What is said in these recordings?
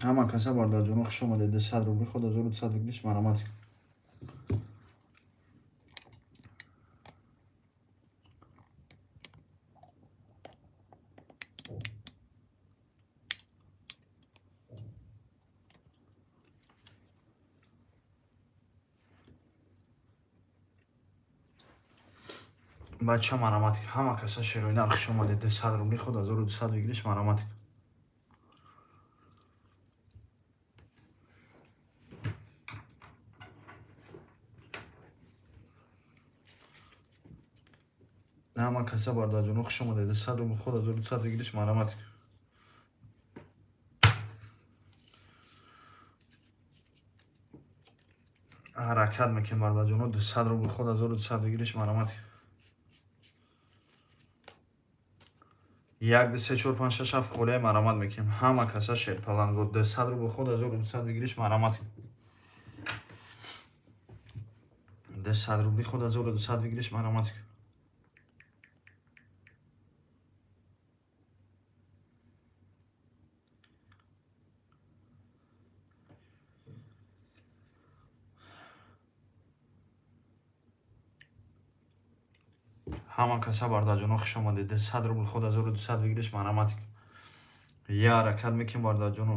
Ҳама каса бародарҷоно хуш омадед. 200 рубли худ 1200 выигрыш, марҳамат. Бача, марҳамат. Ҳама каса шерои нар хуш омадед. 200 рубли худ 1200 выигрыш, марҳамат. Ҳама каса бародарҷоно хуш омадед. 200 рубли худ 1200 выигрыш, марҳамат. Ҳаракат мекунем, бародарҷоно. 200 рубли худ 1200 выигрыш, марҳамат. Як, ду, се, чор, панҷ, шаш, ҳафт холияи марҳамат мекунем. Ҳама каса шерпаланго. 200 рубли худ 1200 выигрыш, марҳамат. 200 рубли худ 1200 выигрыш, марҳамат. Ҳама каса бародарҷоно хуш омадед. 200 рубли худ 1200 выигрыш, марҳамат. Я ҳаракат мекунем, бародарҷоно.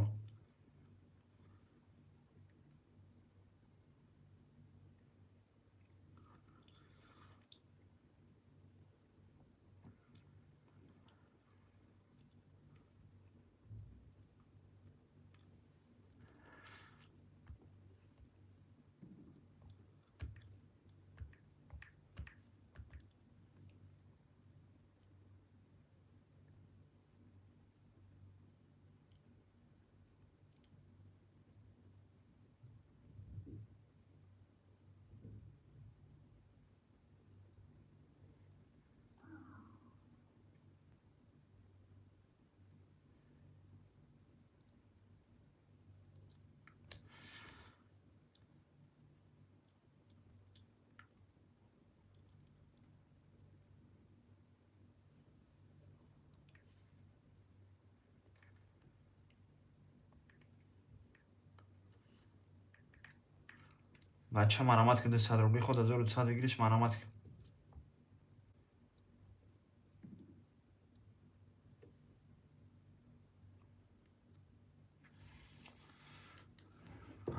Бача, марҳамат ки 200 рубли худ 1200 выигрыш, марҳамат.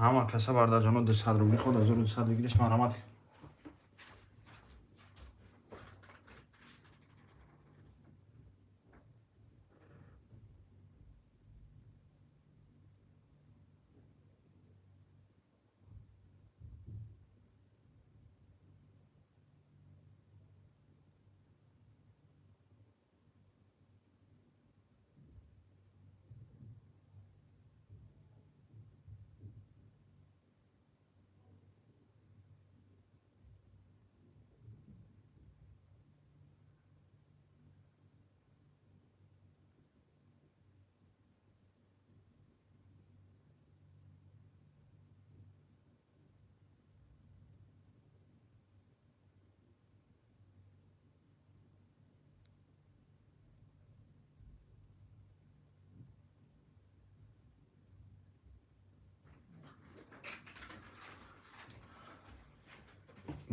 Ҳама каса бародарҷоно 200 рубли худ 1200 выигрыш, марҳамат.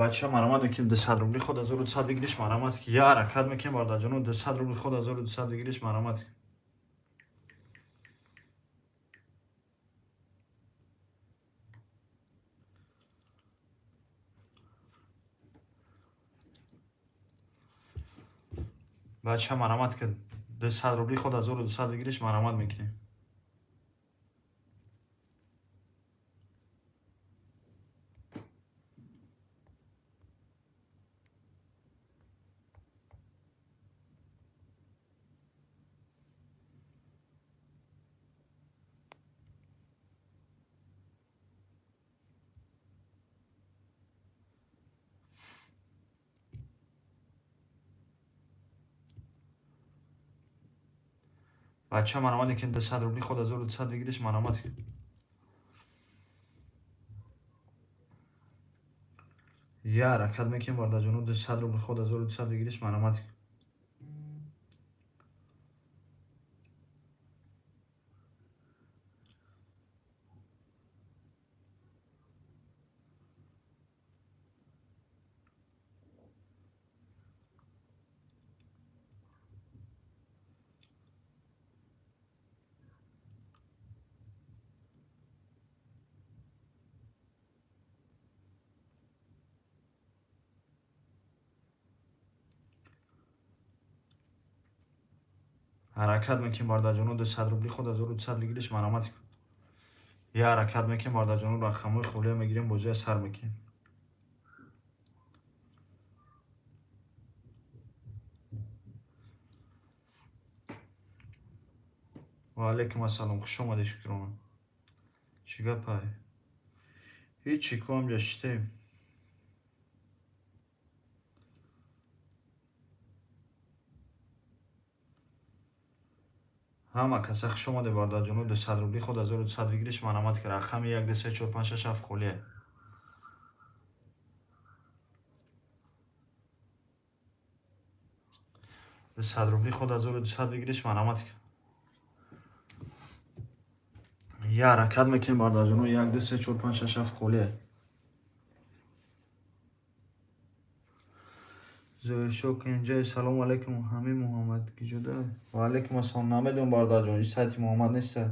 Бача, марҳамат мекунем. 200 рубли худ 1200 выигрыш, марҳамат. Я ҳаракат мекунем, бародарҷоно. 200 рубли худ 1200 выигрыш, марҳамат. Бача, марҳамат ки 200 рубли худ 1200 выигрыш, марҳамат мекунем. Бача, марҳамат мекунем. 200 рубли худ 1200 выигрыш, марҳамат. Я ҳаракат мекунем, бародарҷоно. 200 рубли худ 1200 выигрыш, марҳамат. Ҳаракат мекунем, бародарҷоно, 200 рубли худ 1200 выигрыш марамат. Я ҳаракат мекунем, бародарҷоно, рақамҳои холия мегирем, бозия сар мекунем. Ва алайкум ассалом, хуш омадед, Шукрона. Чӣ гапай? Ҳичи, ку ҳамҷа шитем. Ҳама каса хуш омадед, бародарҷоно, 200 рубли худ 1200 выигрыш марамат, ки рақами 1 2 3 4 5 6 7 холия. 200 рубли худ 1200 выигрыш марамат. Я ҳаракат мекунем, бародарҷоно, 1 2 3 4 5 6 7 холия. Зоҳиршоҳ Кенҷаев, салому алайкум, ҳамин Муҳаммад киҷода? Ва алайкум ассалом, намедонам, бародарҷон, ин сайти Муҳаммад неста.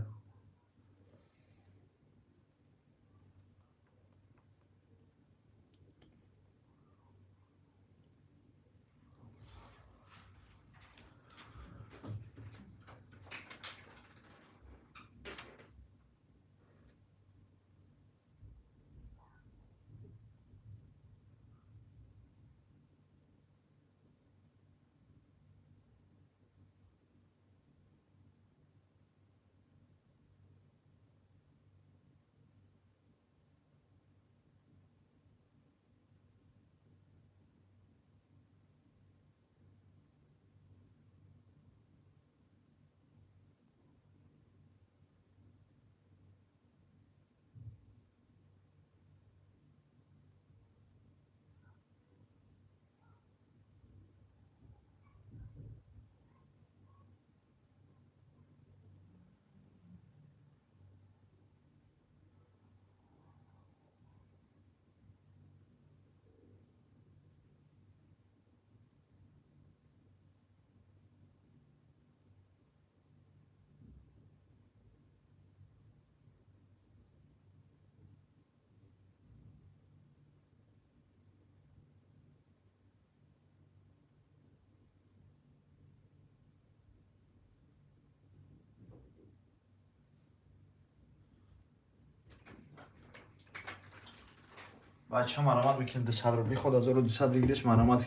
Бача, марамат мекунем, 200 рубли худ 1200 выигрыш марамат.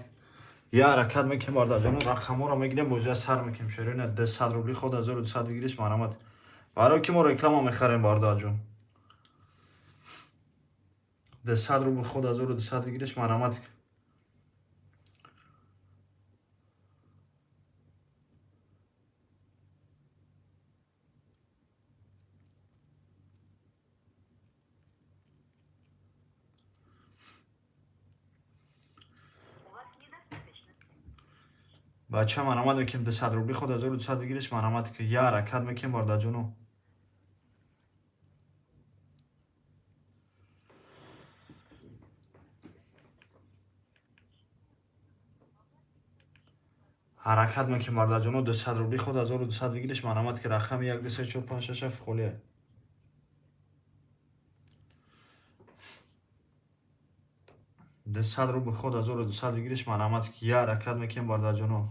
Я ҳаракат мекунем, бародарҷоно, рақамҳоро мегирем, бозия сар мекунем. Шерина, 200 рубли худ 1200 выигрыш марамат. Барои ки мо реклама мехарем, бародарҷон. 200 рубли худ 1200 выигрыш марамат. Бача, марамат мекунем, 200 рубли худ 1200 выигрыш марамат. Я ҳаракат мекунем, бародарҷоно. Ҳаракат мекунем, бародарҷоно, 200 рубли худ 1200 выигрыш марамат, ки рақами 1 2 3 4 5 6 7 холия. 200 рубли худ 1200 выигрыш марамат. Я ҳаракат мекунем, бародарҷоно.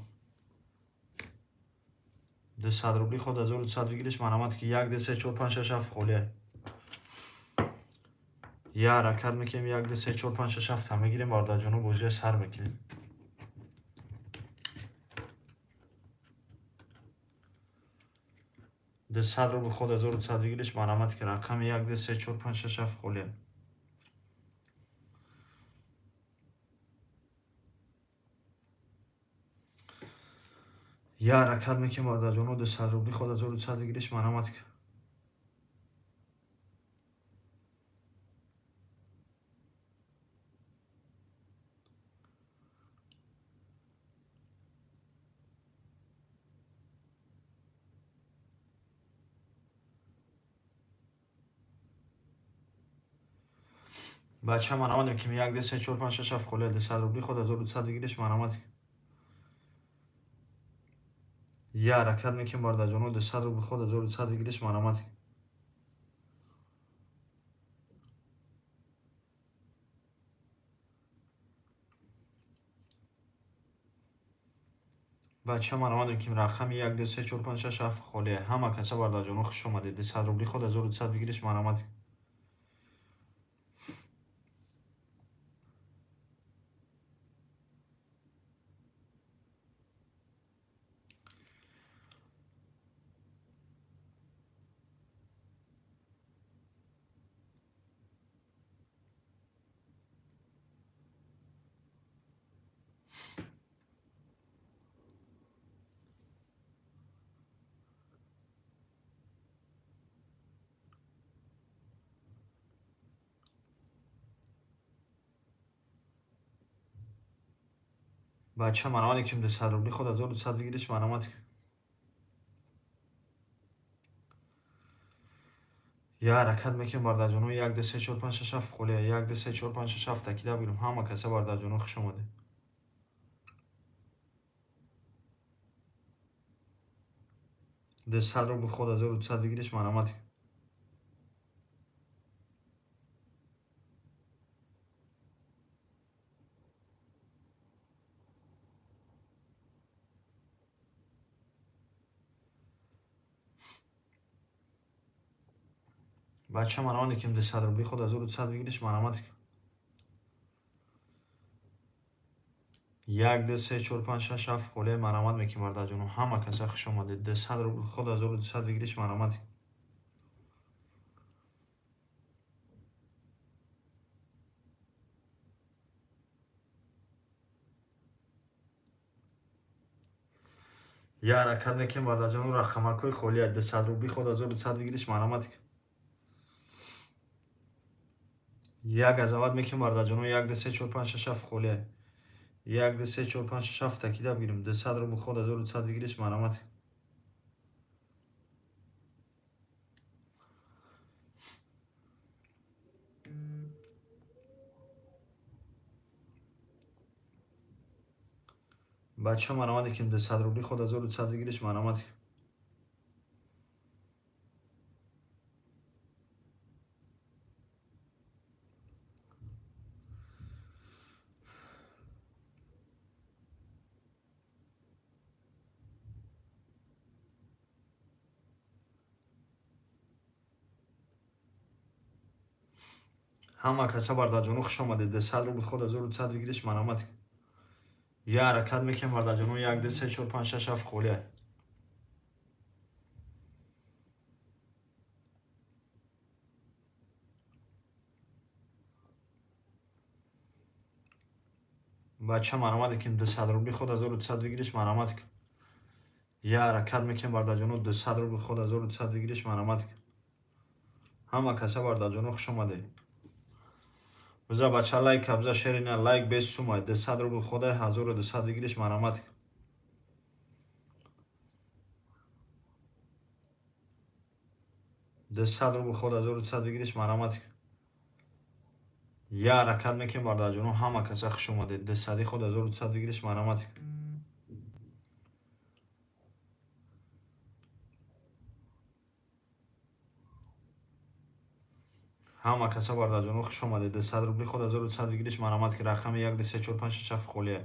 200 рубли худ 1200 выигрыш марамат, ки 1 2 3 4 5 6 7 холия. Я ҳаракат мекунем, 1 2 3 4 5 6 7 мегирем, бародарҷоно, бозия сар мекунем. 200 рубли худ 1200 выигрыш марамат, ки рақами 1 2 3 4 5 6 7 холия. Я ҳаракат мекунем, бародарҷоно, 200 рубли худ 1200 выигрыш марамат. Бача, марамат мекунем, 1 2 3 4 5 6 7 холия. 200 рубли худ 1200 выигрыш марамат. Я ҳаракат мекунем, бародарҷоно, 200 рубли худ 1200 выигрыш марамат. Бача марамад мекунем рақами 1 2 3 4 5 6 7 холия. Ҳама каса бардарҷоно хуш омадед. 200 рубли ход 1200 выигрыш марамад. Бача марамад мекунем 200 рубли ход 1200 выигрыш марамад. Я ҳаракат мекунем бардарҷоно 1 2 3 4 5 6 7 холия. 1 2 3 4 5 6 7 такида бигирем. Ҳама каса бардарҷоно хуш омадед. 200 рубли ход 1200 выигрыш марамад. Бача марамад мекунем 200 рубли ход 1200 выигрыш марамад. 1 2 3 4 5 6 7 холия марамад мекунем бардарҷоно. Ҳама каса хуш омадед. 200 рубли ход 1200 выигрыш марамад. Я ҳаракат мекунем бардарҷоно рақамакҳои холия. 200 рубли ход 1200 выигрыш марамад. Як азават мекунем бардарҷоно 1 2 3 4 5 6 7 холия. 1 2 3 4 5 6 7 такида бигирем. 200 рубл ход 1200 выигрыш марамад. Бача марамад мекунем 200 рубли ход 1200 выигрыш марамад. Ҳама каса бардарҷоно хуш омадед. 200 рубл ход 1200 выигрыш марамад. Я ҳаракат мекунем бардарҷоно 1 2 3 4 5 6 7 холия. Бача марамад мекунем 200 рубли ход 1200 выигрыш марамад. Я ҳаракат мекунем бардарҷоно 200 рубл ход 1200 выигрыш марамад. Ҳама каса бардарҷоно хуш омадед. Биза бача лайк кабза шерина лайк без сумай 200 рубл хода 1200 выигрыш марамад. 200 рубл ход 1200 выигрыш марамад. Я ҳаракат мекунем бардарҷоно ҳама каса хуш омадед. 200 ход 1200 выигрыш марамад. Ҳама каса бардарҷоно хуш омадед. 200 рубли ход 1200 выигрыш марамад ки рақами 1 2 3 4 5 6 7 холия.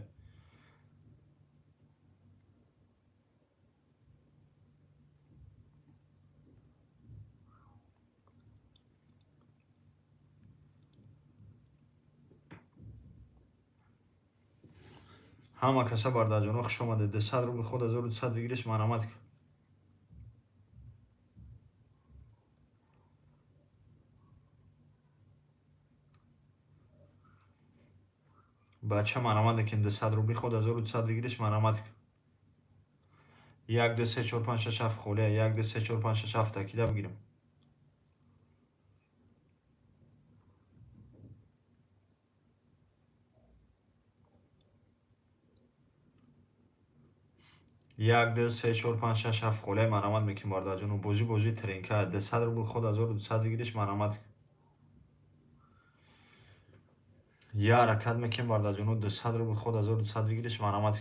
Ҳама каса бардарҷоно хуш омадед. 200 рубли ход 1200 выигрыш марамад. Бача марамад мекунем 200 рубли ход 1200 выигрыш марамад. 1 2 3 4 5 6 7 холия. 1 2 3 4 5 6 7 такида бигирем. 1 2 3 4 5 6 7 холия марамад мекунем бардарҷоно. Бозӣ тренка 200 рубл ход 1200 выигрыш марамад. Я ҳаракат мекунем бардарҷоно 200 рубл ход 1200 выигрыш марамад.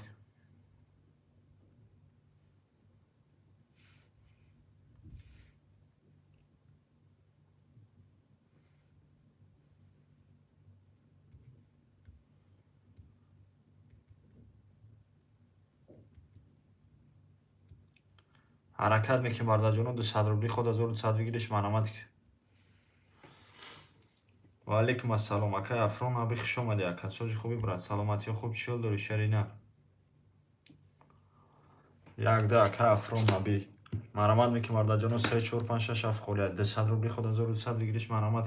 Ҳаракат мекунем, бародарҷоно, 200 рубли ход 1200 выигрыш, марҳамат. Ва алейкум ассалом, акай Афрон аби, хуш омадӣ, ака. Сози хуби, брат, саломатиё хуб, чӣ ҳол дорӣ, шерина? Якда, акай Афрон аби. Марҳамат мекунем, бародарҷоно, се, чор, панҷ, шаш, ҳафт холия. 200 рубли ход 1200 выигрыш, марҳамат.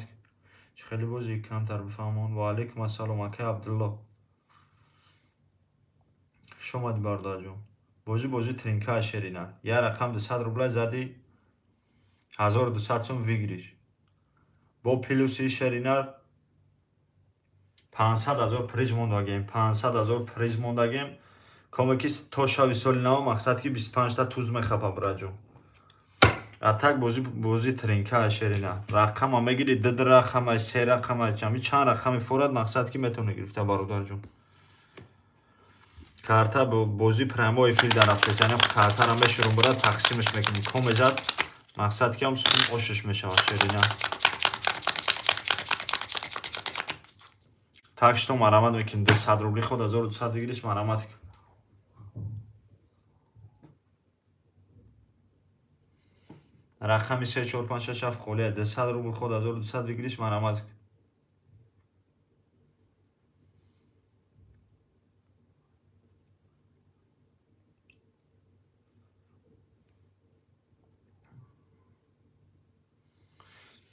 Чӣ хеле бозӣ, камтар бифаҳмон. Ва алейкум ассалом, акай Абдулло. Хуш омадӣ, бародарҷон. Бозӣ бозӣ тринка, шерина. Як рақам 200 рубла задӣ, 1200 сум выигрыш. Бо плюси, шеринар, 500 ҳазор приз мондагем, 500 ҳазор приз мондагем. Коме ки то шави соли нав, мақсад ки 25та туз мехапа, браҷон. А так бозӣ бозӣ тринка, шерина. Рақама мегири, ду рақама, се рақама, ҷами чанд рақами форад, мақсад ки метавонӣ гирифта, бародарҷон. Карта бозӣ прямой эфир дар рафтест, яъне картаро мешурум, брат, тақсимаш мекунем. Коме зад, мақсад ки ҳам сум ошиш мешавад, шерина. Так что марҳамат мекунем, 200 рубли ход 1200 выигрыш, марҳамат. Рақами се, чор, панҷ, шаш, ҳафт холия. 200 рубл ход 1200 выигрыш, марҳамат.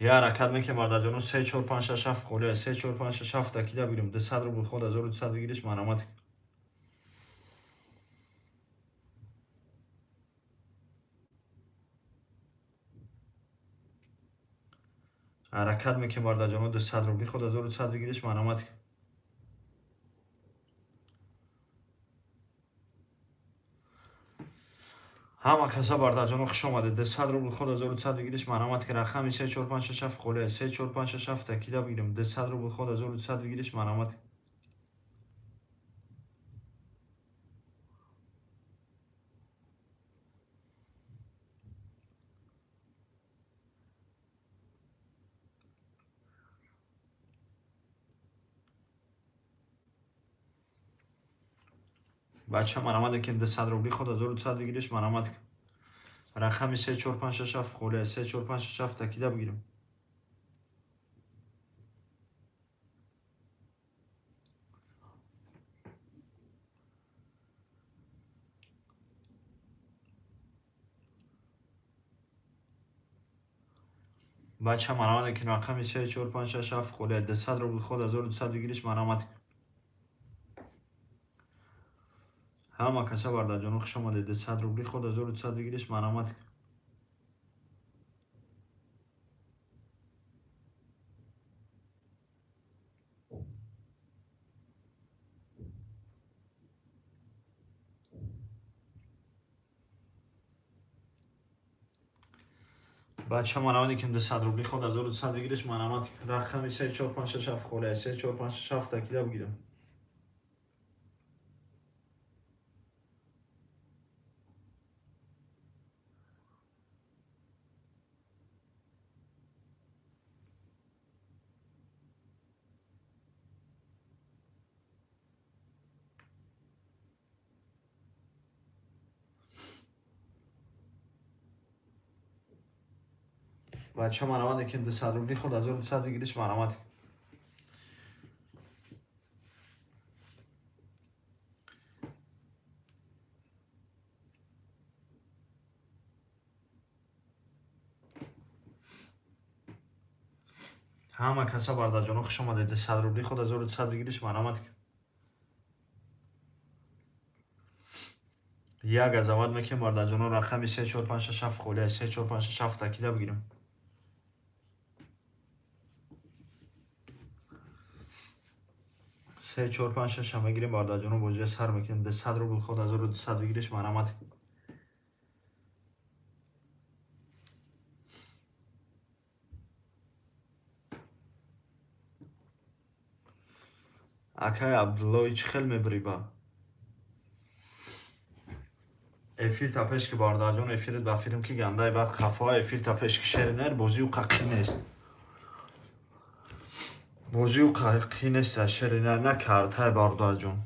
Я ҳаракат мекунем, бародарҷоно, се, чор, панҷ, шаш, ҳафт холия. Се, чор, панҷ, шаш, ҳафт кида бигирем. 200 рубл ход 1200 выигрыш, марҳамат. Ҳаракат мекунем, бародарҷоно, 200 рубли ход 1200 выигрыш, марҳамат. Ҳама каса, бародарҷоно, хуш омадед. 200 рубл ход 1200 выигрыш, марҳамат, ки рақами се, чор, панҷ, шаш, ҳафт холия. Се, чор, панҷ, шаш, ҳафт кида бигирем. 200 рубл ход 1200 выигрыш, марҳамат. Бача, марҳамат мекунем, 200 рубли ход 1200 выигрыш, марҳамат. Рақами се, чор, панҷ, шаш, ҳафт холия. Се, чор, панҷ, шаш, ҳафт кида бигирем. Бача, марҳамат мекунем, рақами се, чор, панҷ, шаш, ҳафт холия. 200 рубл ход 1200 выигрыш, марҳамат. Ҳама каса, бародарҷоно, хуш омадед. 200 рубли ход 1200 выигрыш, марҳамат. Бача, марҳамат мекунем, 200 рубли ход 1200 выигрыш, марҳамат. Рақами се, чор, панҷ, шаш, ҳафт холия. Се, чор, панҷ, шаш, ҳафт кида бигирем. Бача, марҳамат мекунем, 200 рубли ход 1200 выигрыш, марҳамат. Ҳама каса, бародарҷоно, хуш омадед. 200 рубли ход 1200 выигрыш, марҳамат. Як азават мекунем, бародарҷоно, рақами се, чор, панҷ, шаш, ҳафт холия. Се, чор, панҷ, шаш, ҳафт кида бигирем. Се, чор, панҷ, шаша мегирем, бародарҷоно, бозия сар мекунем. 200 рубл ход 1200 выигрыш, марҳамат. Акай Абдуллои, чӣ хел мебириба эфир та пеш ки, бародарҷон, эфират ба филм ки гандаи баъд хафоа эфир та пеш ки, шеринер, бозиу қақӣ нест, бозиу қақӣ нест, шеринер, на картай, бародарҷон,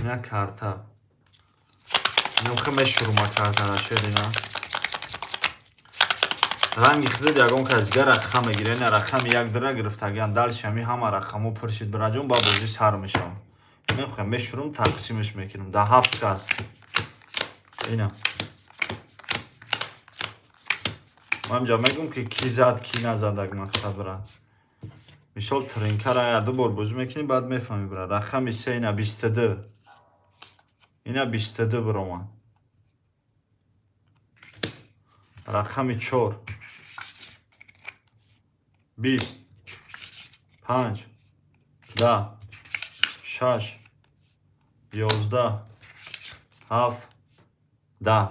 на карта. Инам мешурума картара шерина. Ранги худат ягон кас дигар рақам мегира. Ина рақами як дира гирифтагиан. Дальше ҳами ҳама рақамҳо пур шид бираҷон, ба бозӣ сар мешавам. Инам мешурум, тақсимаш мекунам. Да 7 кас. Ина. Ман инҷа мегӯм ки ки зад, ки назадаг мақсад брат. Мисол тринкара я ду бор бозӣ мекунӣ, баъд мефаҳмӣ брат. Рақами се ина 22. Ина 22 биромад. Рақами 4 20 5 10 6 11 7 10.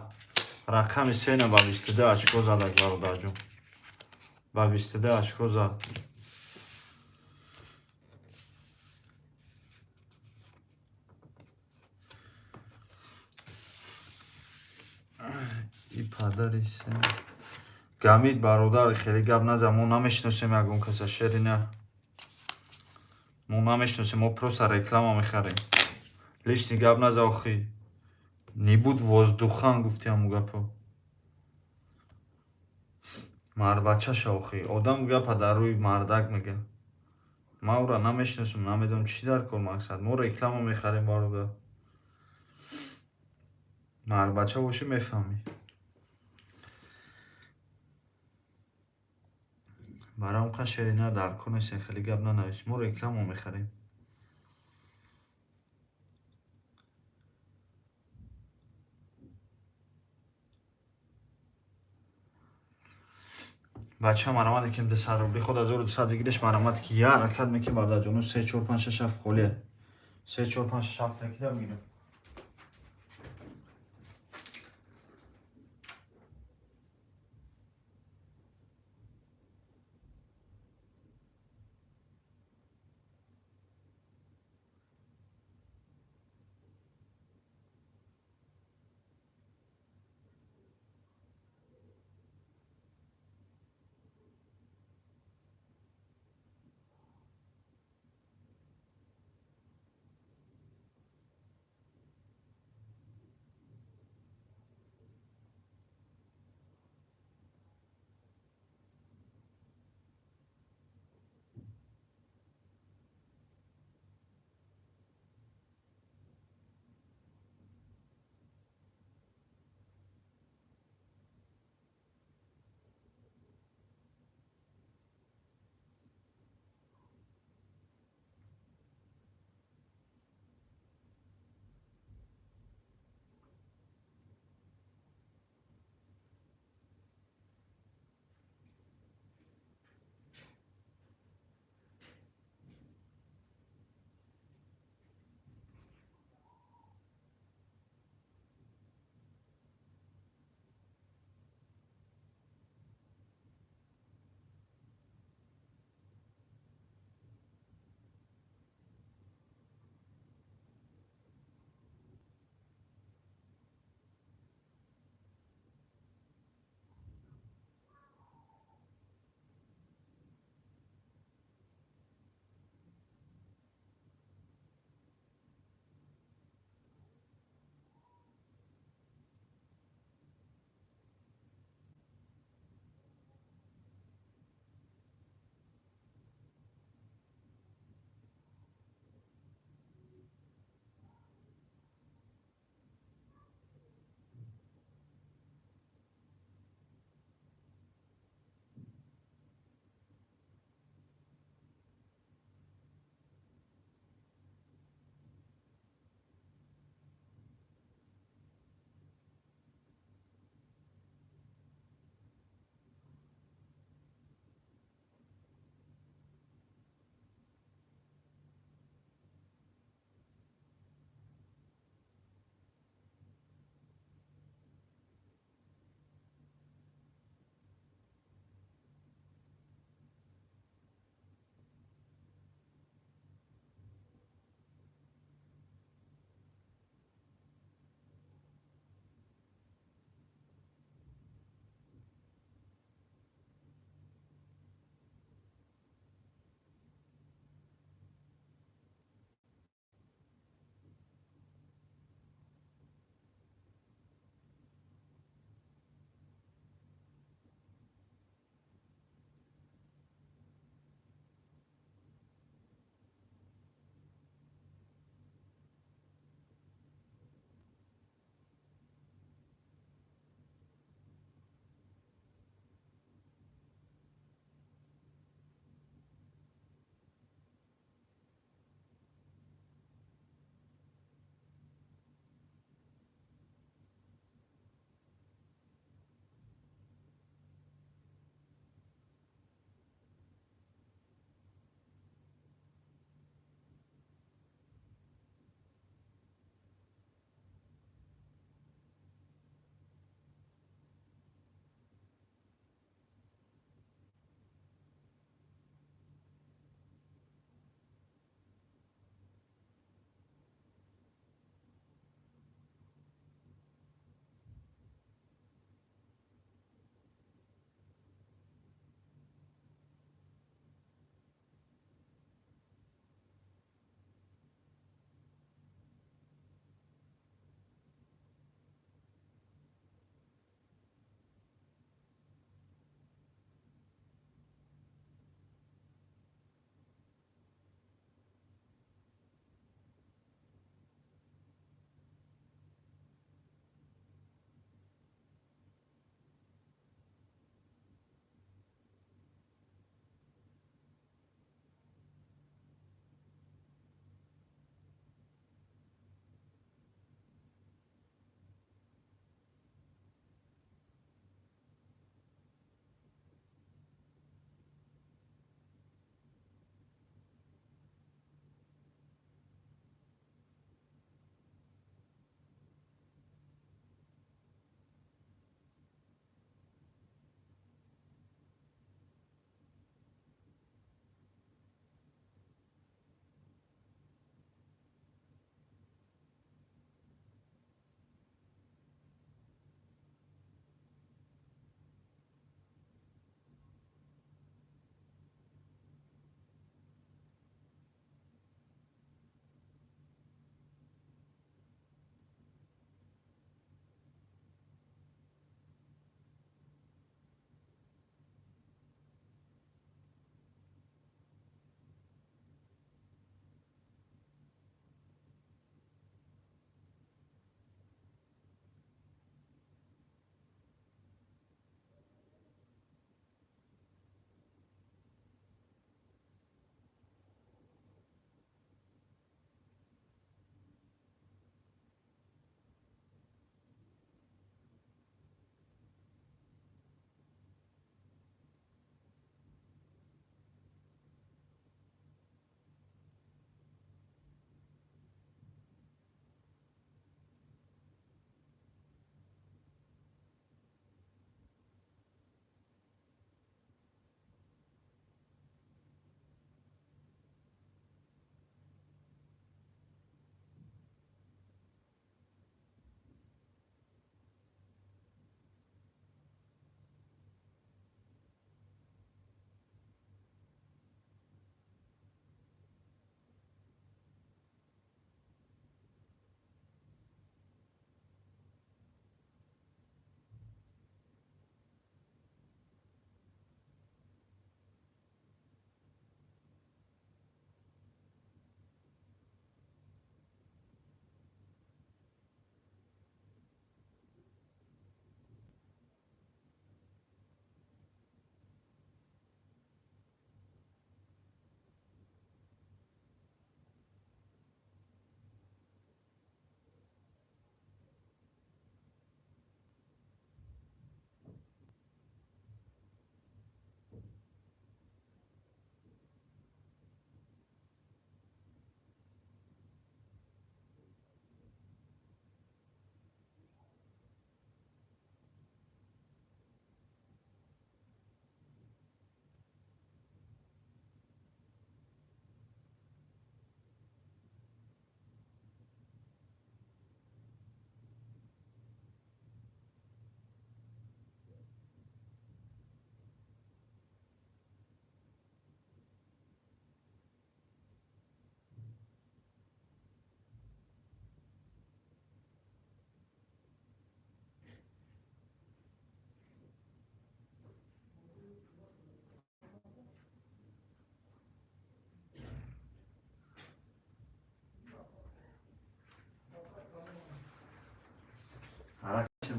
Рақами се ина ба 22 очко задак бародарҷон. Ба 22 очко зад. И падари се. Гамид бародар, хеле гап назан, мо намешиносем ягон каса шерина. Мо намешиносем, мо просто реклама мехарем. Лишний гап наза охи. Не буд воздухан гуфти ҳамун гапо. Мардбачаша охи. Одам гапа дар рӯи мардак мега. Ман ӯра намешиносам, намедонам чӣ дар кор мақсад. Мо реклама мехарем бародар. Мардбача бошӣ мефаҳмӣ. Барои он қадр шерина дар кор нестем, хеле гап нанавис. Мо реклама мехарем. Бача марамат ки 200 рубли худ 1200 гириш марамат ки я ҳаракат мекунем бародарҷону 3 4 5 6 7 холия. 3 4 5 6 7 такида мегирем.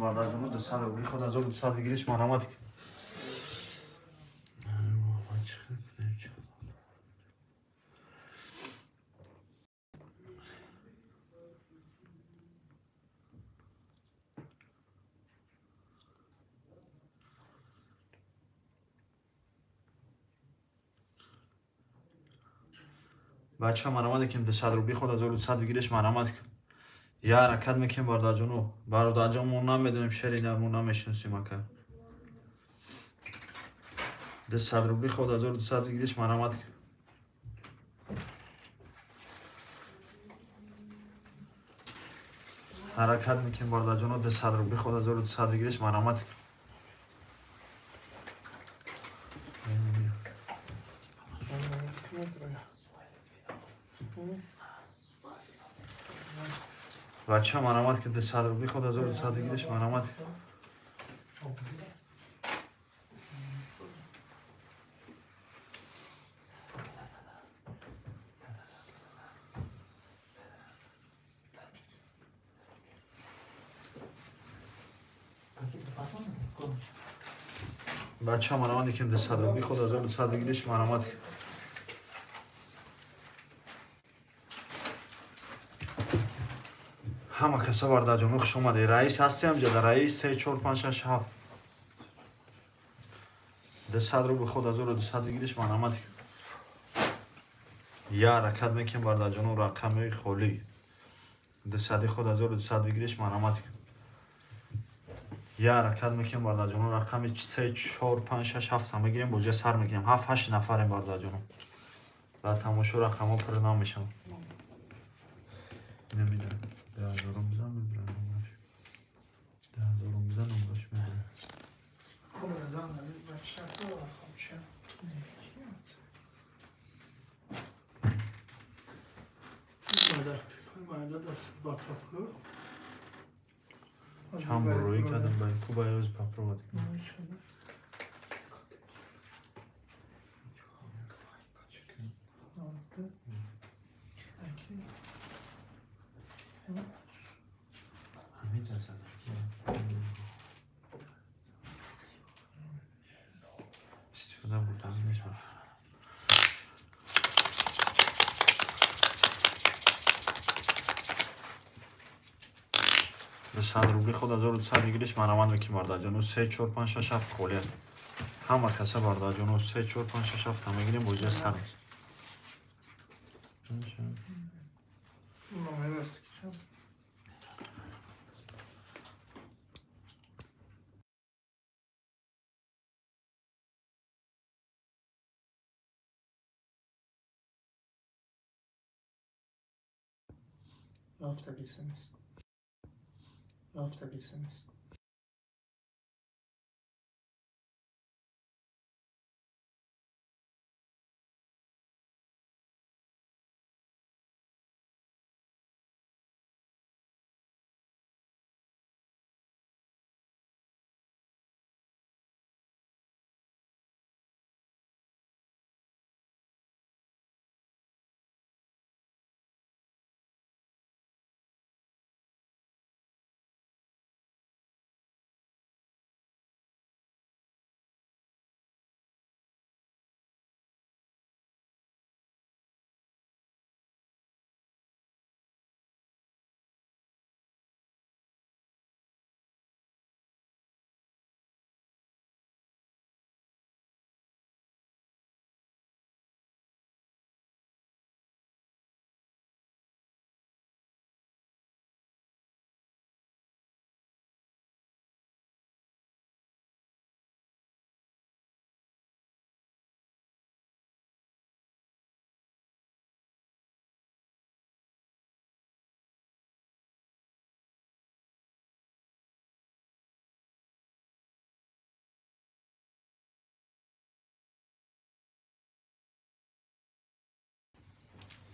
бародарҷоно, 200 рубли худ 1200 выигрыш, марҳамат. Бача, марҳамат, ким 200 рубли худ 1200 выигрыш, марҳамат. Я ҳаракат мекунем, бародарҷоно. Бародарҷон, мо намедонем, шери мо намешиносем, ака. 200 рубли худ 1200 выигрыш, марҳамат. Ҳаракат мекунем, бародарҷоно, 200 рубли худ 1200 выигрыш, марҳамат. Бача, марҳамат, ки 200 рубли худ 1200 выигрыш, марҳамат. Бача, марҳамат, ки 200 рубли худ 1200 выигрыш, марҳамат. Ҳама каса, бародарҷоно, хуш омадед. Раис ҳасти ҳамҷада? Раис, се, чор, панҷ, шаш, ҳафт. 200 рубли худ 1200 выигрыш, марҳамат. Я ҳаракат мекунем, бародарҷоно, рақами холӣ. 200-и худ 1200 выигрыш, марҳамат. Я ҳаракат мекунем, бародарҷоно, рақами се, чор, панҷ, шаш, ҳафта мегирем, бозия сар мекунем. Ҳафт, ҳашт нафарем, бародарҷоно. Дар тамошо рақамҳо пур намешаванд. Намедонам. 10 ҳазорум бизан, мебирам номраш. 10 ҳазорум бизан, номраш мебирам. Чанд бор рӯӣ кардам, ба ку ба ёз попробовать кунам. Ҳамин зада. Истифода бурдан нест. 200 рубли худ 1200 выигрыш, марҳамат мекунем, бародарҷоно. Се, чор, панҷ, шаш, ҳафт холият. Ҳама каса, бародарҷоно, се, чор, панҷ, шаш, ҳафта мегирем, бозия сар. Рафтаги смс. Рафтаги смс.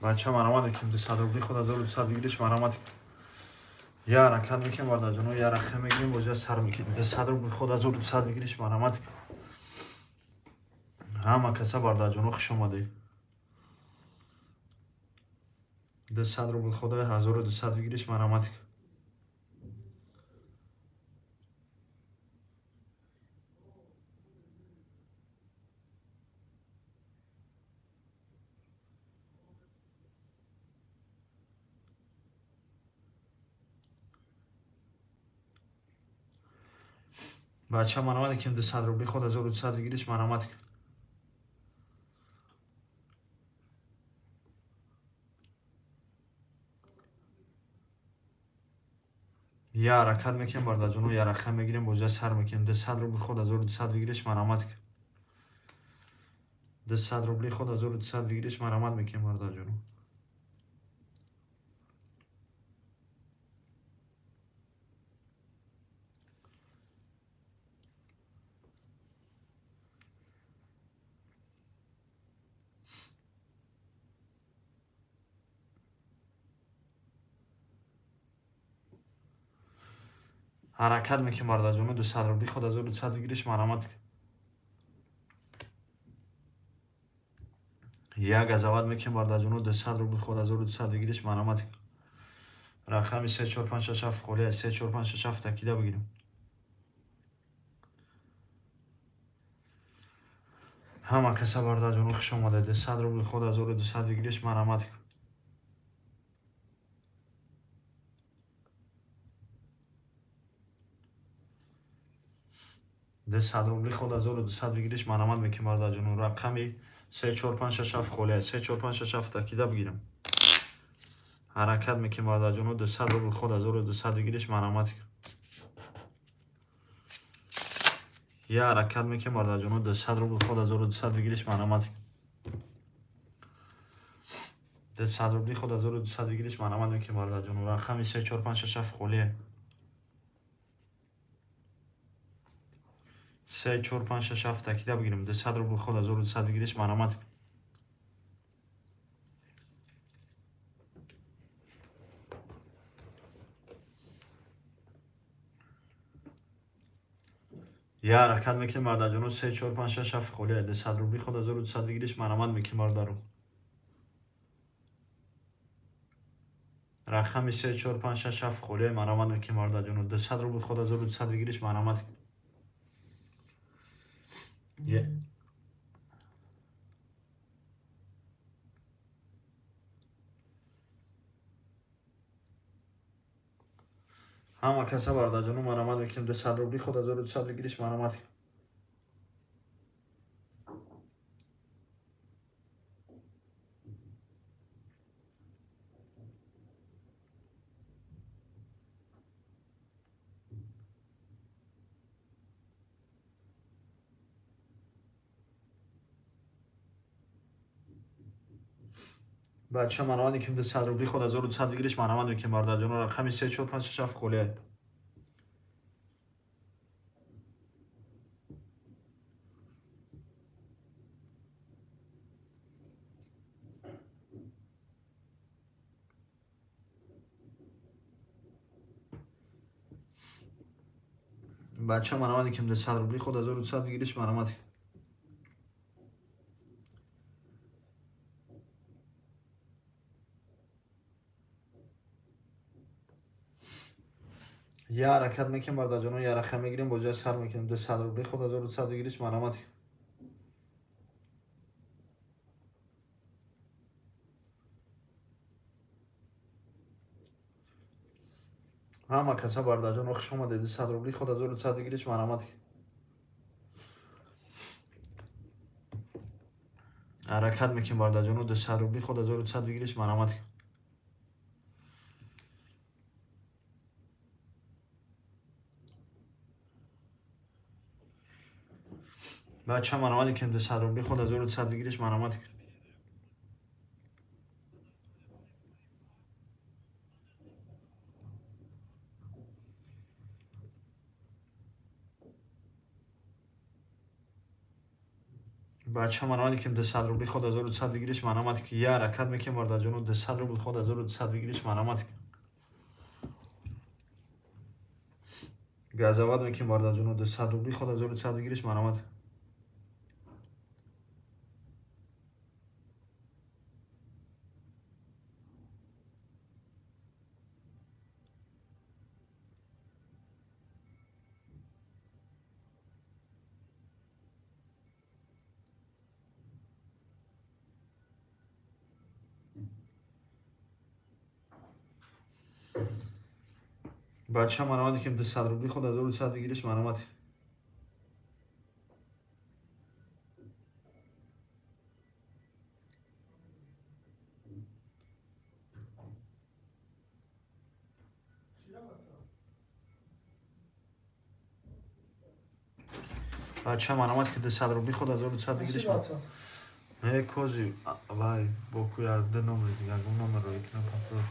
Бача, марҳамат, ким 200 рубли худ 1200 выигрыш, марҳамат. Я ҳаракат мекунем, бародарҷоно, я рақам мегирем, бозия сар мекунем. 200 рубли худ 1200 выигрыш, марҳамат. Ҳама каса, бародарҷоно, хуш омадед. 200 рубл худ 1200 выигрыш, марҳамат. Бача марамат ким 200 рубли ход 1200 выигрыш марамат. Я ҳаракат мекунем бардаҷоно, я рақам мегирем, бозия сар мекунем. 200 рубли ход 1200 выигрыш марамат. 200 рубли ход 1200 выигрыш марамат мекунем бардаҷоно. Ҳаракат мекунем бардаҷоно, 200 рубли ход 1200 выигрыш марамат. Як газават мекунем бардаҷоно, 200 рубли ход 1200 выигрыш марамат. Рақами 3 4 5 6 7 холия 3 4 5 6 7 такида бигирем. Ҳама каса бардаҷоно хуш омадед. 200 рубли ход 1200 выигрыш марамат. 200 рубли ход 1200 выигрыш марамат мекунем бардаҷоно. Рақами 3 4 5 6 7 холия 3 4 5 6 7 такида бигирем. Ҳаракат мекунем бардаҷоно, 200 рубли ход 1200 выигрыш марамат. Я ҳаракат мекунем бардаҷоно, 200 рубли ход 1200 выигрыш марамат. 200 рубли ход 1200 выигрыш марамат мекунем бардаҷоно. Рақами 3 4 5 6 7 холия 3 4 5 6 7 такида бигирем. 200 рубли ход 1200 выигрыш марамат. Я ҳаракат мекунем бардаҷоно, 3 4 5 6 7 холия 200 рубли ход 1200 выигрыш марамат мекунем бардару. Рақами 3 4 5 6 7 холия марамат мекунем бардаҷоно. 200 рубли ход 1200 выигрыш марамат. Ҳама каса бардаҷоно марамат мекунем. 200 рубли ход 1200 выигрыш марамат. Бача марамат мекунем, 200 рубли ход 1200 выигрыш марамат мекунем бардаҷоно. Рақами 3 4 5 6 7 холия Бача марамат мекунем, 200 рубли ход 1200 выигрыш марамат. Я ҳаракат мекунем бардаҷоно, я рақам мегирем, бозия сар мекунем. 200 рубли ход 1200 выигрыш марамат. Ҳама каса бардаҷоно хуш омадед. 200 рубли ход 1200 выигрыш марамат. Ҳаракат мекунем бардаҷоно, 200 рубли ход 1200 выигрыш марамат. Бача марамат мекунем, 200 рубли ход 1200 выигрыш марамат. Бача марамат мекунем, 200 рубли ход 1200 выигрыш марамат. Я ҳаракат мекунем бардаҷоно, 200 рубли ход 1200 выигрыш марамат. Газават мекунем бардаҷоно, 200 рубли ход 1200 выигрыш марамат. Бача марамат мекунем, 200 рубли ход 1200 выигрыш марамат. Бача, марамат, ки 200 рубли ход 1200 выигрыш. Не, кози, вай, боку я д номер, ягон номерро икна попробуй.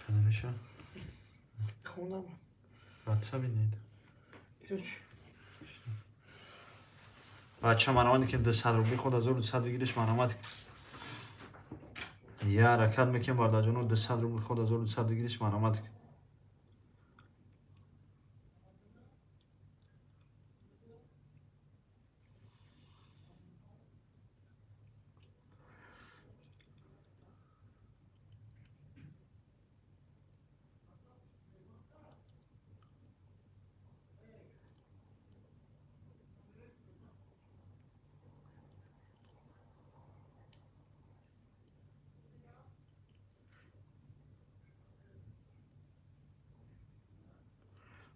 Кадамиша? Кунам. Бача, бинед. Ич. Бача, марамат, ки 200 рубли ход 1200 выигрыш, марамат. Я ҳаракат мекунем, бародарҷоно, 200 рубли ход 1200 выигрыш, марамат.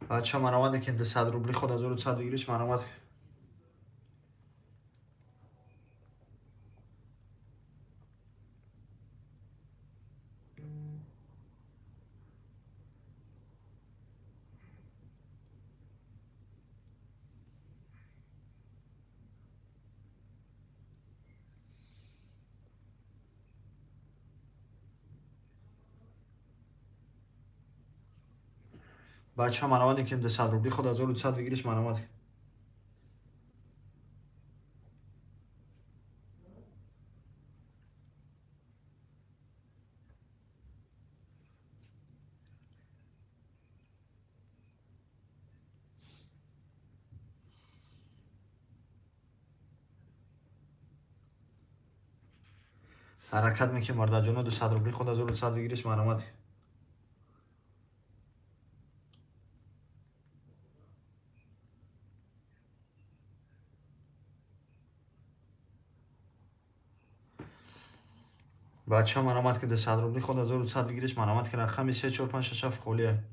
Бача, марамат, ки 200 рубли ход 1200 выигрыш, марамат. Бача, марамат, ки 200 рубли ход 1200 выигрыш, марамат. Ҳаракат мекунем, бародарҷоно, 200 рубли ход 1200 выигрыш, марамат. Бача, марамат, ки 200 рубли ход 1200 выигрыш, марамат, ки рақами 3 4 5 6 7 холия.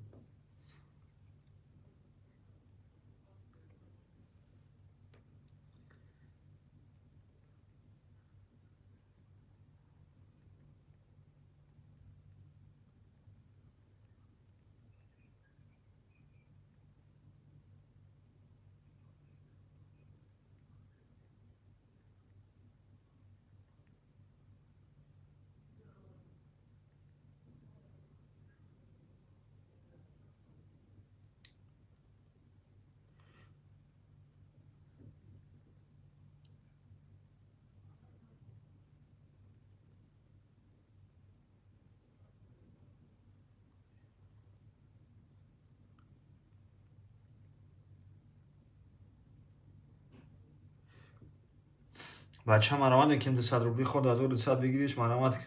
Бача, марамат, ки 200 рубли ход 1200 выигрыш, марамат.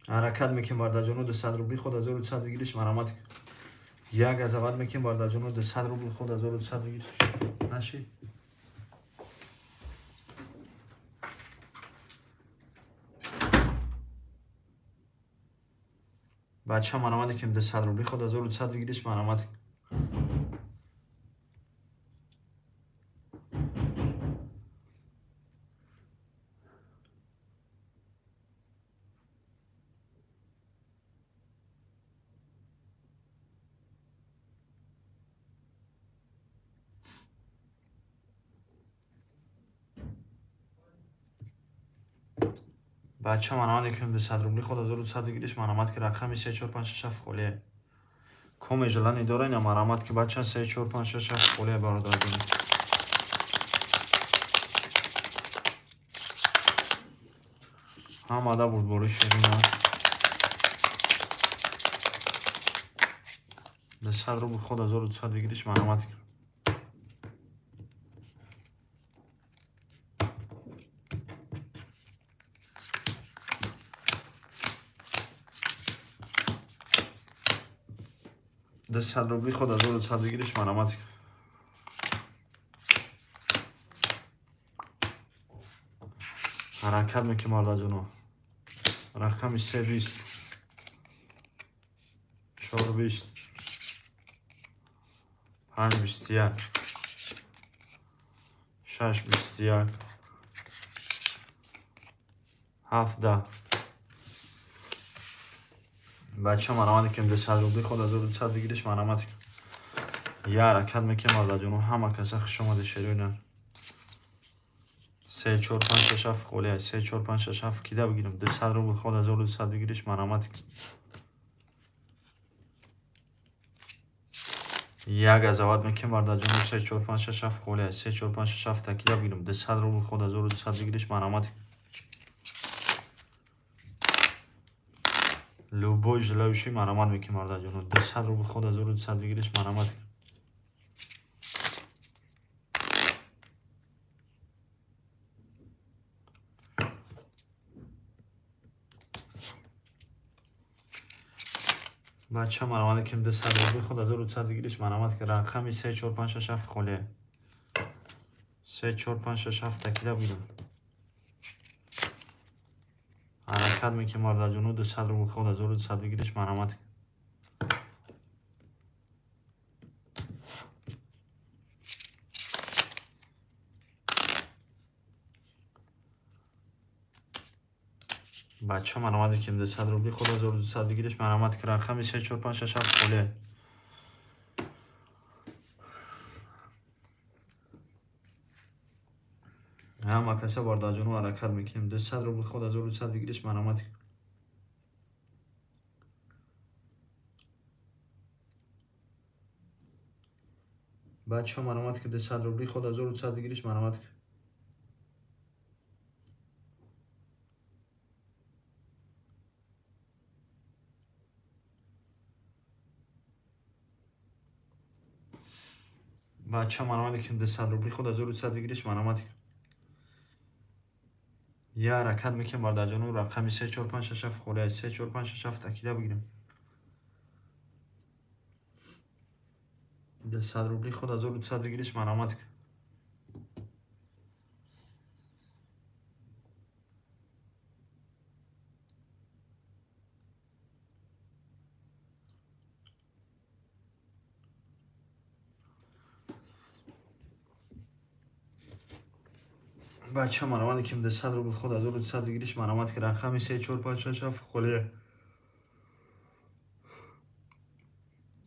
Ҳаракат мекунем, бародарҷоно, 200 рубли ход 1200 выигрыш, марамат. Як азават мекунем, бародарҷоно, 200 рубли ход 1200 выигрыш. Наши? Бача, марамат, ки 200 рубли ход 1200 выигрыш, марамат. Бача, марамат, ки 200 рубли ход 1200 выигрыш, марамат, ки рақами 3 4 5 6 7 холия. Коме желание дора ина, марамат, ки бача, 3 4 5 6 7 холия, бародарҷон. Ҳамада бурдбори ширина. 200 рубл ход 1200 выигрыш, марамат. 200 рубли ход 1200 выигрыш, марамат. Ҳаракат мекунем, бародарҷоно. Рақами 3 20. 4,20, 5,21, 6,21, 7,10. Бача марамат кем 200 рубли ход 1200 выигрыш марамат. Я ҳаракат мекунем бародарҷоно, ҳама каса хуш омаде шероина. 3 4 5 6 7 холия 3 4 5 6 7 кида бигирем 200 рубл ход 1200 выигрыш марамат. Як азават мекунем бародарҷоно, 3 4 5 6 7 холия 3 4 5 6 7 кида бигирем 200 рубл ход 1200 выигрыш марамат. Любой желающий марамат мекунем бародарҷоно, 200 рубл ход 1200 выигрыш марамат. Бача марамат кем 200 рубли ход 1200 выигрыш марамат ки рақами 3 4 5 6 7 холия 3 4 5 6 7 кида бигирем. Ҳаракат мекунем бародарҷоно, 200 рубл ход 1200 выигрыш марамат. Бача марамат кем 200 рубли ход 1200 выигрыш марамат ки рақами 3 4 5 6 7 холия. Ҳама каса бародарҷоно ҳаракат мекунем, 200 рубл ход 1200 выигрыш марамат. Бача марамат ки 200 рубли ход 1200 выигрыш марамат. Бача марамат ки 200 рубли ход 1200 выигрыш марамат. Я ҳаракат мекунем бародарҷоно, рақами 3 4 5 6 7 холия 3 4 5 6 7 кида бигирем. 200 рубли ход 1200 выигрыш марамат. Бача марамат кем 200 рубл ход 1200 выигрыш марамат ки рақами 3 4 5 6 7 холия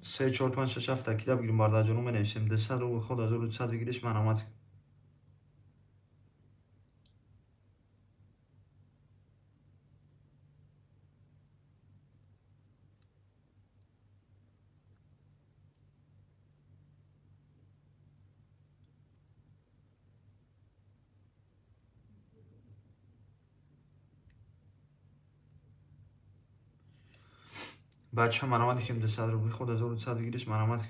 3 4 5 6 7 кида бигирем бародарҷоно, менависем 200 рубл ход 1200 выигрыш марамат. Бача марамат кем 200 рубли ход 1200 выигрыш марамат.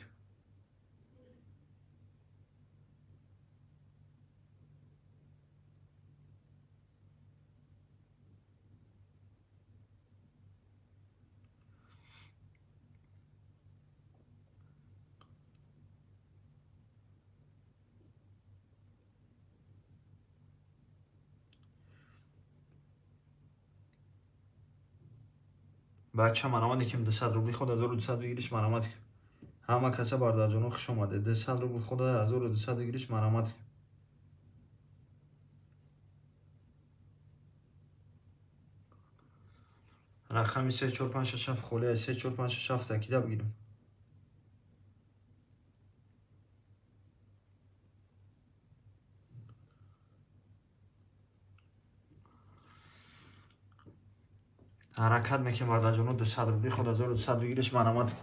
Бача марамат кем 200 рубли ход 1200 выигрыш марамат. Ҳама каса бародарҷоно хуш омаде, 200 рубл ход 1200 выигрыш марамат. Рақами 3 4 5 6 7 холия 3 4 5 6 7 кида бигирем. Ҳаракат мекунем бародарҷоно, 200 рубли ход 1200 выигрыш марамат.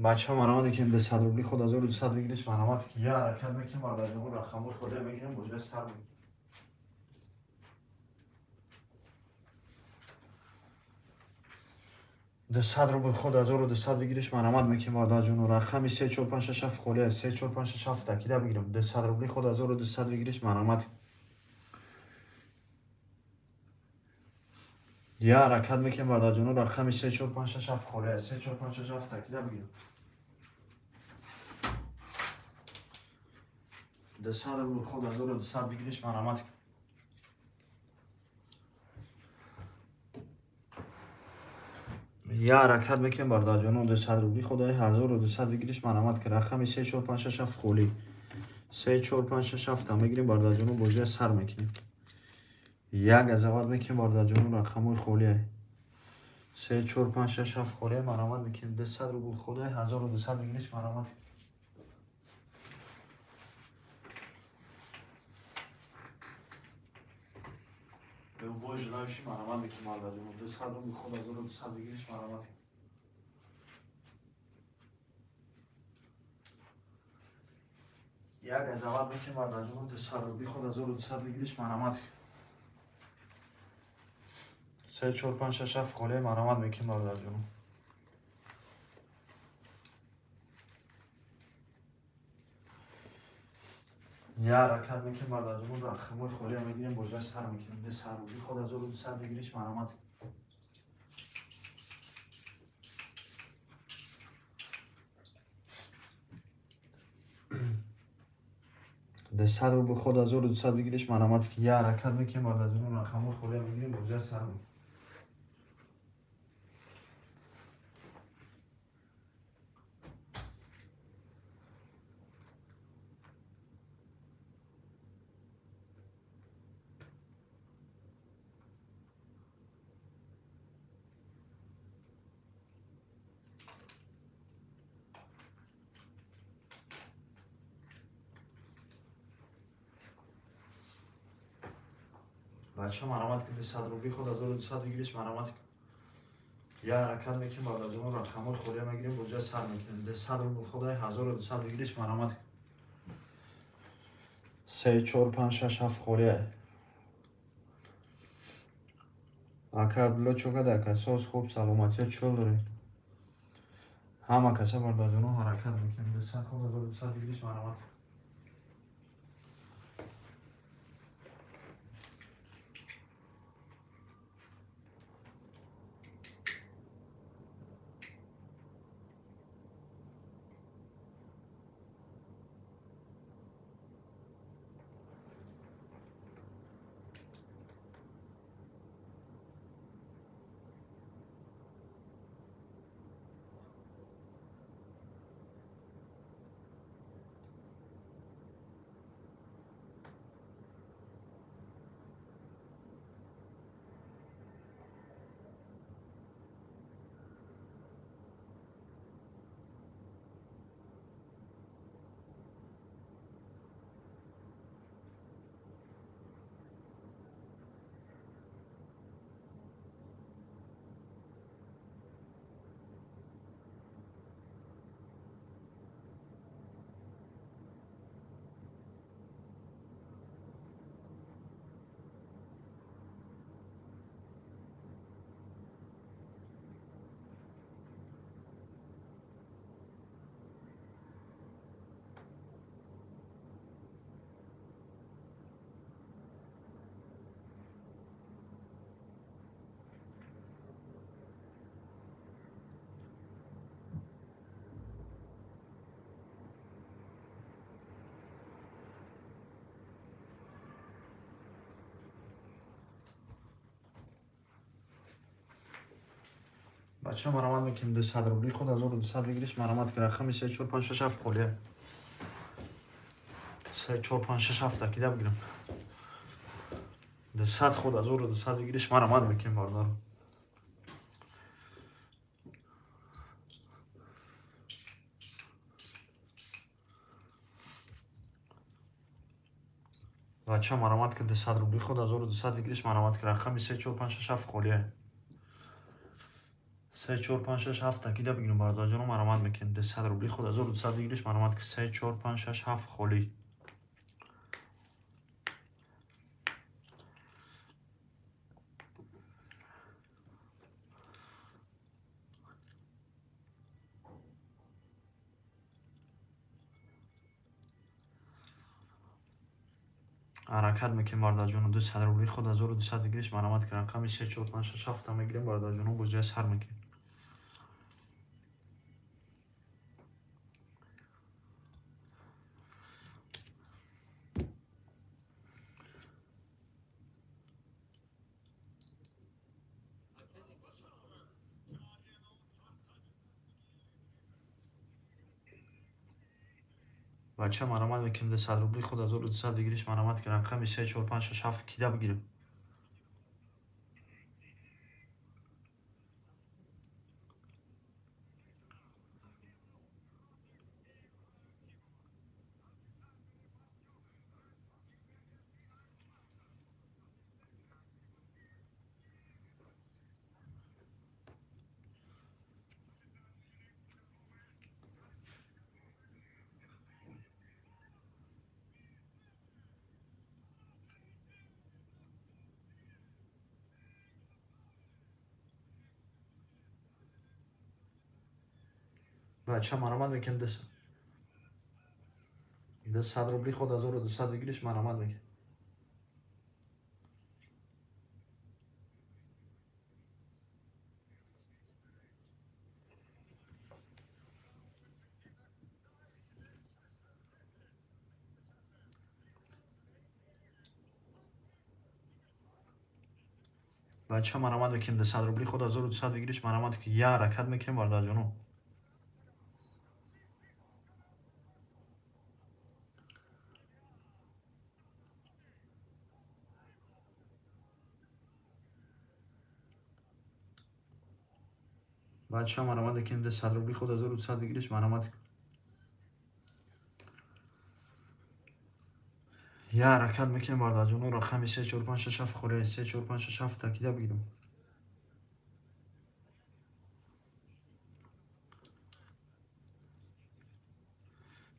Бача марамад ки 200 рубли худ 1200 выигрыш марамад я ҳаракат мекунем бародарҷон рақамҳои худро мегирем бозиро сар мекунем. 200 рубл худ 1200 выигрыш марамад мекунем бародарҷон рақами 3 4 5 6 7 холия 3 4 5 6 7 такида бигирем 200 рубли худ 1200 выигрыш марамад я ҳаракат мекунем бародарҷон рақами 3 4 5 6 7 холия 3 4 5 6 7 такида бигирем 200 рубл худ 1200 выигрыш марамад я ҳаракат мекунем бародарҷон 200 рубли худ 1200 выигрыш марамад ки рақами 3 4 5 6 7 холӣ 3 4 5 6 7 мегирем бародарҷон бозиро сар мекунем. Як азават мекунем бародарҷон рақамҳои холия 3 4 5 6 7 холия марамад мекунем 200 рубл худ 1200 выигрыш марамад любой желающий марамад мекунем бародарҷон 200 рубл худ 1200 выигрыш марамад як азават мекунем бародарҷон 200 рубли худ 1200 выигрыш марамад 3 4 5 6 7 холия марамад мекунем бародарҷон. Я ҳаракат мекунем бародарҷон рақамҳои холия мегирем бозиро сар мекунем 200 рубли худ 1200 выигрыш марамад 200 рубл худ 1200 выигрыш марамад я ҳаракат мекунем бародарҷон рақамҳои холия мегирем бозиро сар мекунем. Бача марамад ки 200 рубли худ 1200 выигрыш марамад я ҳаракат мекунем бародарҷон рақамҳои холия мегирем бозиро сар мекунем 200 рубл худ 1200 выигрыш марамад 3 4 5 6 7 холия ака Абдулло чо када ака соз хуб саломатиё чо доред ҳама каса бародарҷон ҳаракат мекунем 200 худ 1200 выигрыш марамад Бача марамад мекунем 200 рубли худ 1200 выигрыш марамад ки рақами 3 4 5 6 7 холия 3 4 5 6 7 такида бигирем 200 худ 1200 выигрыш марамад мекунем бародаро. Бача марамад ки 200 рубли худ 1200 выигрыш марамад ки рақами 3 4 5 6 7 холия 3 4 5 6 7 такида бигирем, бародарҷоно, марамат мекунем. 200 рубли худ 1200 выигрыш, марамат ки 3 4 5 6 7 холӣ. Ҳаракат мекунем, бародарҷоно, 200 рубли худ 1200 выигрыш, марамат ки рақами 3 4 5 6 7 мегирем, бародарҷоно, бозия сар мекунем. Бача, марамат мекунем, 200 рубли худ 1200 выигрыш, марамат ки рақами 3 4 5 6 7 кида бигирем. Бача, марамат мекунем, 200 рубли худ 1200 выигрыш, марамат мекунем. Бача, марамат мекунем, 200 рубли худ 1200 выигрыш, марамат ки я ҳаракат мекунем, бародарҷоно. Бача, марамат мекунем, 200 рубли худ 1200 выигрыш, марамат я ҳаракат мекунем, бародарҷоно, рақами 3 4 5 6 7 холӣ, 3 4 5 6 7 такида бигирем.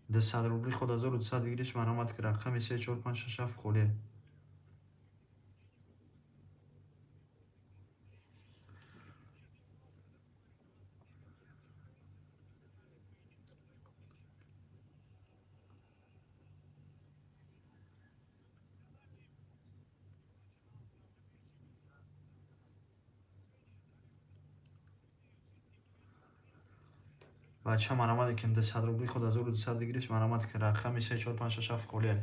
200 рубли худ 1200 выигрыш, марамат ки рақами 3 4 5 6 7 холӣ. Бача, марамат мекунем, 200 рубли худ 1200 выигрыш, марамат ки рақами 3 4 5 6 7 холӣ.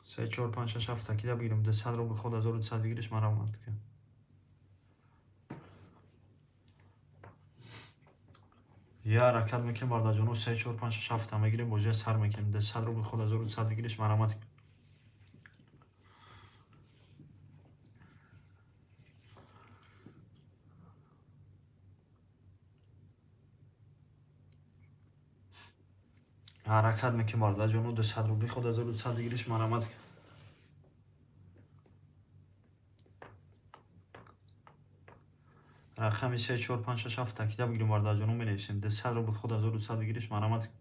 3 4 5 6 7 такида бигирем, 200 рубли худ 1200 выигрыш, марамат ки. Я ҳаракат мекунем, бародарҷоно, 3 4 5 6 7 мегирем, бозия сар мекунем. 200 рубли худ 1200 выигрыш, марамат ки. Ҳаракат мекунем, бародарҷоно, 200 рубли худ 1200 выигрыш, марамат ки. Рақами 3 4 5 6 7 такида бигирем, бародарҷоно, менависем. 200 рубли худ 1200 выигрыш, марамат ки.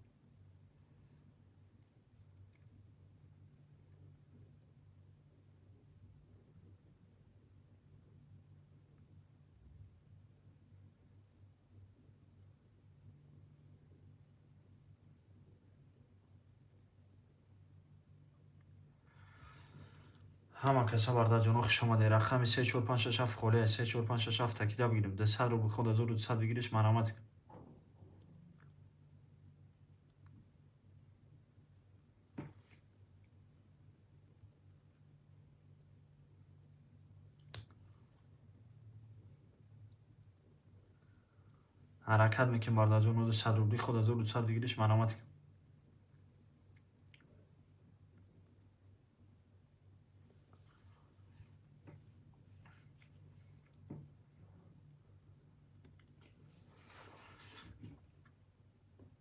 Ҳама каса, бародарҷоно, хуш омадед. Рақами 3 4 5 6 7 холӣ, 3 4 5 6 7 такида бигирем. 200 рубли худ 1200 выигрыш, марамат ки. Ҳаракат мекунем, бародарҷоно, 200 рубли худ 1200 выигрыш, марамат ки.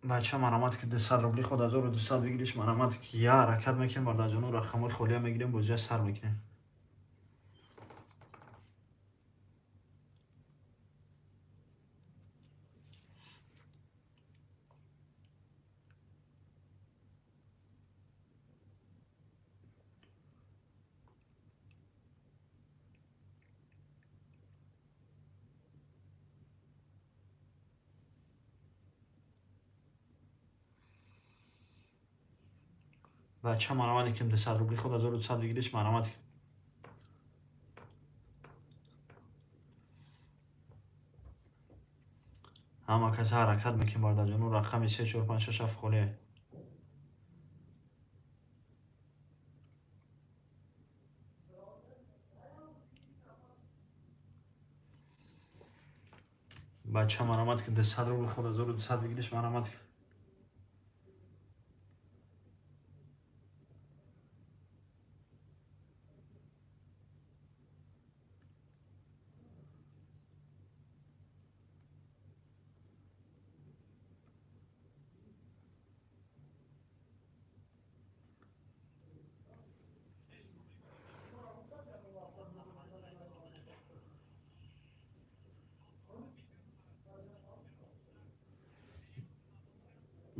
Бача, марамат ки, 200 рубли худ 1200 выигрыш, марамат ки. Я ҳаракат мекунем, бародарҷоно, рақамҳои холия мегирем, бозия сар мекунем. Бача марамат ким 200 рубли худ 1200 выигрыш марамат. Ҳама кас ҳаракат мекунем, бародарҷону, рақами 3 4 5 6 7 холе. Бача марамат ки 200 рубли худ 1200 выигрыш марамат.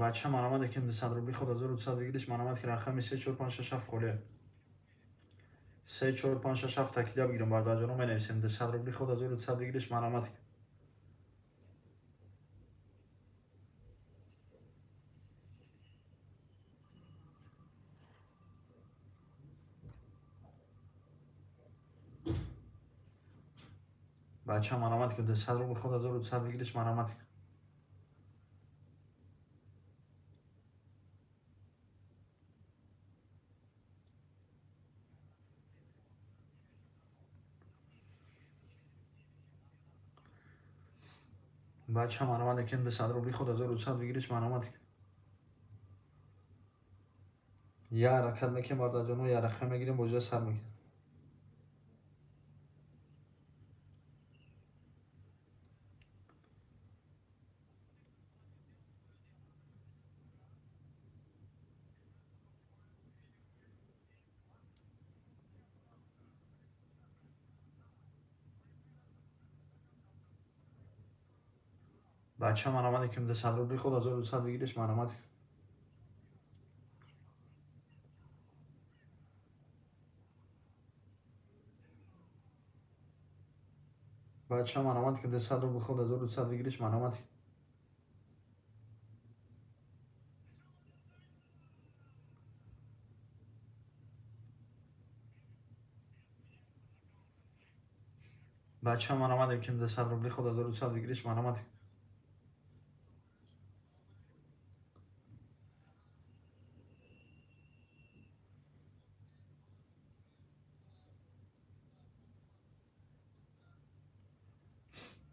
Бача марамат ким 200 рубли худ 1200 выигрыш марамат ки рақами 3 4 5 6 7 холе. 3 4 5 6 7 такида бигирам, бародарҷоно, менависем 200 рубли худ 1200 выигрыш марамат. Бача марамат ки 200 рубли худ 1200 выигрыш марамат. Бача марамат ким 200 рубли худ 1200 выигрыш марамат. Я ҳаракат мекунем, бародарҷоно, я рақам мегирем, бозиа сар мекунем. Бача марамат ким 200 рубли худ 1200 выигрыш марамат. Бача марамат ким 200 рубли худ 1200 выигрыш марамат. Бача марамат ким 200 рубли худ 1200 выигрыш марамат.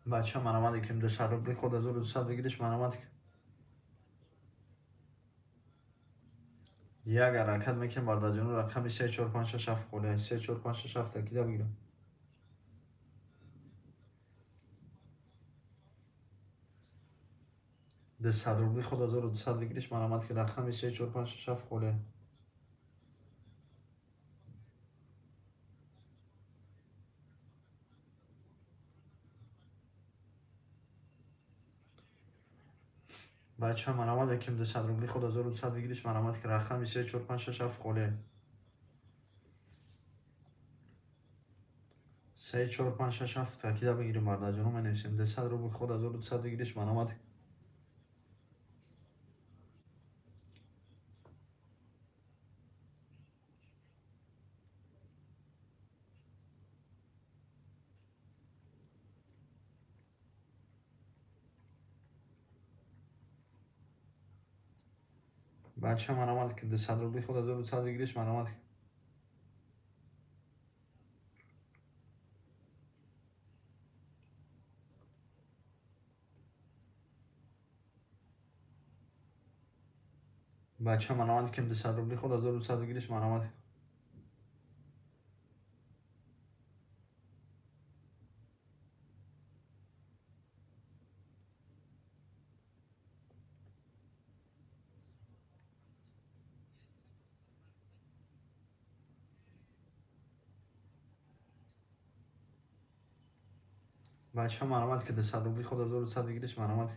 Бача марамат ким 200 рубли худ 1200 выигрыш марамат. Як ҳаракат мекунем, бародарҷоно, рақами 3 4 5 6 7 холе. 3 4 5 6 7 такида бигирам. 200 рубли худ 1200 выигрыш марамат ки рақами 3 4 5 6 7 холе. Бача марамат ким 200 рубли худ 1200 выигрыш марамат ки рақами 3 4 5 6 7 холе. 3 4 5 6 7 такида бигирем, бародарҷоно, менависем 200 рубли худ 1200 выигрыш марамат. Бача марамат ки 200 рубли худ 1200 выигрыш марамат. Бача марамат ким 200 рубли худ 1200 выигрыш марамат. Бача марамат ки 200 рубли худ 1200 выигрыш марамат.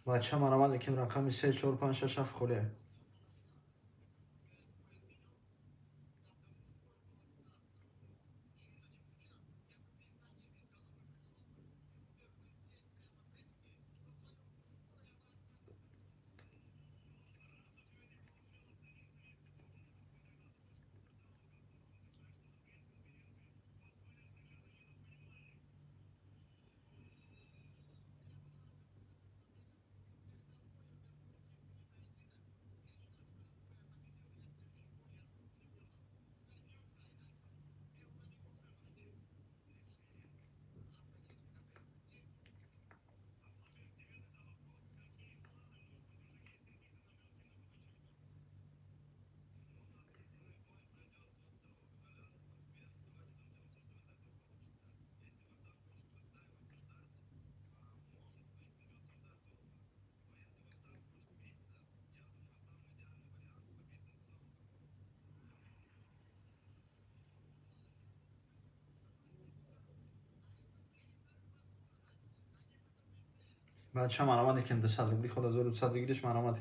Бача марамат ким рақами 3 4 5 6 7 холе. Бача, марамат икем, 200 рубли ход 1200 выигрыш, марамат.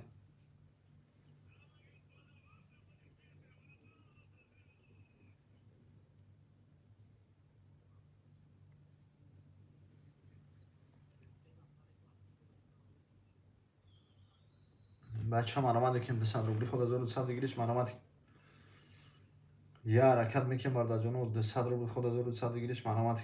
Бача, марамат икем, 200 рубли ход 1200 выигрыш, марамат. Я ҳаракат мекунем, бародарҷоно, 200 рубли ход 1200 выигрыш, марамат.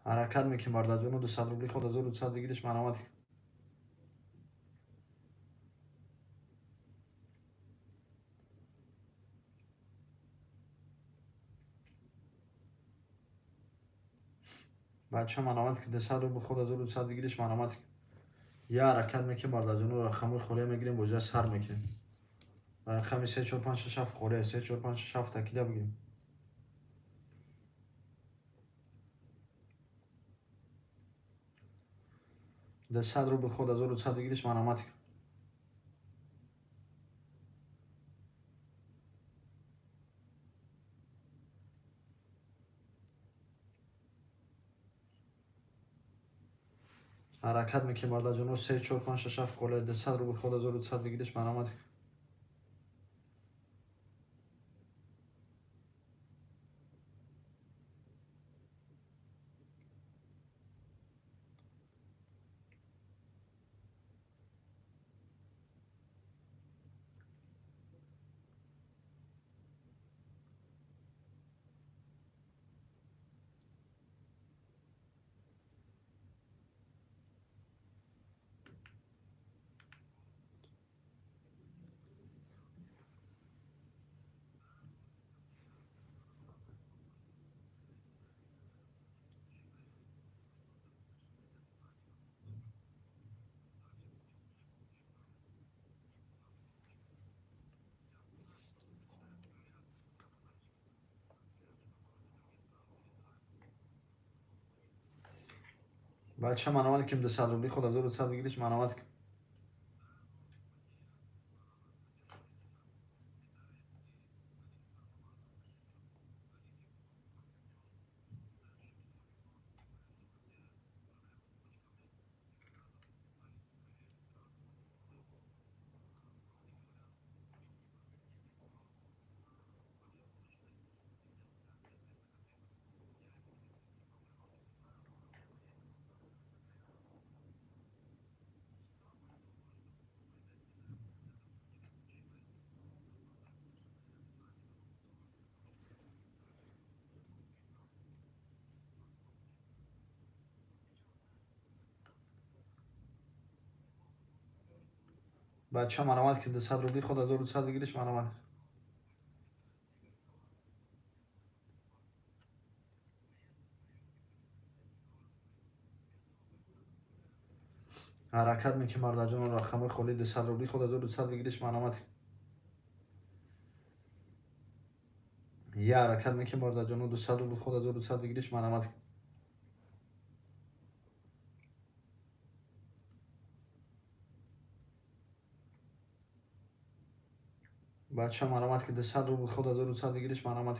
Ҳаракат мекунем, бародарҷоно, 200 рубли ход 1200 выигрыш, марамат. Бача, марамат ки 200 рубли ход 1200 выигрыш, марамат. Я ҳаракат мекунем, бародарҷоно, рақамҳои холия мегирем, бозия сар мекунем. Рақами 3 4 5 6 7 холия, 3 4 5 6 7 такида бигирем. 200 рубли ход 1200 выигрыш, марамат. Ҳаракат мекунем, бародарҷоно, 3 4 5 6 7 холия, 200 рубли ход 1200 выигрыш, марамат. Бача, марамат ким, 200 рубли ход 1200 выигрыш, марамат. Бача, марамат ки 200 рубли ход 1200 выигрыш, марамат. Ҳаракат мекунем, бародарҷоно, рақамҳои холи, 200 рубли ход 1200 выигрыш, марамат. Я ҳаракат мекунем, бародарҷоно, 200 рубли ход 1200 выигрыш, марамат. Бача, марамат ки 200 рубли ход 1200 выигрыш, марамат.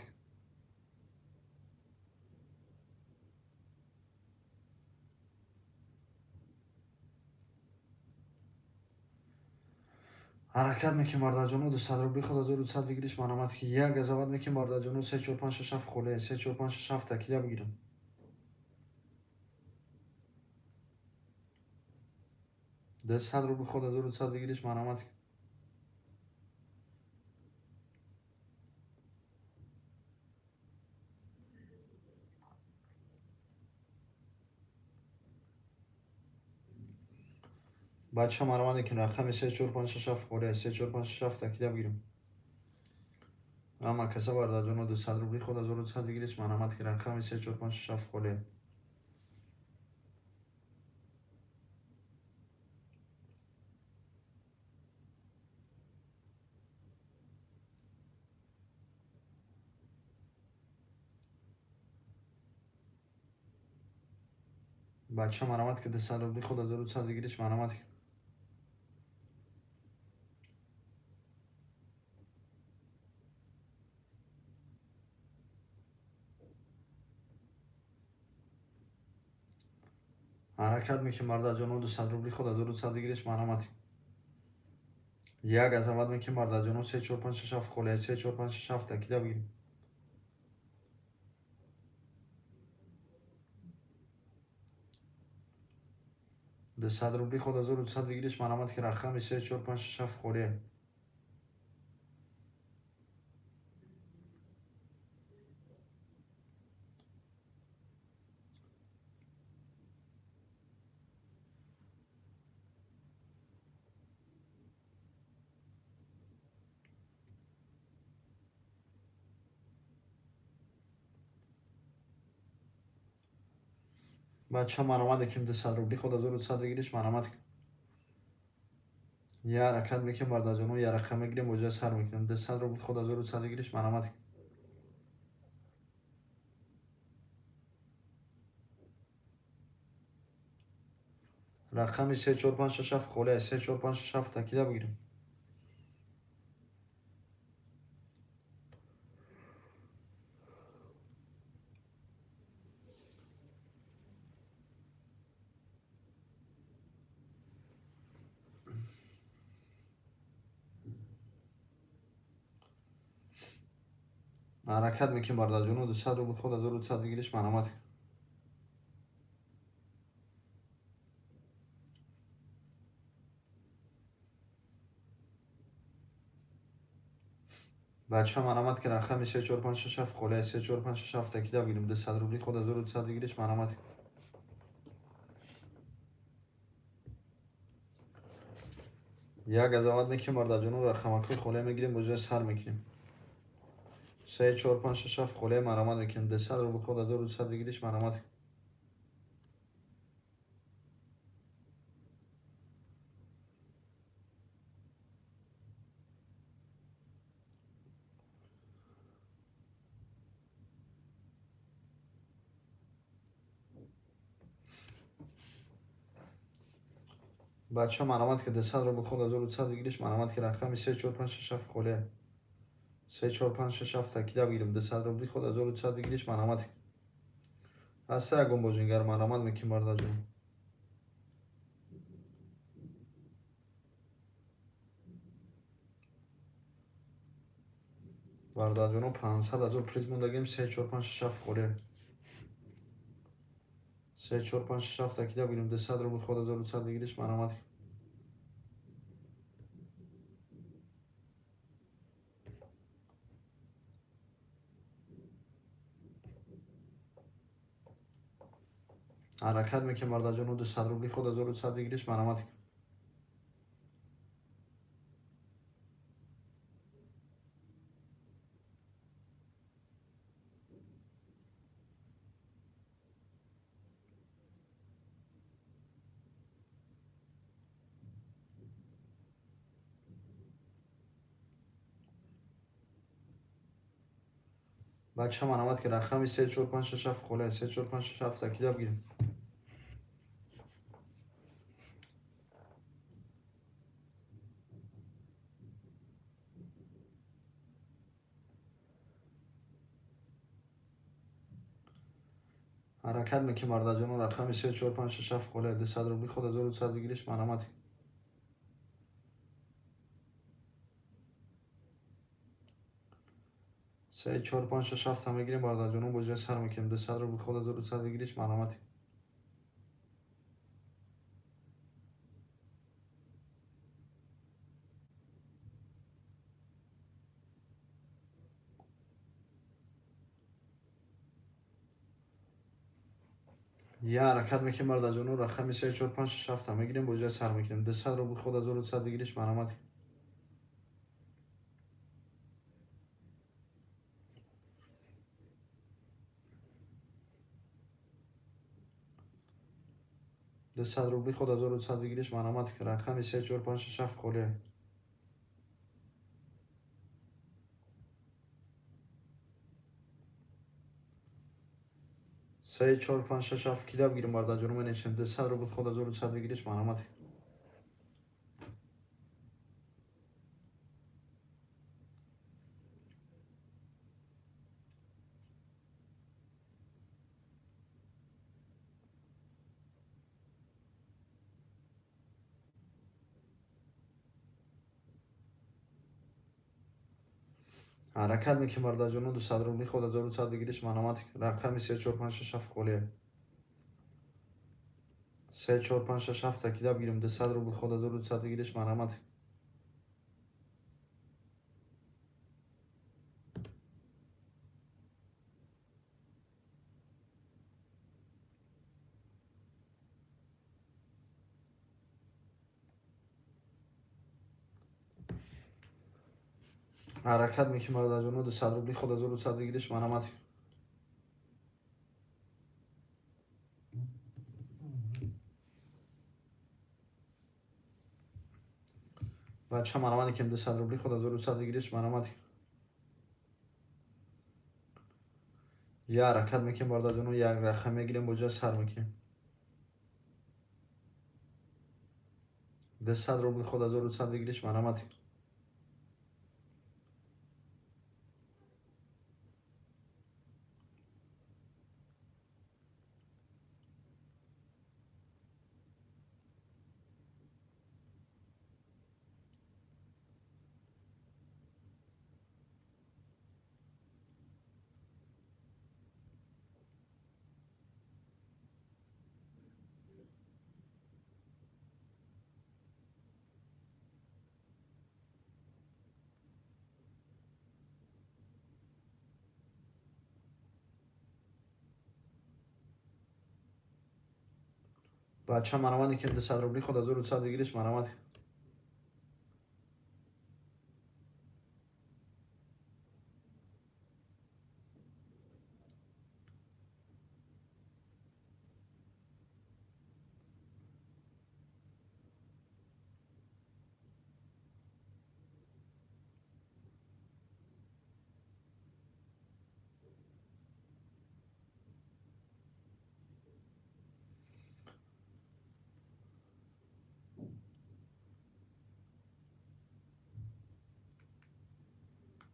Ҳаракат мекунем, бародарҷоно, 200 рубли ход 1200 выигрыш, марамат. Як газават мекунем, бародарҷоно, 3 4 5 6 7 холия, 3 4 5 6 7 такида бигирем. 200 рубли ход 1200 выигрыш, марамат. Бача, марамат ки рақами 3 4 5 6 7 холия, 3 4 5 6 7 такида бигирем. Ама каса, бародарҷоно, 200 рубли ход 1200 выигрыш, марамат, ки рақами 3 4 5 6 7 холия. Бача, марамат ки 200 рубли ход 1200 выигрыш, марамат. Ҳаракат мекунем бародарҷоно, 200 рубли худ 1200 выигрыш марҳамат. Як азават мекунем бародарҷоно, 3 4 5 6 7 холия, 3 4 5 6 7 кида бигирем. 200 рубли худ 1200 выигрыш марҳамат, ки рақами 3 4 5 6 7 холия. Бача марҳамат мекунем, 200 рубли худ 1200 выигрыш марҳамат. Я ҳаракат мекунем бародарҷоно, я рақам мегирем, боҷа сар мекунем. 200 рубли худ 1200 выигрыш марҳамат. Рақами 3 4 5 6 7 холия, 3 4 5 6 7 кида бигирем. Ҳаракат мекунем бародарҷоно, 200 рубл худ 1200 выигрыш марҳамат. Бача марҳамат, ки рақами 3 4 5 6 7 холия, 3 4 5 6 7 кида бигирем. 200 рубли худ 1200 выигрыш марҳамат. Як азават мекунем бародарҷоно, рақамакҳои холия мегирем, боҷа сар мекунем. 3 4 5 6 7 холия марҳамат мекунем. 200 рубл худ 1200 выигрыш марҳамат. Бача марҳамат, ки 200 рубл худ 1200 выигрыш марҳамат, ки рақами 3 4 5 6 7 холия, 3 4 5 6 7 кида бигирем. 200 рубли худ 1200 выигрыш марҳамат. Ҳаста ягон бозингар марҳамат мекунем бародарҷон. Бародарҷоно, 500 ҳазор приз мондагем, 3 4 5 6 7 холия, 3 4 5 6 7 кида бигирем. 200 рубл худ 1200 выигрыш марҳамат. Ҳаракат мекунем бародарҷоно, 200 рубли худ 1200 выигрыш марҳамат. Бача марҳамат, ки рақами 3 4 5 6 7 холия, 3 4 5 6 7 кида бигирем. Ҳаракат мекунем бародарҷоно, рақами 3 4 5 6 7 холия, 200 рубли худ 1200 выигрыш марҳамат. 3 4 5 6 7 мегирем бародарҷоно, боҷа сар мекунем. 200 рубли худ 1200 выигрыш марҳамат. Я ҳаракат мекунем бародарҷоно, рақами 3 4 5 6 7 мегирем, боҷа сар мекунем. 200 рубл худ 1200 выигрыш марҳамат. 200 рубли худ 1200 выигрыш марҳамат, рақами 3 4 5 6 7 холия. 3 4 5 6 7 кида бигирем бародарҷоно, менависем. 200 рубл худ 1200 выигрыш марҳамат. Ҳаракат мекунем, бародарҷоно, 200 рубли ход 1200 выигрыш, марамат. Рақами 3 4 5 6 7 холия. 3 4 5 6 7 такида бигирем, 200 рубли ход 1200 выигрыш, марамат. Ҳаракат мекунем, бародарҷоно, 200 рубли ход 1200 выигрыш, марамат. Бача, марамат мекунем, 200 рубли ход 1200 выигрыш, марамат. Я ҳаракат мекунем, бародарҷоно, як рақам мегирем, боҷа сар мекунем. 200 рубли ход 1200 выигрыш, марамат. Бача, марамат мекунем, 200 рубли ход 1200 выигрыш, марамат.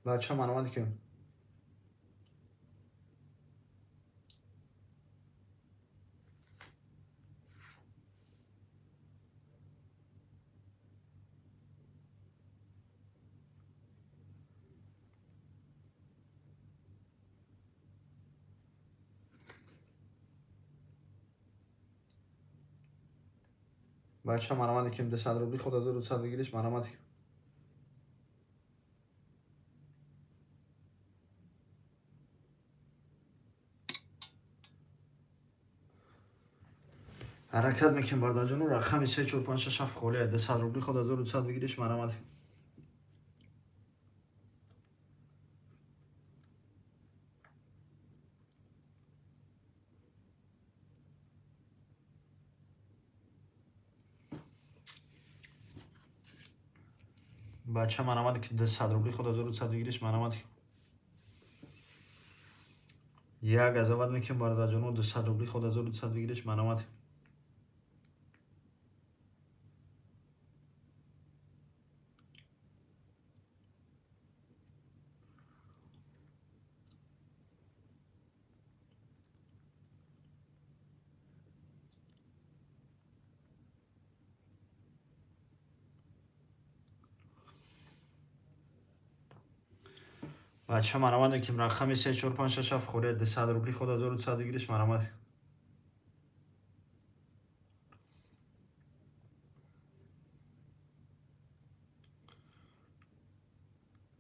Бача, марамат мекунем. Бача, марамат мекунем, 200 рубли ход 1200 выигрыш, марамат. Ҳаракат мекунем, бародарҷоно, рақами 3 4 5 6 7 холия. 200 рубли ход 1200 выигрыш, марамат. Бача, марамат, 200 рубли ход 1200 выигрыш, марамат. Як азават мекунем, бародарҷоно, 200 рубли ход 1200 выигрыш, марамат. Бача, марамат мекунем, рақами 3 4 5 6 7 холия. 200 рубли ход 1200 выигрыш, марамат.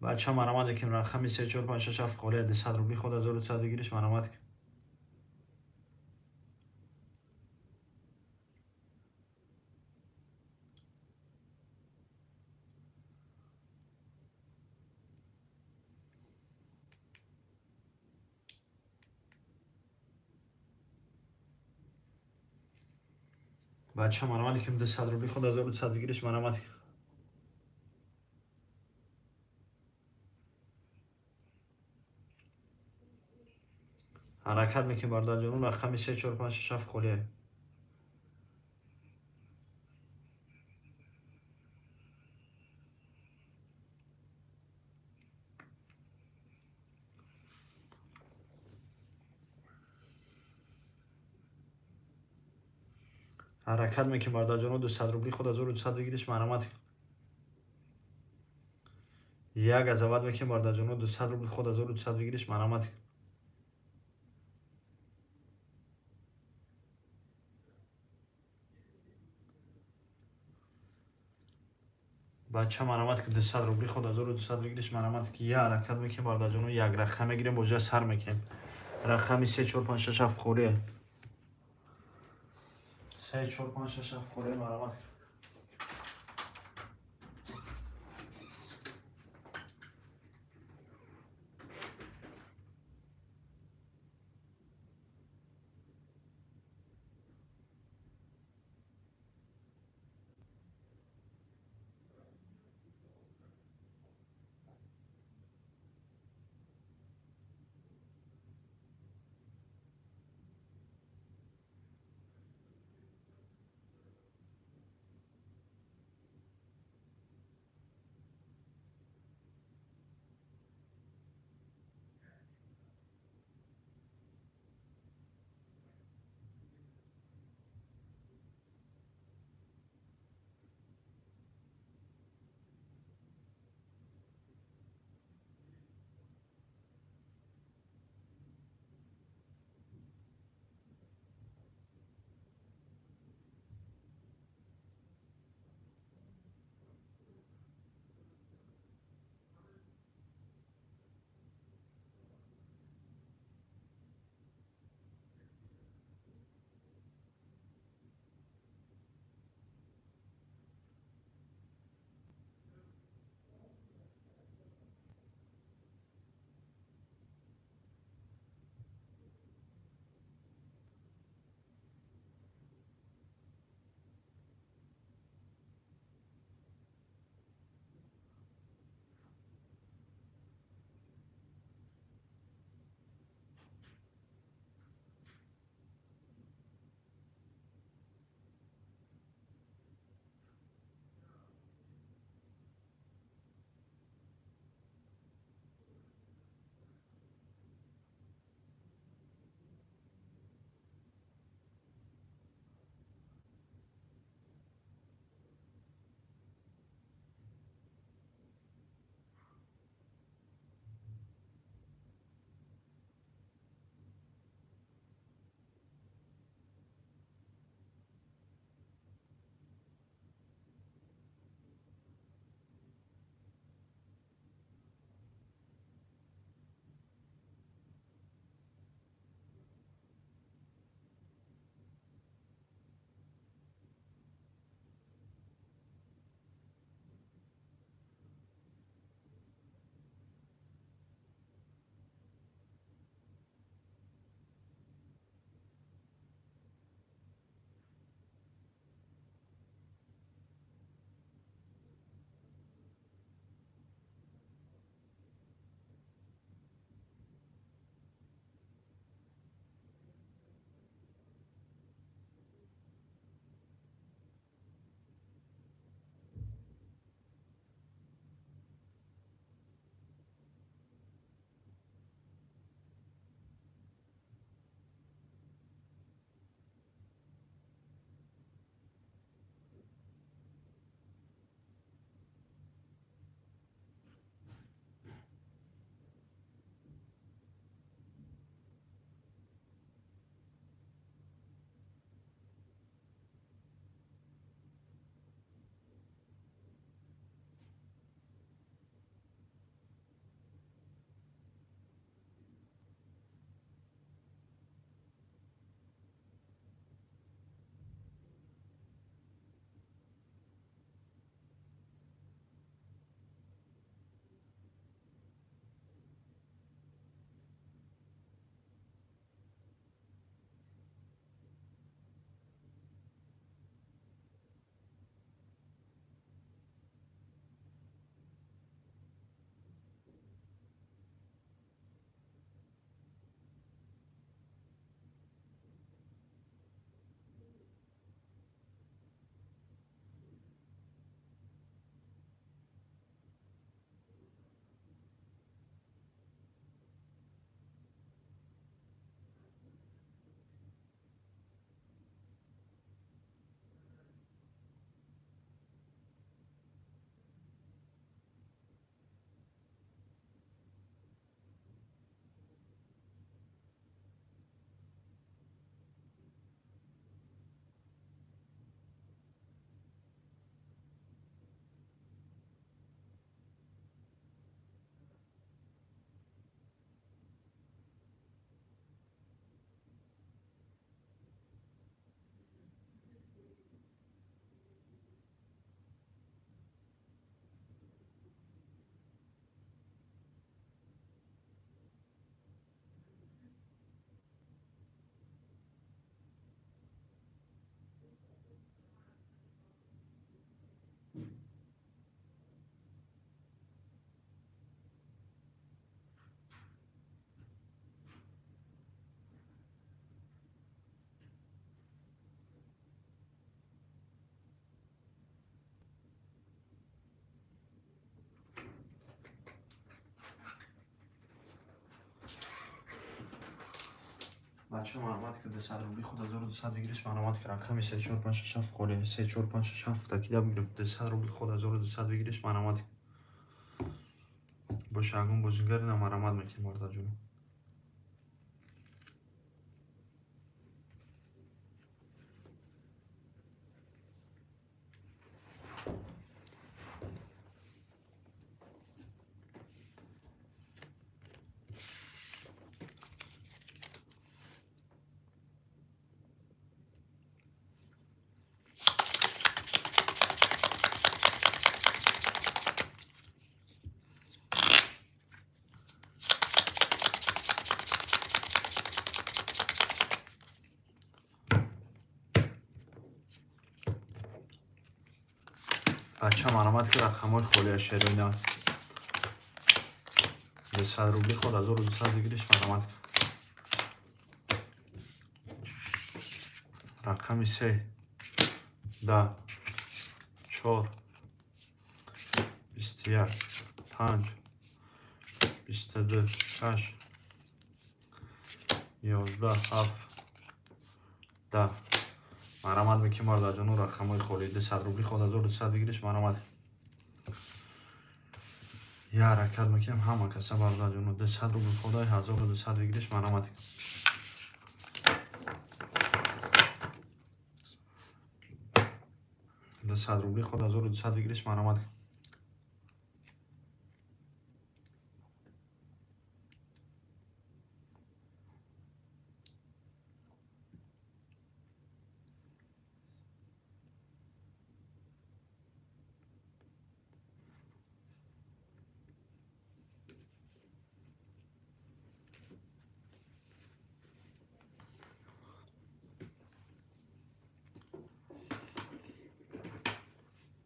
Бача, марамат мекунем, рақами 3 4 5 6 7 холия. 200 рубли ход 1200 выигрыш, марамат. Бача, марамат мекунем, 200 рубли ход 1200 выигрыш, марамат. Ҳаракат мекунем, бародарҷоно, рақами 3 4 5 6 7 холия. Ҳаракат мекунем, бародарҷоно, 200 рубли ход 1200 выигрыш, марамат. Як азават мекунем, бародарҷоно, 200 рубл ход 1200 выигрыш, марҳамат. Бача, марҳамат, ки 200 рубли ход 1200 выигрыш, марҳамат. Ки я ҳаракат мекунем, бародарҷоно, як рақам мегирем, бозия сар мекунем. Рақами 3, 4, 5, 6, 7 холия. 3, 4, 5, 6, 7 холия, марҳамат. Бача марҳамат ки 200 рубли худ 1200 выигрыш, марҳамат ки рақами 3 4 5 6 7 холӣ 3 4 5 6 7 такида бигирем. 200 рубли худ 1200 выигрыш, марҳамат. Боша ягон бозигари на марҳамат мекунем, бародарҷоно. Бача марҳамат ки рақамҳои холия шероина 200 рубли худ 1200 выигрыш, марҳамат. Рақами 3 10 4 21 5 22 6 11 7 10. Марҳамат мекунем, бародарҷоно, рақамҳои холӣ 200 рубли худ 1200 выигрыш, марҳамат. Я ҳаракат мекунем ҳама каса, бародарҷоно, 200 рубли худ 1200 выигрыш, марҳамат. 200 рубли худ 1200 выигрыш, марҳамат.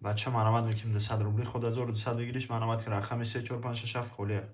Бача марҳамат мекунем, 200 рубли худ 1200 выигрыш, марҳамат ки рақами 3 4 5 6 7 холия.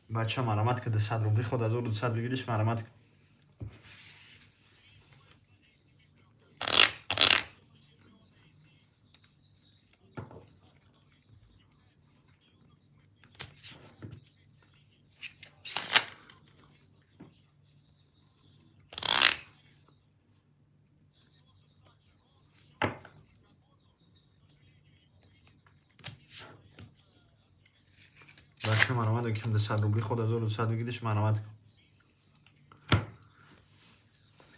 Бача марҳамат ки 200 рубли худ 1200 выигрыш, марҳамат. Бача марҳамат мекунем, 200 рубли худ 1200 выигрыш, марҳамат.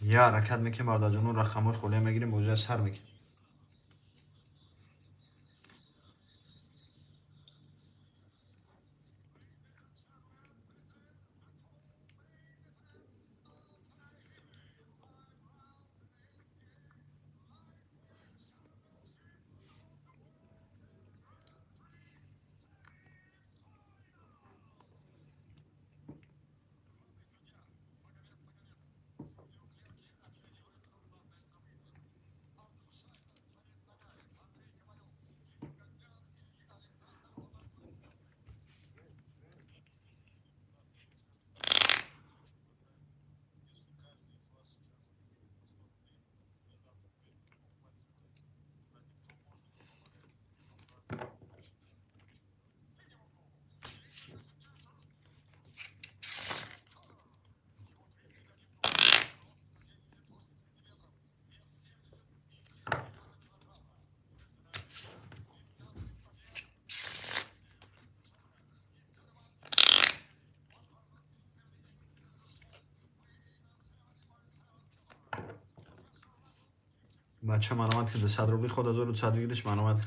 Я ҳаракат мекунем, бародарҷоно, рақамҳои холия мегирем, бозия сар мекунем. Бача марҳамат ки 200 рубли худ 1200 выигрыш, марҳамат.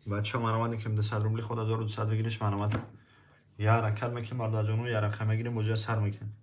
Бача марамат мекунем 200 рубли худ 1200 выигрыш марамат. Я ҳаракат мекунем бародарҷону, я рақам мегирем, бозия сар мекунем.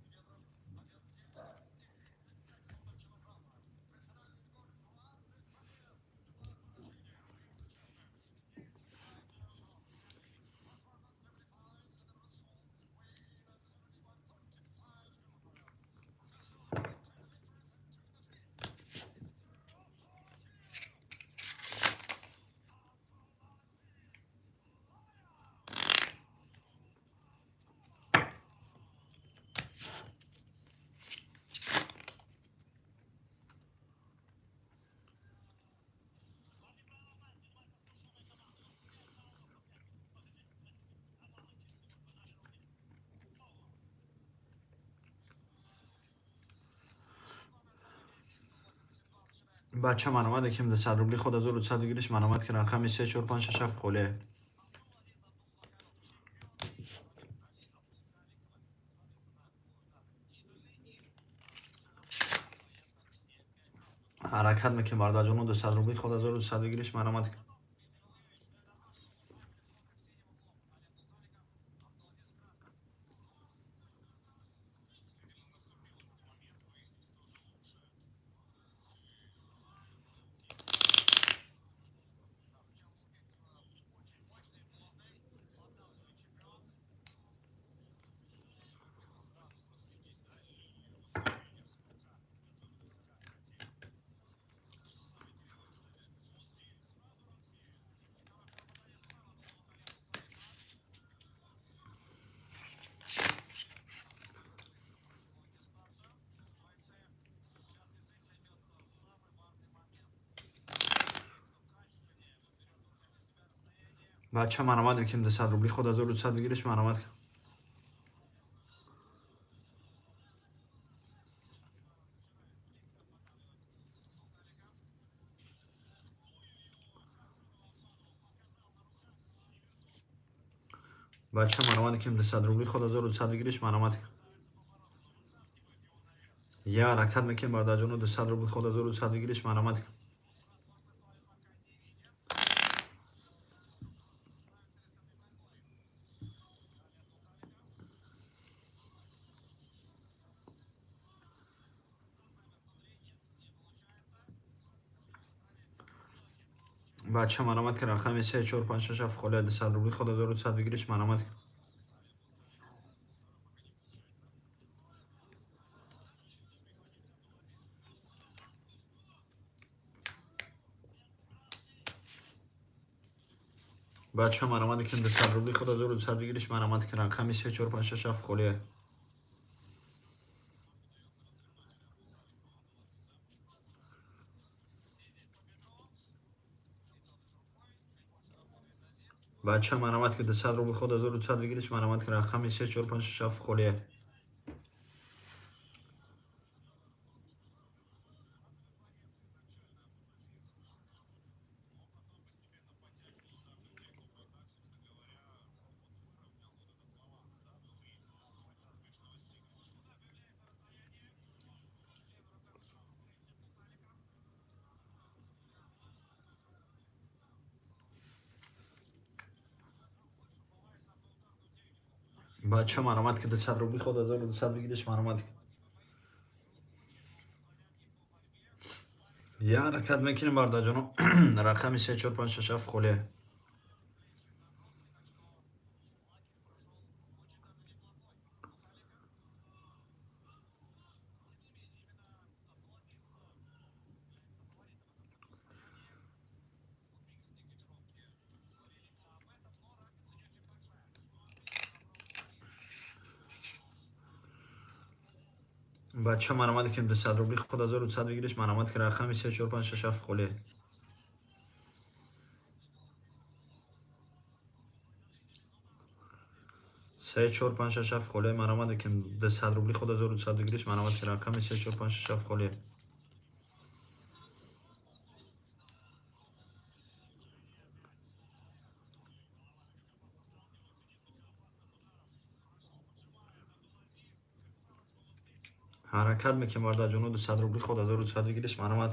Бача марамат мекунем 200 рубли худ 1200 выигрыш марамат ки рақами 3 4 5 6 7 холе. Ҳаракат мекунем бародарҷону, 200 рубли худ 1200 выигрыш марамат. Бача марамат мекунем 200 рубли худ 1200 выигрыш марамат. Бача марамат мекунем 200 рубли худ 1200 выигрыш марамат. Я ҳаракат мекунем бародарҷону, 200 рубли худ 1200 выигрыш марамат. Бача марамат ки рақами 3 4 5 6 7 холе 200 рубли худ 1200 выигрыш марамат. Бача марамат мекунем 200 рубли худ 1200 выигрыш марамат ки рақами 3 4 5 6 7 холе. Бача марамат ки 200 рубли худ 1200 выигрыш марамат ки рақами 3 4 5 6 7 холе. Бача марамат ки 200 рубли худ 1200 выигрыш марамат. Я ҳаракат мекунем бародарҷону, рақами 3 4 5 6 7 холе. Бача марамат мекунем 200 рубли худ 1200 выигрыш марамат ки рақами 3 4 5 6 7 холе. Се 4 5 6 7 холе марамат мекунем 200 рубли худ 1200 выигрыш марамат ки рақами 3 4 5 6 7 холе. Ҳаракат мекунем бародарҷону, 200 рубли худ 1200 выигрыш марамат.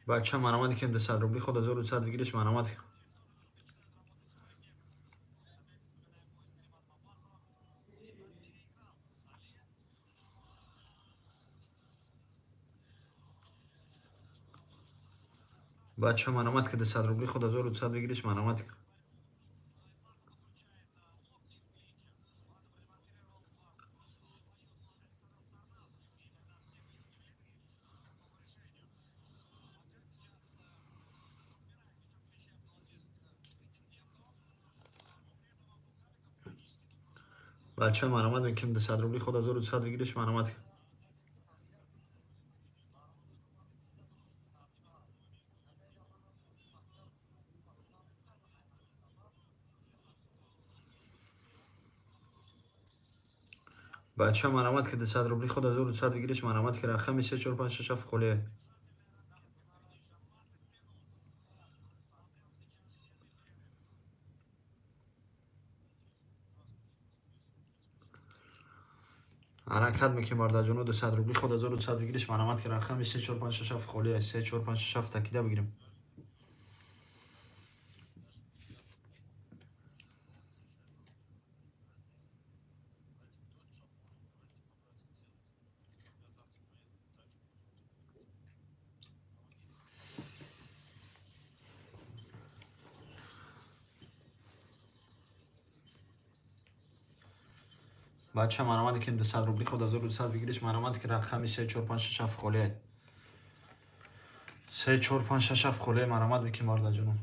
Бача, марамат кем, 200 рубли ход 1200 выигрыш, марамат. Бача, марамат ки, 200 рубли ход 1200 выигрыш, марамат. Бача, марамат мекунем, 200 рубли ход 1200 выигрыш, марамат. Бача, марамат ки, 200 рубли ход 1200 выигрыш, марамат ки, рақами 3 4 5 6 7 холия. Ҳаракат мекунем, бародарҷоно, 200 рубли ход 1200 выигрыш, марамат ки, рақами 3 4 5 6 7 холия, 3 4 5 6 7 такида бигирем. Бача, марамат кем, 200 рубли ход 1200 выигрыш, марамат ки, рақами 3 4 5 6 7 холия. 3 4 5 6 7 холия, марамат мекунем, бародарҷоно.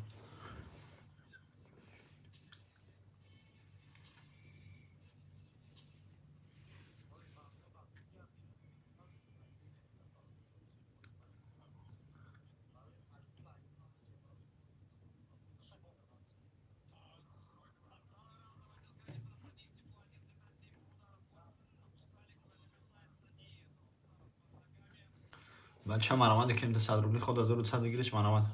Бача, марамат кем, 200 рубли ход 1200 выигрыш, марамат.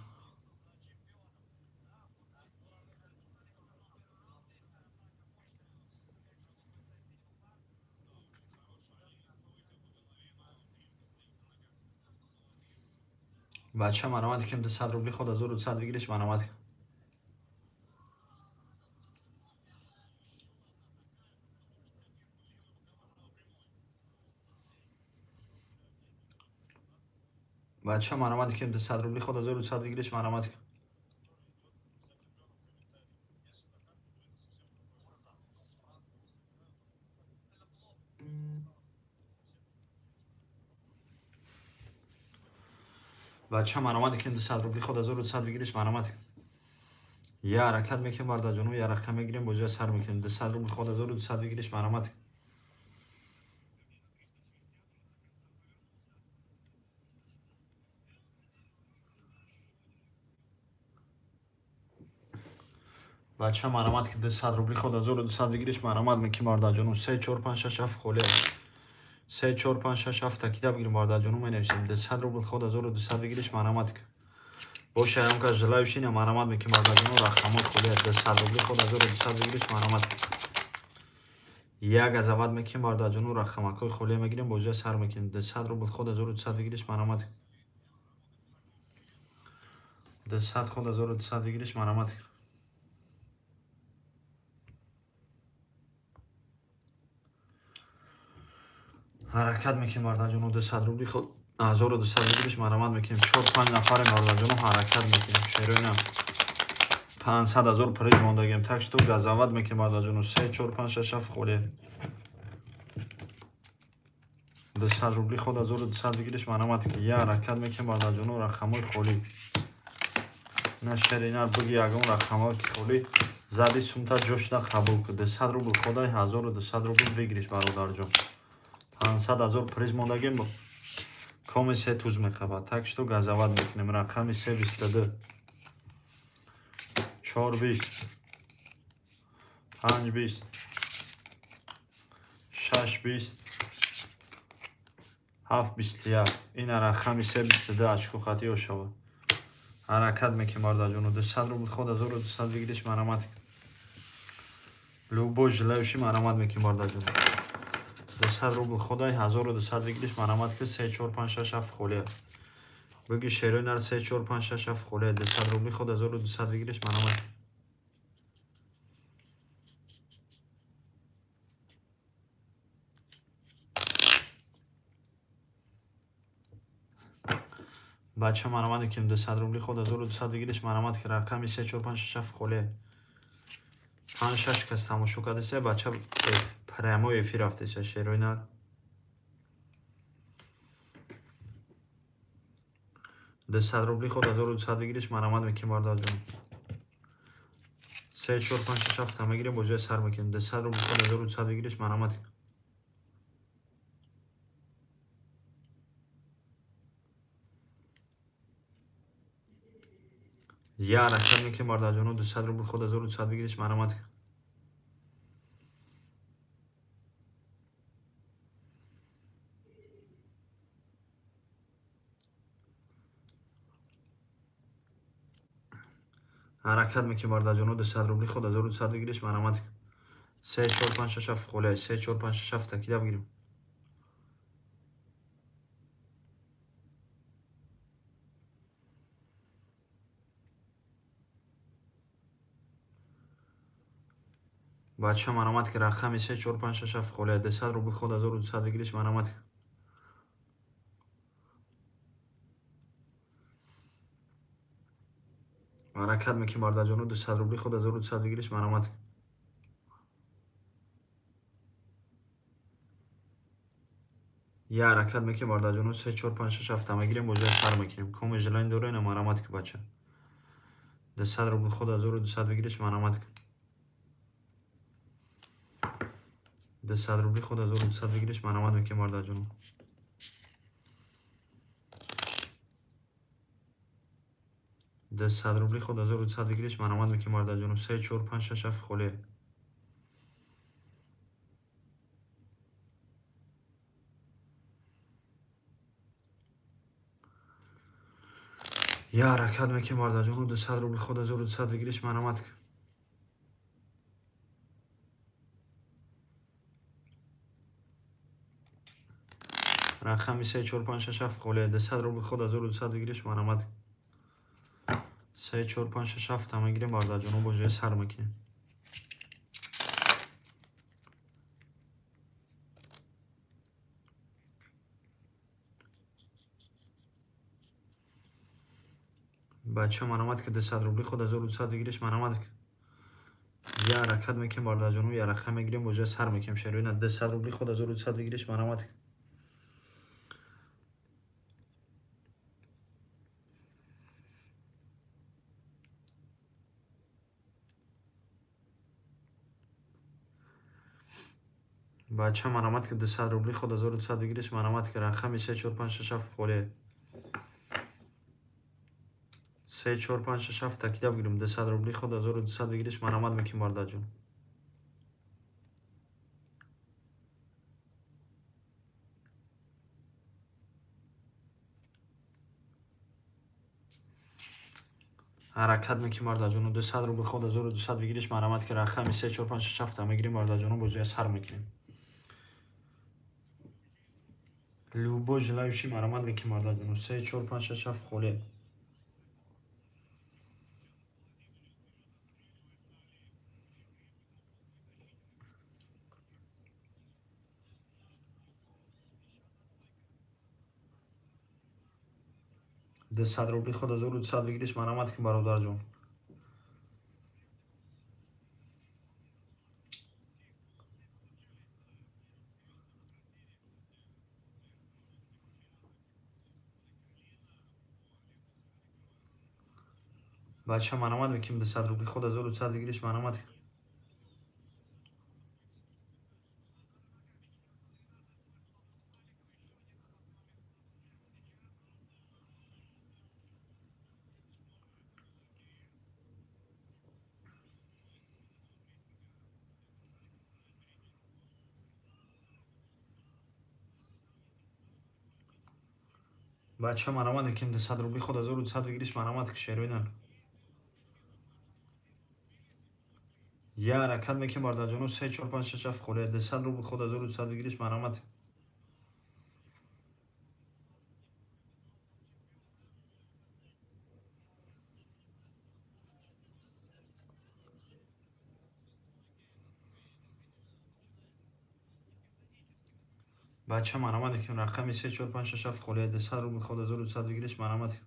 Бача, марамат кем, 200 рубли ход 1200 выигрыш, марамат. Бача, марамат кем, 200 рубли ход 1200 выигрыш, марамат. Бача, марамат кем, 200 рубли ход 1200 выигрыш, марамат. Я ҳаракат мекунем, бародарҷоно, я рақам мегирем, бо ҷоя сар мекунем. 200 рубли ход 1200 выигрыш, марамат. Бача, марамат ки, 200 рубли ход 1200 выигрыш, марамат мекунем, бародарҷоно. 3 4 5 6 7 холия. 3 4 5 6 7 такида бигирем, бародарҷоно, менависем. 200 рубл ход 1200 выигрыш, марамат. Боша, ям ка желающий на марамат мекунем, бародарҷоно, рақамҳои холия. 200 рубли ход 1200 выигрыш, марамат. Як азават мекунем, бародарҷоно, рақамакҳои холия мегирем, бо ҷоя сар мекунем. 200 рубл ход 1200 выигрыш, марамат. 200 ход 1200 выигрыш, марамат. Ҳаракат мекунем, бародарҷоно, 200 рубли ход 1200 выигрыш, марамат мекунем. 4-5 нафарем, бародарҷоно, ҳаракат мекунем. Шероинам 500 ҳазор приз мондагем, так что газават мекунем, бародарҷоно. 3 4 5 6 7 холия. 200 рубли ход 1200 выигрыш, марамат ки, я ҳаракат мекунем, бародарҷоно, рақамҳои холӣ. На шерина биги, ягон рақамҳое ки холӣ зади, сумта ҷошта қабул кун. 200 рубл ходай 1200 рубл выигрыш, бародарҷон. 500 ҳазор приз мондагем, коми се туз мехабад, так что газават мекунем. Рақами се 22, 4 20, 5 20, 6 20, 7 21. Ина рақами се 22 очко хати ошава. Ҳаракат мекунем, бародарҷоно, 200 рубл ход 1200 выигрыш, марамат. Любой желающий, марамат мекунем, бародарҷоно. 200 рубл ходай 1200 выигрыш, марамат ки, 3 4 5 6 7 холия. Бигӣ шерои нар 3 4 5 6 7 холе 200 рубли ход 1200 выигрыш марамат. Бача марамат мекунем 200 рубли ход 1200 выигрыш марамат ки рақами 3 4 5 6 7 холе. 5 6 кас тамошо кардеса бача прямой эфир рафтеса шерои нар. 200 рубли ход 1200 выигрыш марамат мекунем бародарҷон. 3 4 5 6 7 мегирем бо ҷои сар мекунем. 200 рубли ход 1200 выигрыш марамат. Я ҳаракат мекунем бародарҷоно 200 рубли ход 1200 выигрыш марамат. Ҳаракат мекунем бародарҷоно 200 рубли ход 1200 выигрыш марамат. 3 4 5 6 7 холе 3 4 5 6 7 такида бигирем. Бача марамат ки рақами 3 4 5 6 7 холе 200 рубли ход 1200 выигрыш марамат. Ҳаракат мекунем бародарҷоно 200 рубли ход 1200 выигрыш марамат. Я ҳаракат мекунем бародарҷоно 3 4 5 6 7 мегирем бо ҷои сар мекунем. Коме желание дора ина марамат ки бача. 200 рубли ход 1200 выигрыш марамат. 200 рубли ход 1200 выигрыш марамат мекунем бародарҷоно. 200 рубли ход 1200 выигрыш марамат мекунем бародарҷоно. 3 4 5 6 7 холе. Я ҳаракат мекунем бародарҷоно 200 рубли ход 1200 выигрыш марамат. Рақами 3 4 5 6 7 холе 200 рубли ход 1200 выигрыш марамат. 3 4 5 6 7 мегирем бародарҷоно бо ҷои сар мекунем. Бача марамат ки 200 рубли ход 1200 выигрыш марамат. Я ҳаракат мекунем бародарҷоно я рақам мегирем бо ҷои сар мекунем. Шероина 200 рубли ход 1200 выигрыш марамат. Бача марамат ки 200 рубли ход 1200 выигрыш марамат ки рақами 3 4 5 6 7 холе. 3 4 5 6 7 такида бигирем 200 рубли ход 1200 выигрыш марамат мекунем бародарҷон. Ҳаракат мекунем бародарҷоно 200 рубли ход 1200 выигрыш марамат ки рақами 3 4 5 6 7 мегирем бародарҷоно бо ҷои сар мекунем. Любой желающий марамат мекунем бародарҷоно 3 4 5 6 7 холе. 200 рубли ход 1200 выигрыш марамат кун бародарҷон. Бача марамат мекунем 200 рубли ход 1200 выигрыш марамат. Бача марамат мекунем 200 рубли ход 1200 выигрыш марамат ки шероина. Я ҳаракат мекунем бародарҷоно 3 4 5 6 7 холе 200 рубли ход 1200 выигрыш марамат. Бача, марамат мекунем, рақами 3, 4, 5, 6, 7 холия, 200 рубл ход 1200 выигрыш, марамат.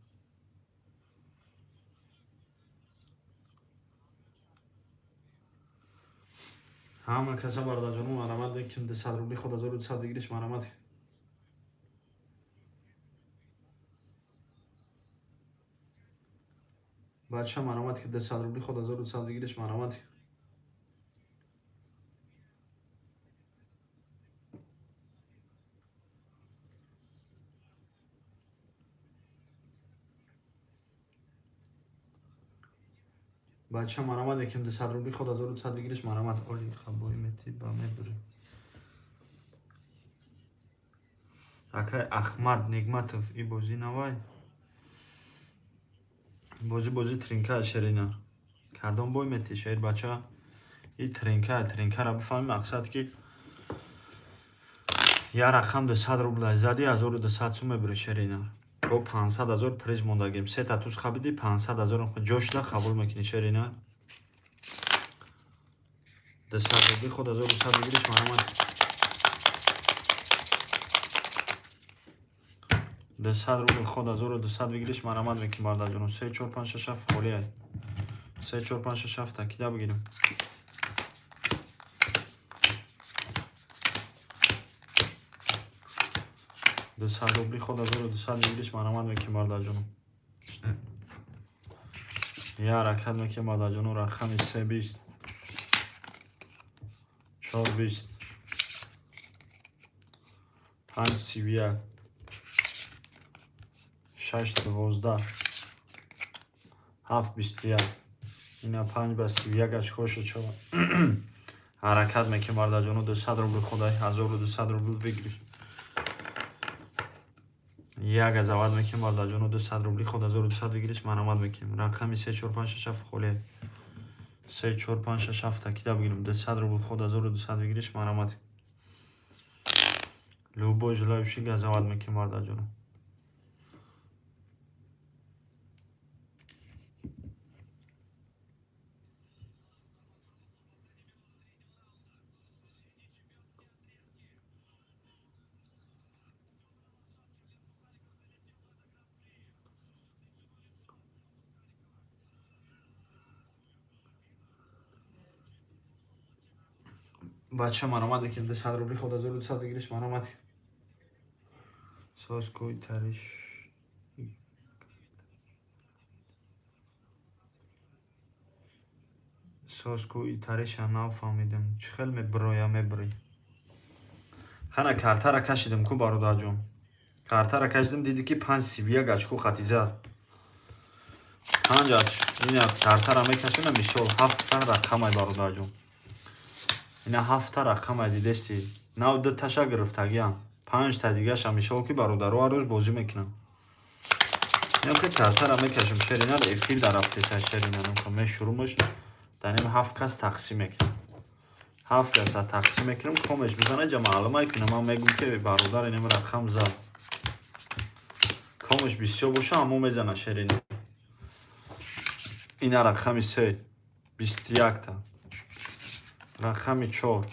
Ҳама каса, бародарҷоно, марамат мекунем, 200 рубли ход 1200 выигрыш, марамат. Бача, марамат ки 200 рубли ход 1200 выигрыш, марамат. Бача, марамат мекунем, 200 рубли ход 1200 выигрыш, марамат. Оли хабои мети ба мебурем. Акай Ахмад Нигматов, и бозӣ навай. Бозӣ, бозӣ тринка, шерина. Кадом бой мети, шер бача? И тринка, тринкара бифаҳмем, мақсад ки я рақам 200 рубла зади, 1200 сум мебури, шерина. Бо 500 ҳазор приз мондагим. Се та туз хабиди, 500 ҳазор ҷошда қабул мекунӣ, шерина. 200 рубли ход 1200 выигрыш, марамат. 200 рубл ход 1200 выигрыш, марамат мекунем, бародарҷоно. 3, 4, 5, 6, 7 холия. 3, 4, 5, 6, 7 такида бигирем. 200 рубли ход 1200 выигрыш, марамат мекунем, бародарҷоно. Я ҳаракат мекунем, бародарҷоно, рақами 3 20, 4 20, 5 31, 6 12, 7 21. Ина 5 ба 31 очко шуд. Чо ҳаракат мекунем, бародарҷоно, 200 рубл ходай 1200 рубл выигрыш. Як азават мекунем, бародарҷоно, 200 рубли ход 1200 выигрыш, марамат мекунем. Рақами 3, 4, 5, 6, 7 холия. 3, 4, 5, 6, 7 такида бигирем. 200 рубл ход 1200 выигрыш, марамат. Любой желающий газават мекунем, бародарҷоно. Бача, марамат мекунем, 200 рубли ход 1200 выигрыш, марамат. Соску тариш. Соску итариша нафаҳмидем. Чӣ хел меброя, мебурӣ? Хана, картара кашидем ку, бародарҷон. Картара кашидем, диди ки 5 31 очко хати зад. Панҷ ач. Ина картара мекашем, мисол ҳафта рақамай, бародарҷон. Ина ҳафта рақамай, дидести. Нав ду таша гирифтагиам. Панҷта дигаша мисол ки бародаро ҳар рӯз бозӣ мекунам. Инам ки картара мекашем, шерина эфир дарафтеса, шерина мешурумаш дар ин ҳафт кас тақсим мекунам. Ҳафт каса тақсим мекунам, комеш бизана ҷа маълумай кунам, ман мегӯм ки бародар инам рақам зад. Комеш бисёр боша, ҳамо мезана, шерина. Ина рақами се 21-та. Рақами чор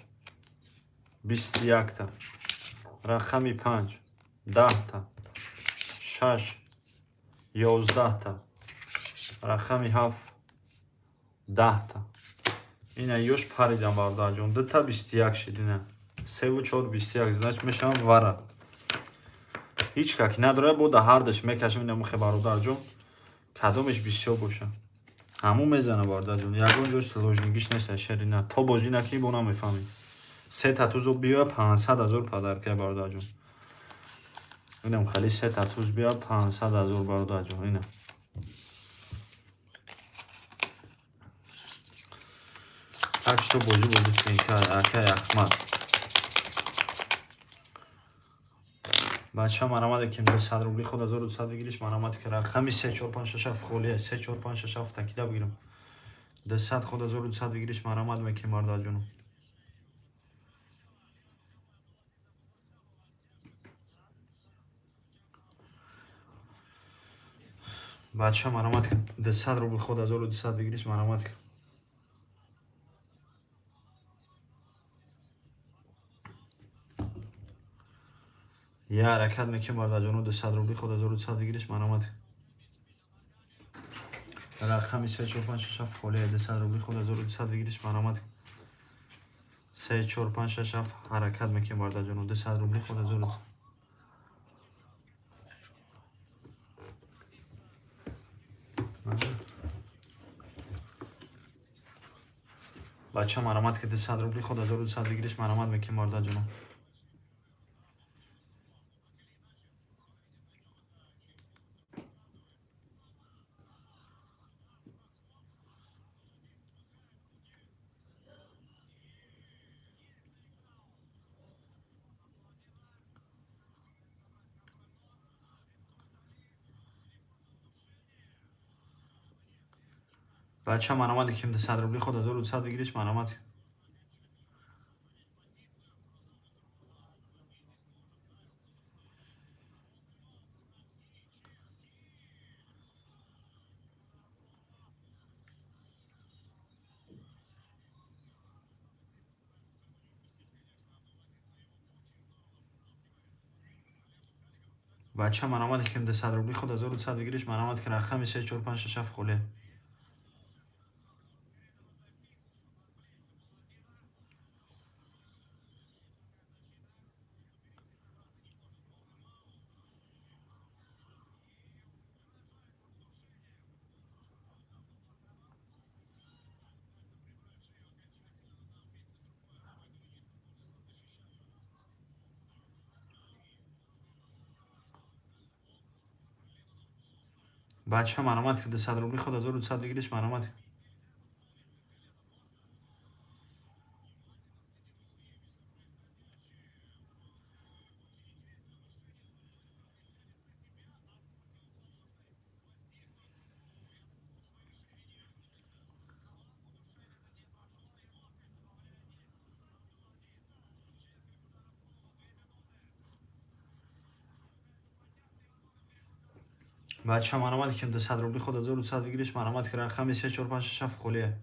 21-та. Рақами панҷ 10-та. Шаш 11-та. Рақами ҳафт 10-та. Ина ёш паридам, бародарҷон. Дута 21 шид ина. Севу чор 21, значит, мешавам вара. Ҳеҷ как надора, бо да ҳардаш мекашам ина мухе, бародарҷон. Кадомеш бисёр боша. Ҳамун мезана, бародарҷон. Ягон ҷош сложный гиш нест, шерина. То бозӣ накунӣ, бо намефаҳмӣ. Се та тузо биёя, 500 ҳазор подарка, бародарҷон. Инам хали се та туз биёя, 500 ҳазор, бародарҷон. Ина. Так что бозӣ, бозӣ тринка, акай Ахмад. Бача, марамат ким 200 рубли ход 1200 выигрыш, марамат ки рақами 3, 4, 5, 6, 7 холия, 3, 4, 5, 6, 7 такида бигирам. 200 ход 1200 выигрыш, марамат мекунем, бародарҷоно. Бача, марамат ки 200 рубл ход 1200 выигрыш, марамат ки. Я ҳаракат мекунем, бародарҷоно, 200 рубли ход 1200 выигрыш, маромад. Рақами 3 4 5 6 7 холия, 200 рубли ход 1200 выигрыш, маромад. 3 4 5 6 7 ҳаракат мекунем, бародарҷоно, 200 рубли ход 1200. Бача, маромад, ки 200 рубли ход 1200 выигрыш, маромад мекунем, бародарҷоно. Бача, маромад, ким 200 рубли ход 1200 выигрыш, маромад. Бача, маромад, ким 200 рубли ход 1200 выигрыш, маромад, ки рақами 3 4 5 6 7 холия. Бача, маромад, ки 200 рубли ход 1200 выигрыш, маромад. Бача, маромад, ким 200 рубли ход 1200 выигрыш, маромад, ки рақами 3 4 5 6 7 холия.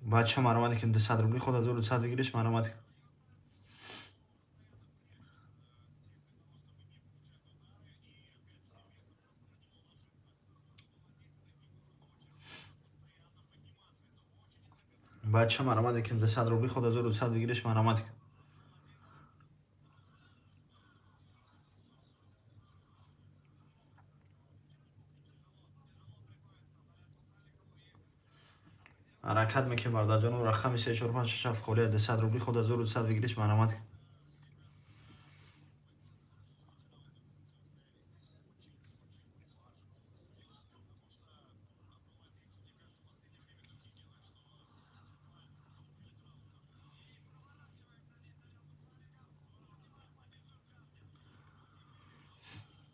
Бача, маромад, ким 200 рубли ход 1200 выигрыш, маромад. Бача, маромад, ким 200 рубли ход 1200 выигрыш, маромад. Ҳаракат мекунем, бародарҷоно, рақами 3 4 5 6 7 холия, 200 рубли ход 1200 выигрыш, маромад.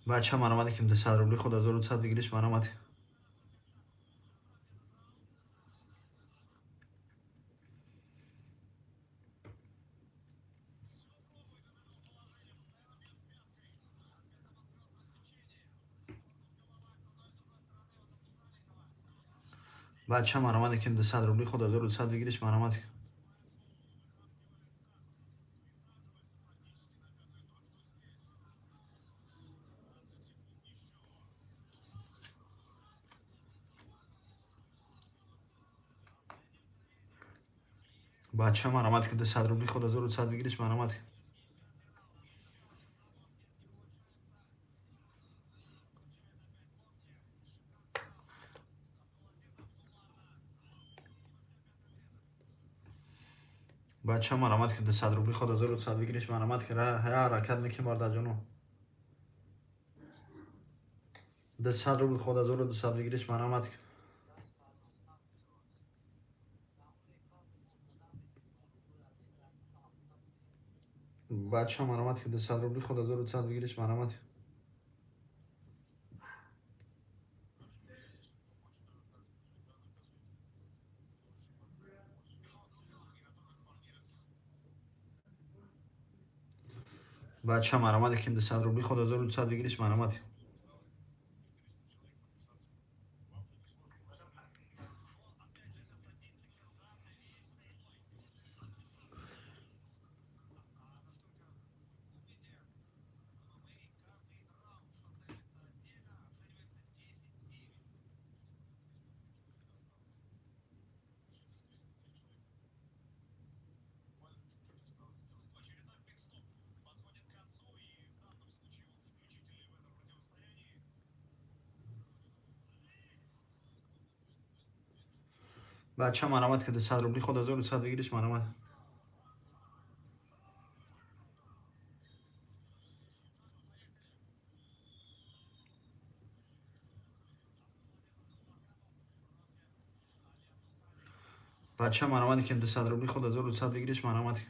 Бача, маромад, ким 200 рубли ход 1200 выигрыш, маромад. Бача, маромад, ким 200 рубли ход 1200 выигрыш, маромад. Бача, маромад, ки 200 рубли ход 1200 выигрыш, маромад. Бача, маромад, ки 200 рубли ход 1200 выигрыш, маромад, ки ҳаракат мекунем, бародарҷоно. 200 рубли ход 1200 выигрыш, маромад. Бача, маромад, ки 200 рубли ход 1200 выигрыш, маромад. Бача марамат ким 200 рубли ход 1200 выигрыш марамат. Бача марамат ки 200 рубли ход 1200 выигрыш марамат. Бача марамат ки 200 рубли ход 1200 выигрыш марамат.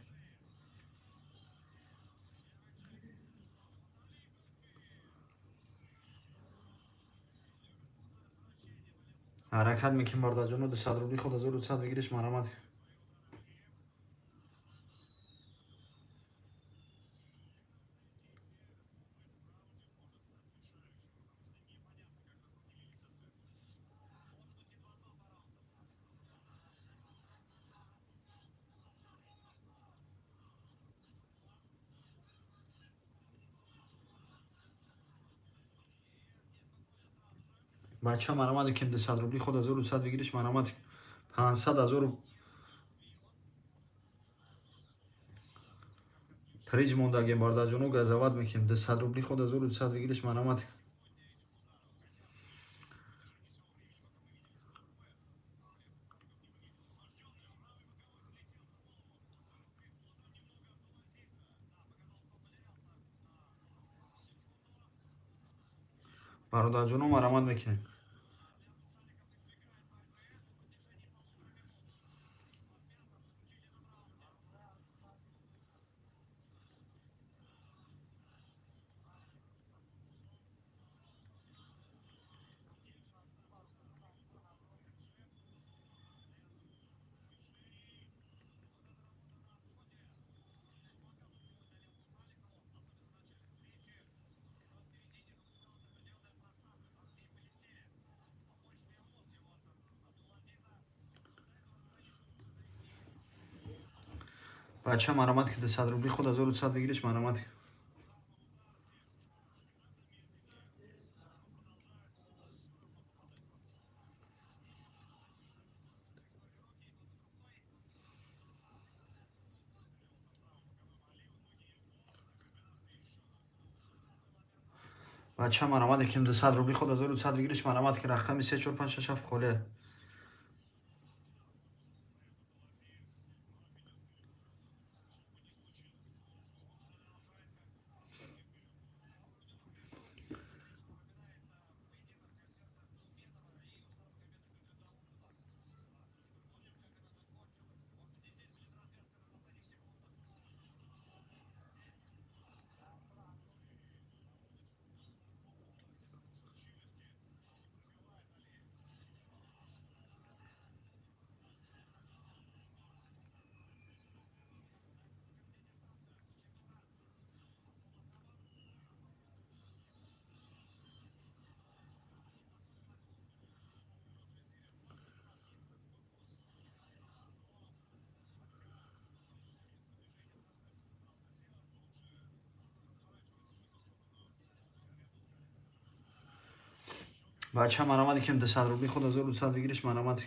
Ҳаракат мекунем бародарҷоно 200 рубли ход 1200 выигрыш марамат. Бача марамат ким 200 рубли ход 1200 выигрыш марамат. 500 ҳазор приз мондагем бародарҷоно газават мекунем 200 рубли ход 1200 выигрыш марамат. Бародарҷоно марамат мекунем. Бача марамат ки 200 рубли ход 1200 выигрыш марамат. Бача марамат ким 200 рубли ход 1200 выигрыш марамат ки рақами 3 4 5 6 7 холе. Бача марамат ким 200 рубли ход 1200 выигрыш марамат.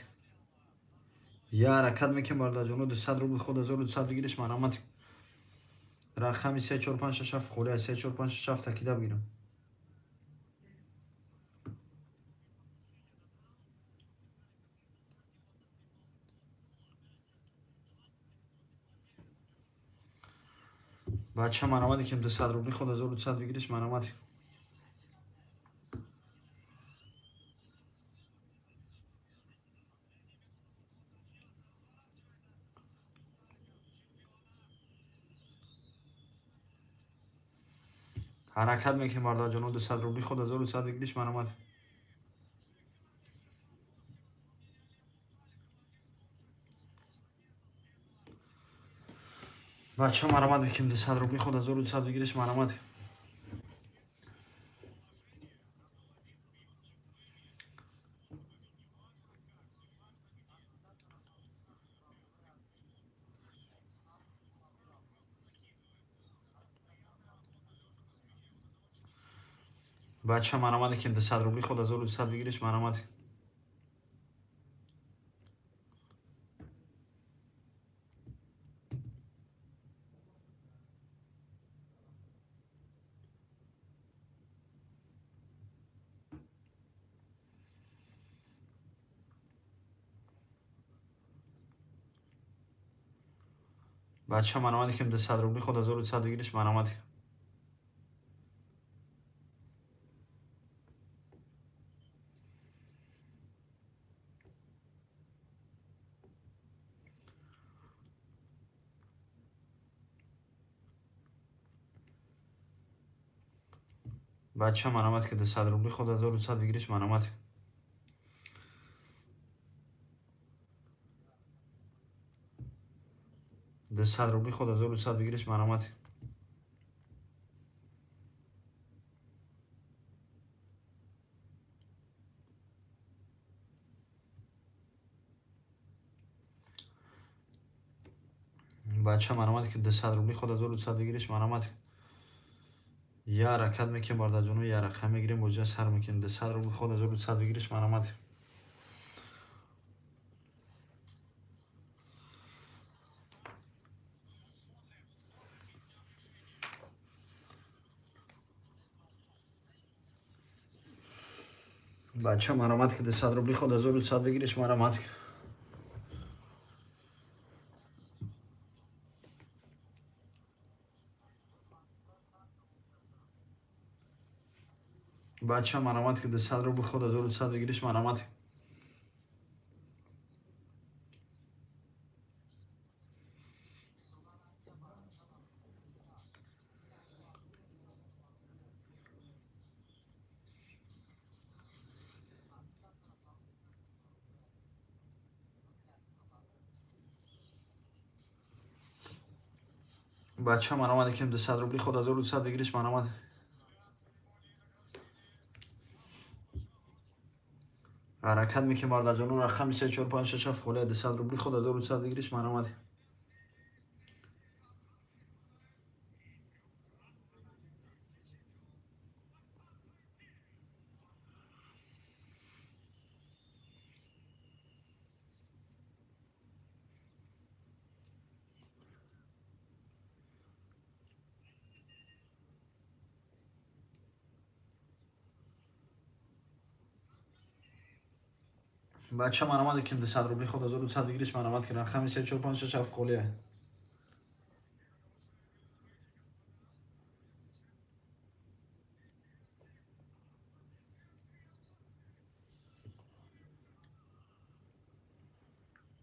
Я ҳаракат мекунем бародарҷоно 200 рубли ход 1200 выигрыш марамат. Рақами 3 4 5 6 7 холе 3 4 5 6 7 такида бигирам. Бача марамат ким 200 рубли ход 1200 выигрыш марамат. Ҳаракат мекунем бародарҷоно 200 рубли ход 1200 выигрыш марамат. Бача, марамат бикем, 200 рубли ход 1200 выигрыш, марамат. Бача, марамат бикем, 200 рубли ход 1200 выигрыш, марамат. Бача, марамат бикем, 200 рубли ход 1200 выигрыш, марамат. Бача, марамат ки 200 рубли ход 1200 выигрыш, марамат. 200 рубли ход 1200 выигрыш, марамат. Бача, марамат ки 200 рубли ход 1200 выигрыш, марамат. Я ҳаракат мекунем, бародарҷоно, я рақам мегирем, бозия сар мекунем. 200 рубли ход 1200 выигрыш, марамат. Бача, марамат ки 200 рубли ход 1200 выигрыш, марамат. Бача, марамат ки 200 рубли ход 1200 выигрыш, марамат. Бача, марамат ким 200 рубли ход 1200 выигрыш, марамат. Ҳаракат мекунем, бародарҷоно, рақами 3 4 5 6 7 холия, 200 рубли ход 1200 выигрыш, марамат. Бача, марамат ким 200 рубли ход 1200 выигрыш, марамат, ки рақами 3 4 5 6 7 холия.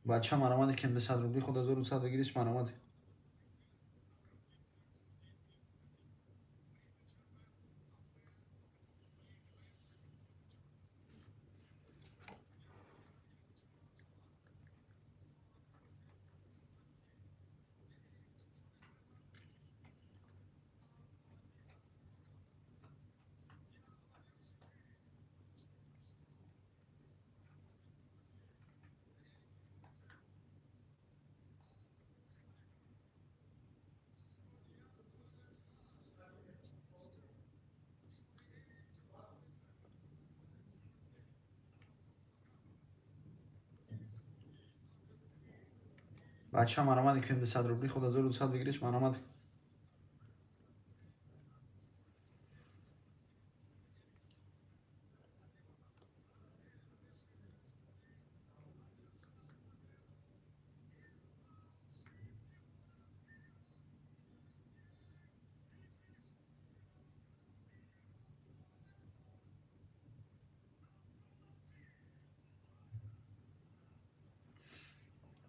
Бача, марамат ким 200 рубли ход 1200 выигрыш, марамат. Бача, марамат ким 200 рубли ход 1200 выигрыш, марамат.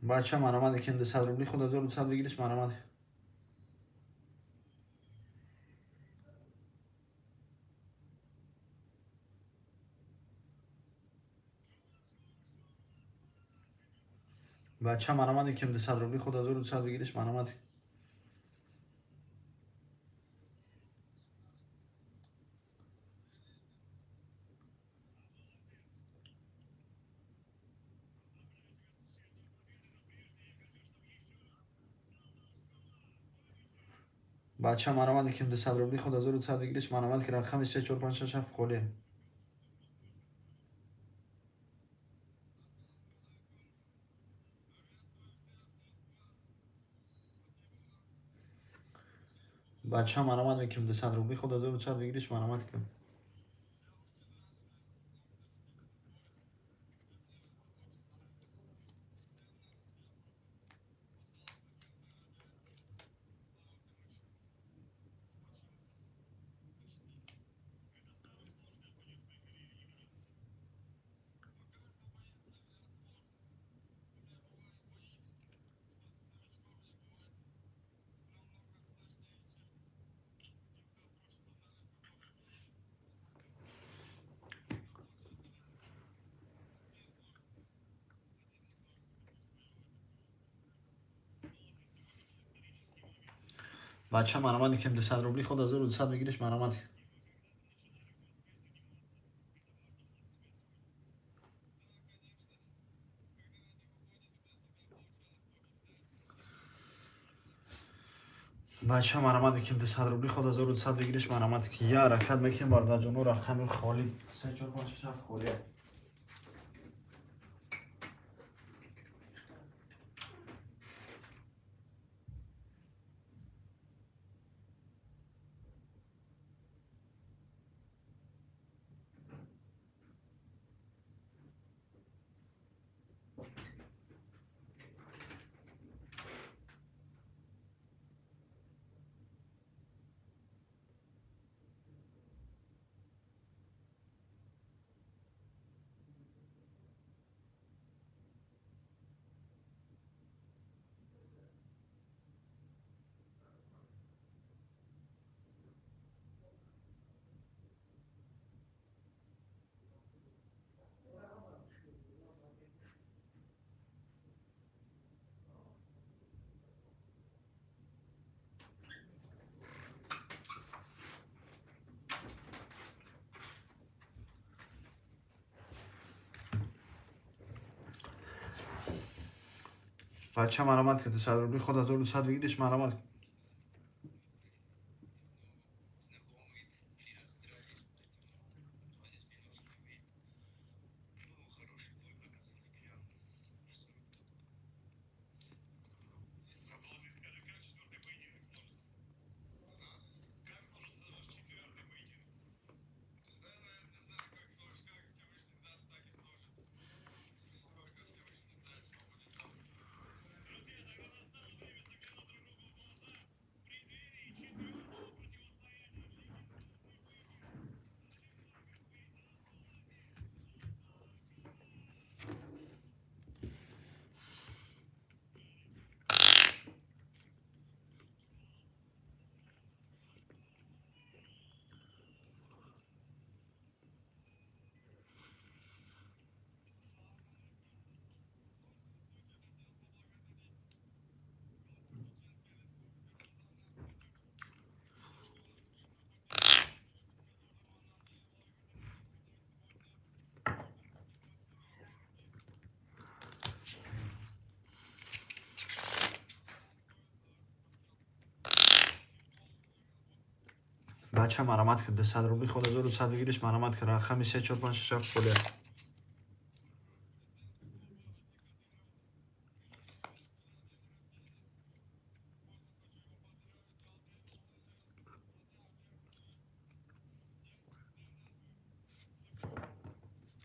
Бача, марамат ким 200 рубли ход 1200 выигрыш, марамат. Бача, марамат ким 200 рубли ход 1200 выигрыш, марамат. Бача марамад ким 200 рубли худ 1200 выигрыш марамад ки рақами 3 4 5 6 7 холӣ. Бача марамад мекунем 200 рубли худ 1200 выигрыш марамад кунем. Бача марамад ким 200 рубли худ 1200 выигрыш марамад. Бача марамад ким 200 рубли худ 1200 выигрыш марамад. Я ҳаракат мекунем бародарҷоно рақами холӣ 3 4 5 6 7 холӣ. Бача марамад ки 200 рубли худ 1200 выигрыш марамад. Бача марамад ки 200 рубли худ 1200 выигрыш марамад ки рақами 3 4 5 6 7 холӣ.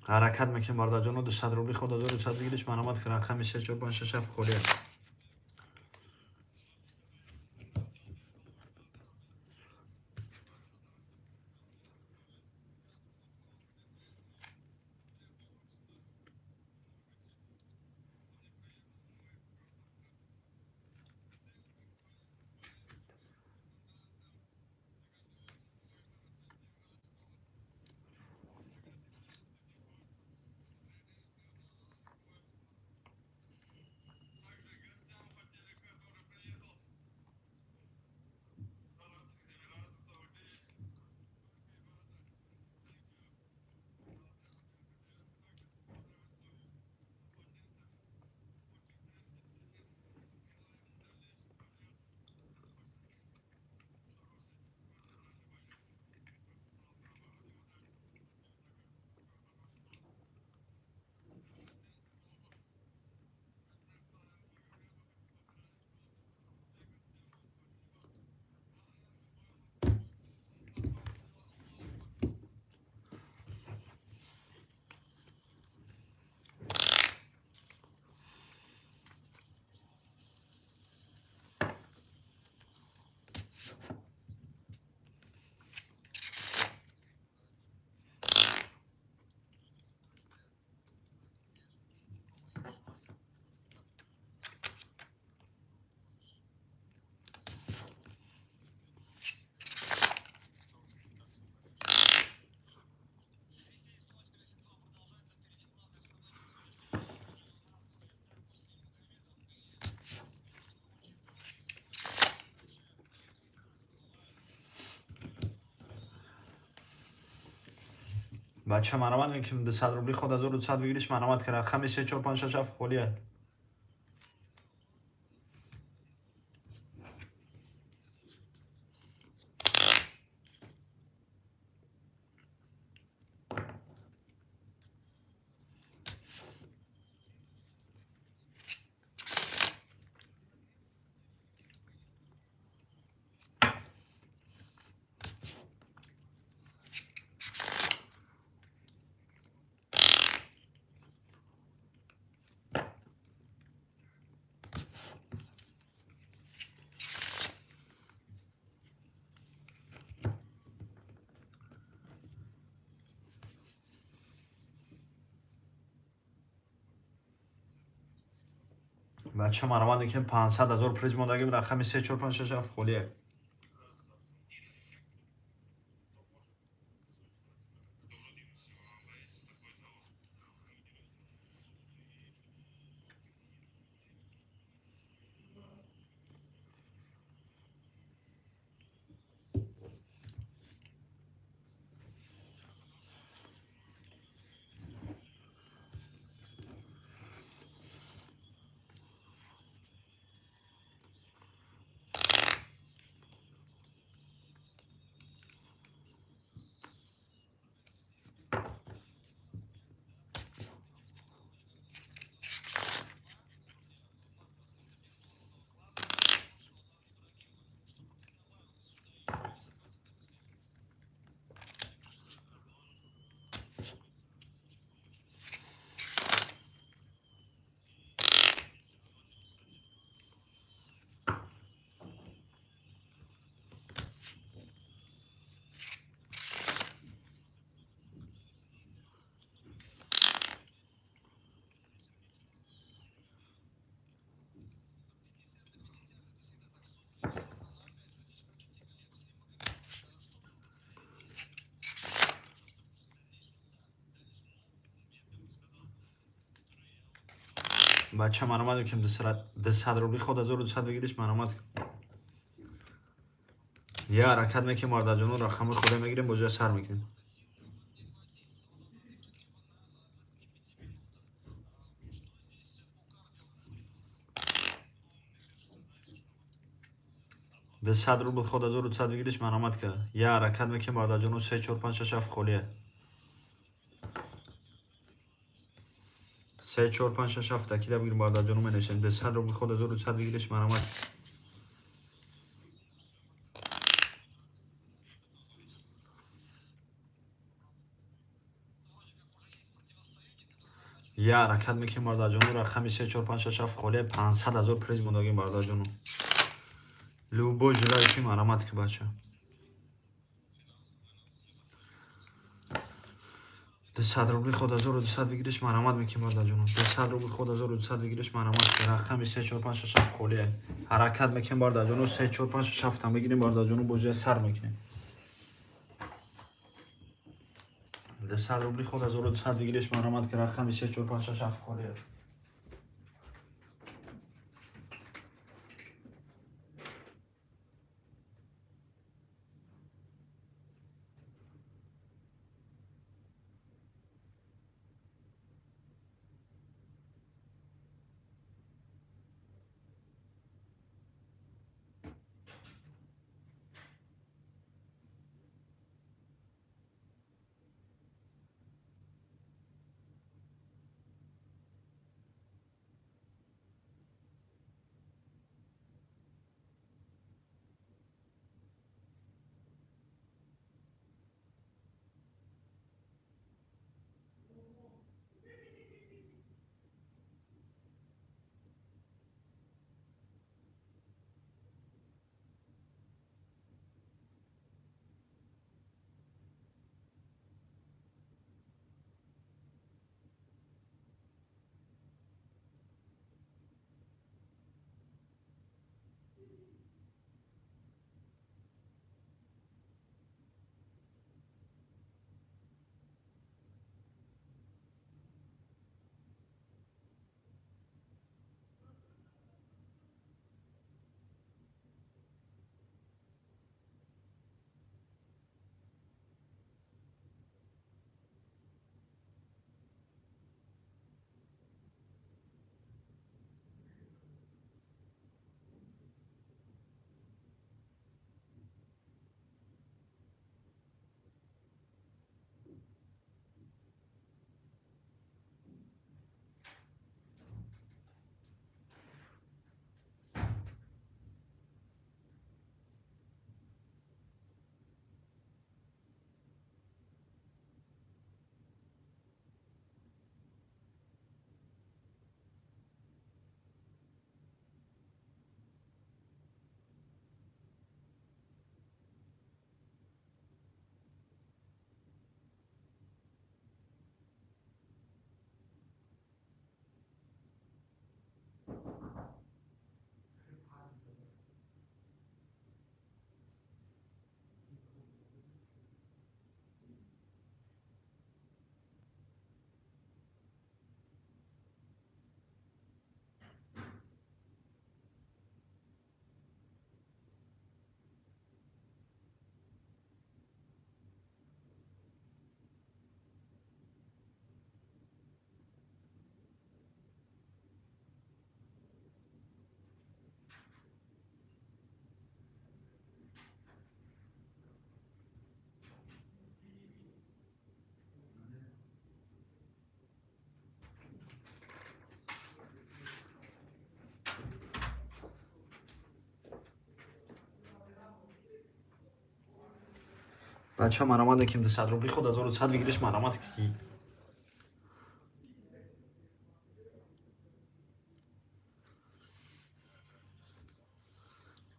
Ҳаракат мекунем бародарҷоно 200 рубли худ 1200 выигрыш марамад ки рақами 3 4 5 6 7 холӣ. Бача марамат мекунем 200 рубли ход 1200 выигрыш марамат ки рақами 3 4 5 6 7 холия. Бача марамат мекунем 500 000 приз мондагим рақами 3 4 5 6 7 холия. Бача марамат мекунем 200 рубли ход 1200 выигрыш марамат. Я ҳаракат мекунем бародарҷоно рақами худа мегирем бо ҷоя сар мекунем. 200 рубл ход 1200 выигрыш марамат ка. Я ҳаракат мекунем бародарҷоно 3 4 5 6 7 холия. 3 4 5 6 7 такида бигирем бародарҷоно менависем 200 рубл ход 1200 выигрыш марамат. Я ҳаракат мекунем бародарҷоно рақами 3 4 5 6 7 холия 500 000 приз мондагим бародарҷоно. Любой желающий марамат ки бача. 200 рубли ход 1200 выигрыш марамат мекунем бародарҷоно. 200 рубли ход 1200 выигрыш марамат ки рақами 3 4 5 6 7 холия. Ҳаракат мекунем бародарҷоно 3 4 5 6 7 мегирем бародарҷоно бо ҷоя сар мекунем. 200 рубли ход 1200 выигрыш марамат ки рақами 3 4 5 6 7 холия. Бача, марамат мекунем, 200 рубли худ 1200 выигрыш, марамат.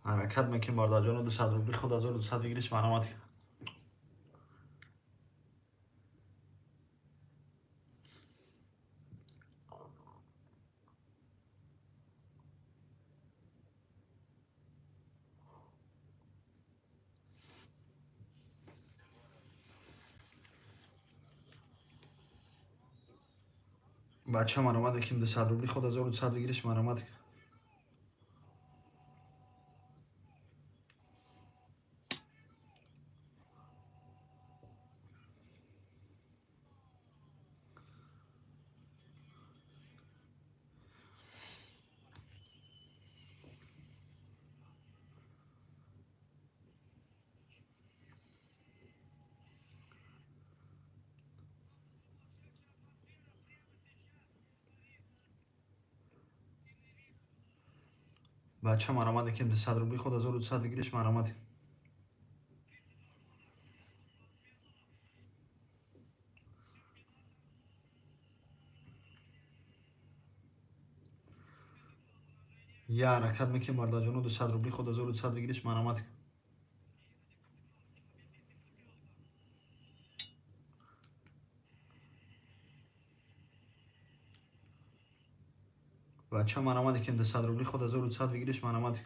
Ҳаракат мекунем, бародарҷоно, 200 рубли худ 1200 выигрыш, марамат. Бача, марамат мекунем, 200 рубли худ 1200 выигрыш, марамат. Бача, марамат мекунем, 200 рубли худ 1200 выигрыш, марамат. Я ҳаракат мекунем, бародарҷоно, 200 рубли худ 1200 выигрыш, марамат. Бача, марамат мекунем, 200 рубли худ 1200 выигрыш, марамат.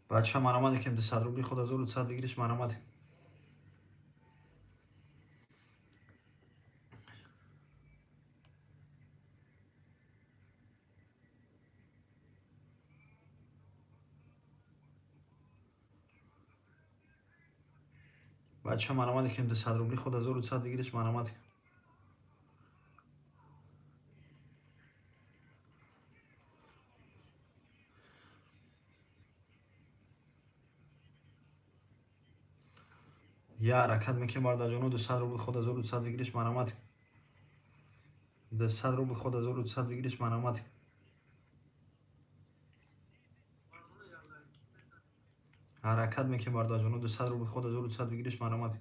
Бача, марамат мекунем, 200 рубли худ 1200 выигрыш, марамат. Бача, марамат мекунем, 200 рубли худ 1200 выигрыш, марамат. Я ҳаракат мекунем, бародарҷоно, 200 рубли худ 1200 выигрыш, марамат. 200 рубли худ 1200 выигрыш, марамат. Ҳаракат мекунем, бародарҷоно, 200 рубли худ 1200 выигрыш, марамат.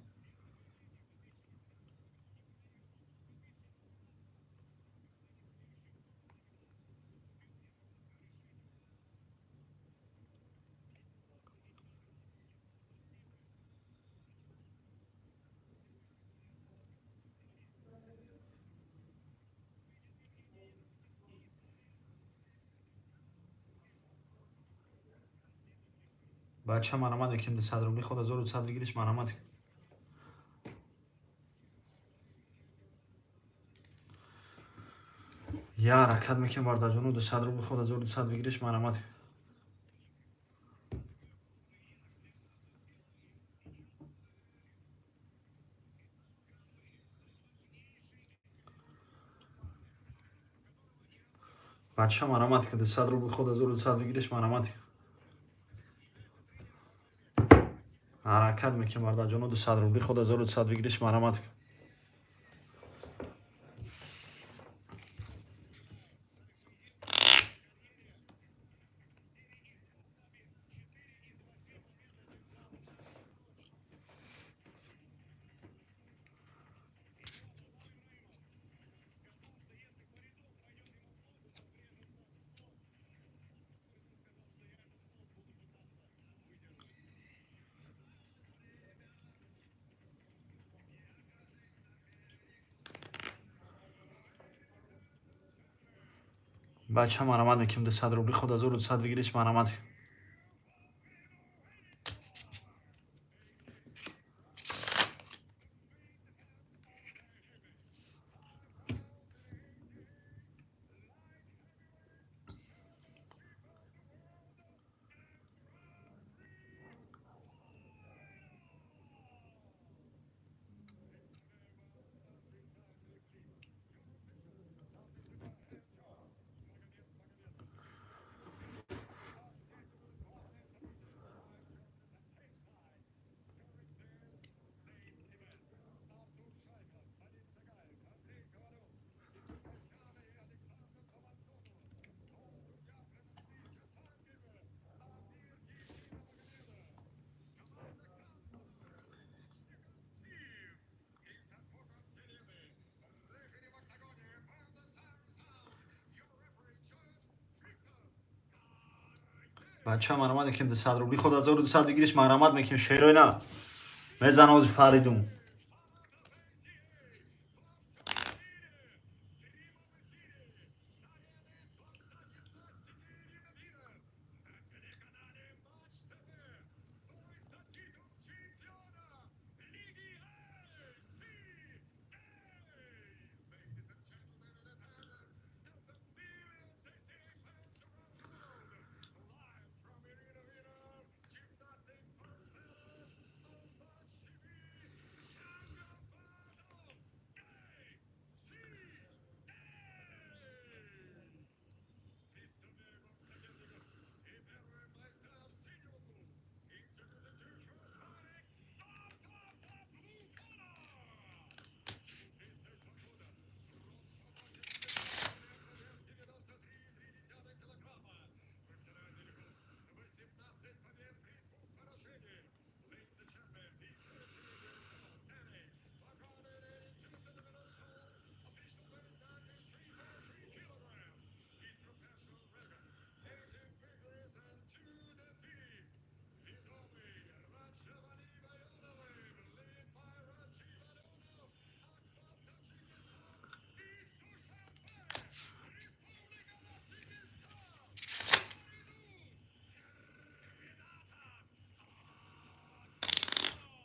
Бача, марамат мекунем, 200 рубли худ 1200 выигрыш, марамат. Я ҳаракат мекунем, бародарҷоно, 200 рубли худ 1200 выигрыш, марамат. Бача, марамат, 200 рубли худ 1200 выигрыш, марамат. Ҳаракат мекунем, бародарҷоно, 200 рубли худ 1200 выигрыш, марамат. Бача, марамат мекунем, 200 рубли худ 1200 выигрыш, марамат. Бача, марамат мекунем, 200 рубли ход 1200 выигрыш, марамат мекунем, шерои на. Мезана ози Фаридун.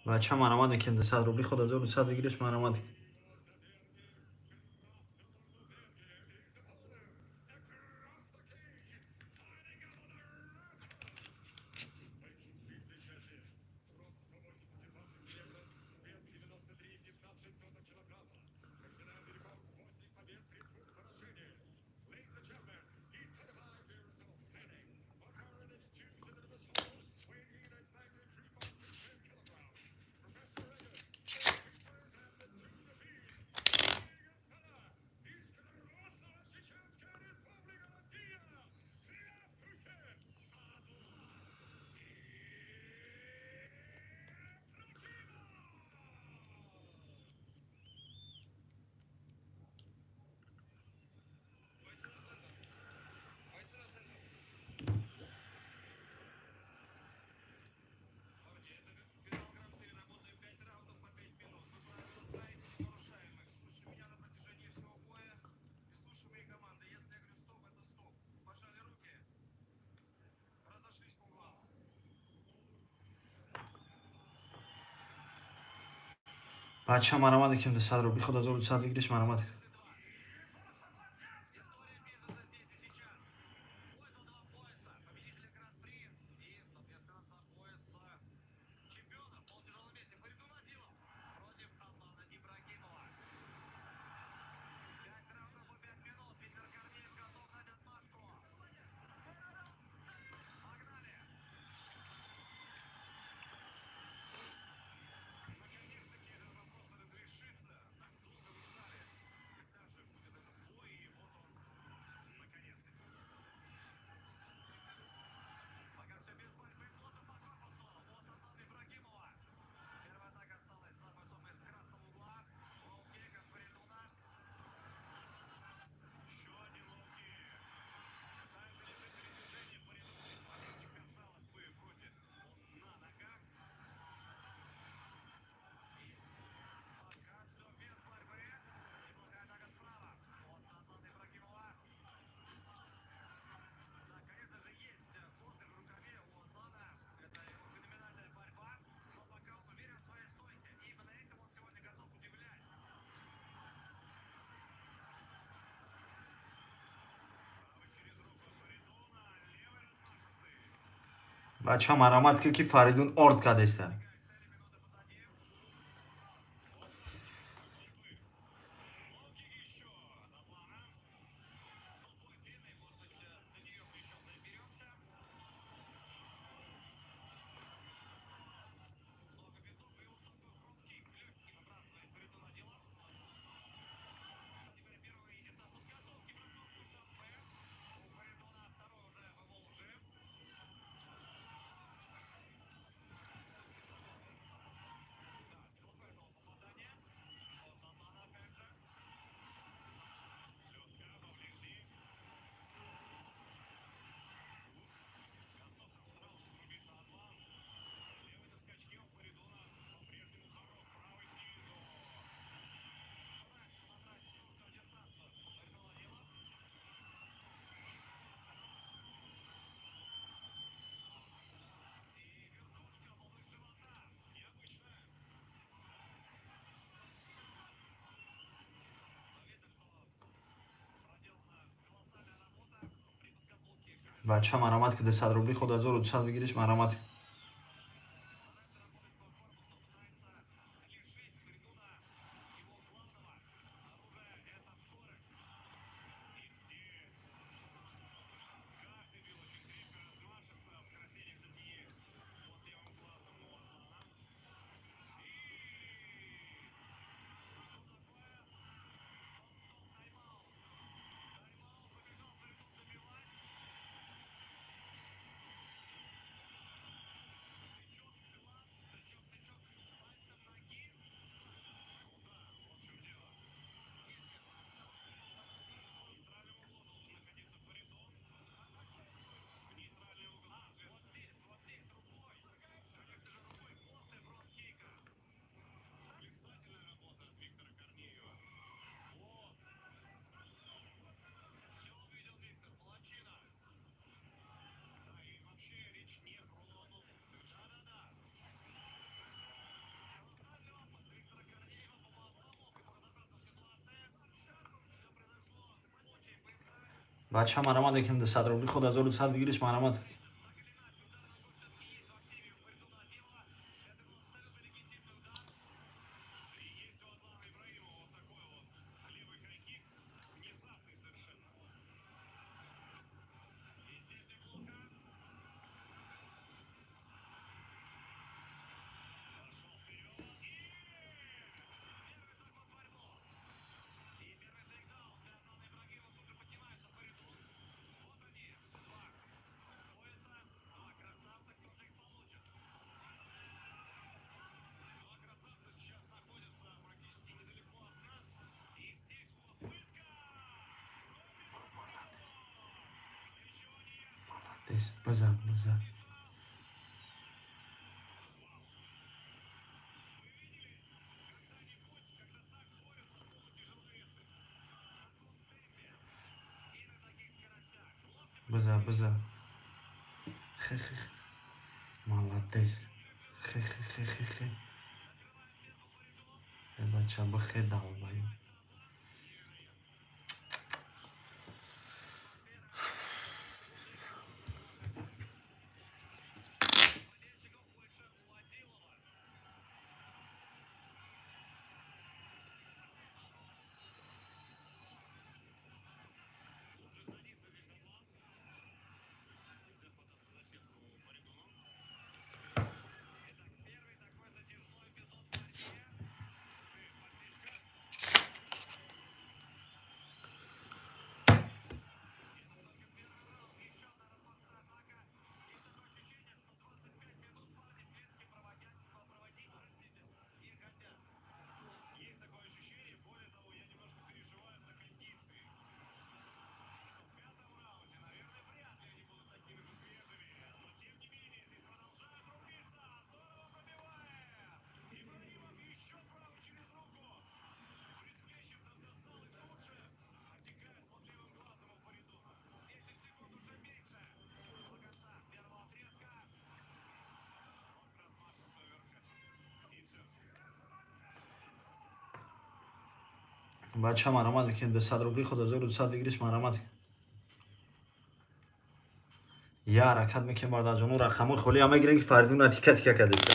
Бача, марамат мекунем, 200 рубли ход 1200 выигрыш, марамат. Бача, марамат мекунем, 200 рубли ход 1200 выигрыш, марамат. Бача, марамат ки Фаридун орд кардеста. Бача марамат ки 200 рубли худ 1200 выигрыш марамат. Бача марамат екем 200 рубли худ 1200 выигрыш марамат. Базар, базар. Базар, базар. Хе-хе. Молодец. Хе-хе-хе-хе-хе. Бача, бахе долбаю. Бача марамат мекунем 200 рубли худ 1200 выигрыш марамат. Я ҳаракат мекунем бародарҷоно рақамҳои холӣ ҳам мегирем ки Фаридуна тика тика кардеста.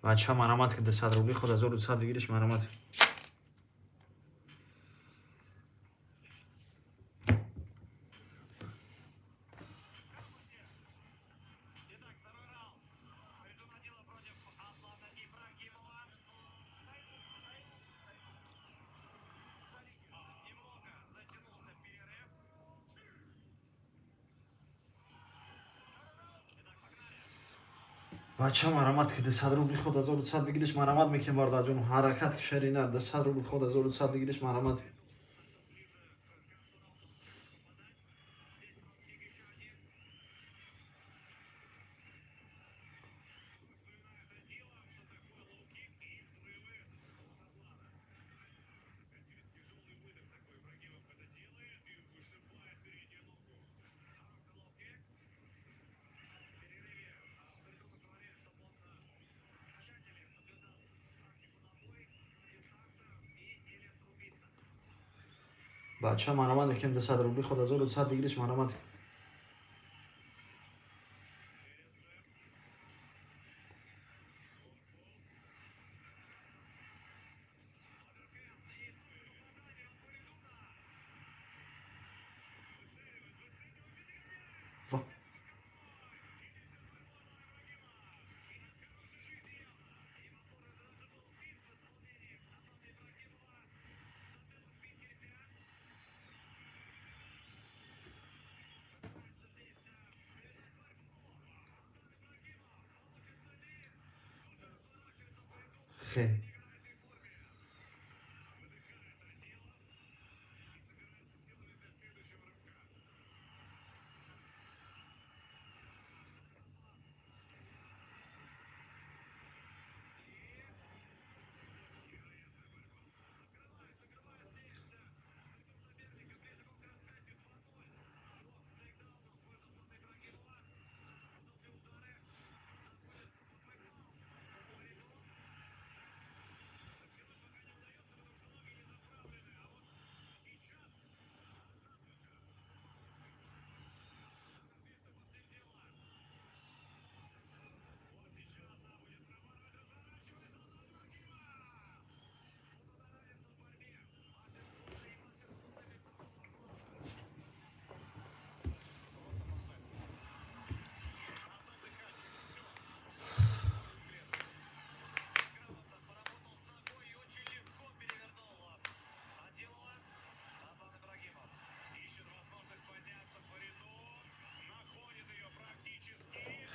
Бача марамат ки 200 рубли худ 1200 выигрыш марамат. Бача, марамат ки, 200 рубли ход 1200 бигириш, марамат мекунем, бародарҷон. Ҳаракат ки, шерина, 200 рубли ход 1200 бигириш, марамат. Бача, марамат мекунем, 200 рубли ход 1200 бигириш, марамат. Ва. Хе.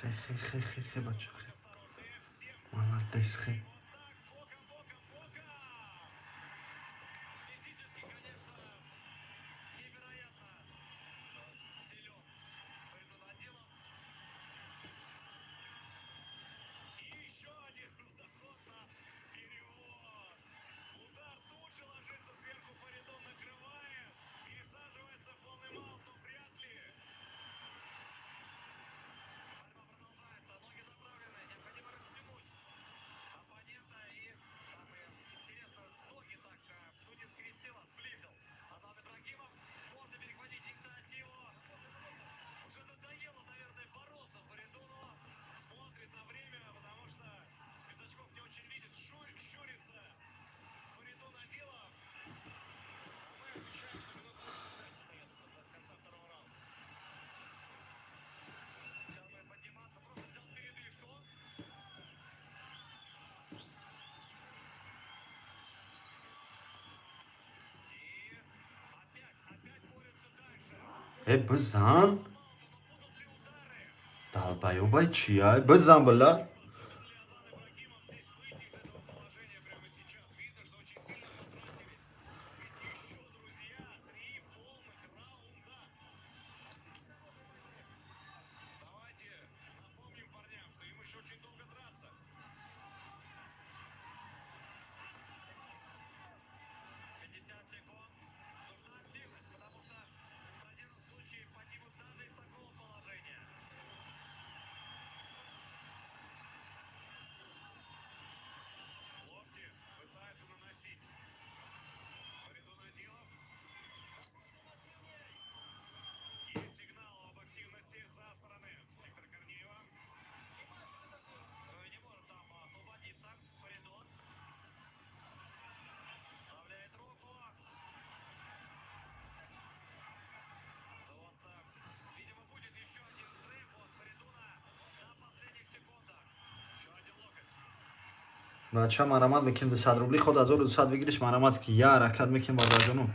Хе, хе, хе, хе, хе, бача, хе. Молодец, хе. Э, бизан, долбоёбай, чия, бизан, била. Бача, марамат мекунем, 200 рубли ход 1200 бигириш, марамат ки, я ҳаракат мекунем, бародарҷону.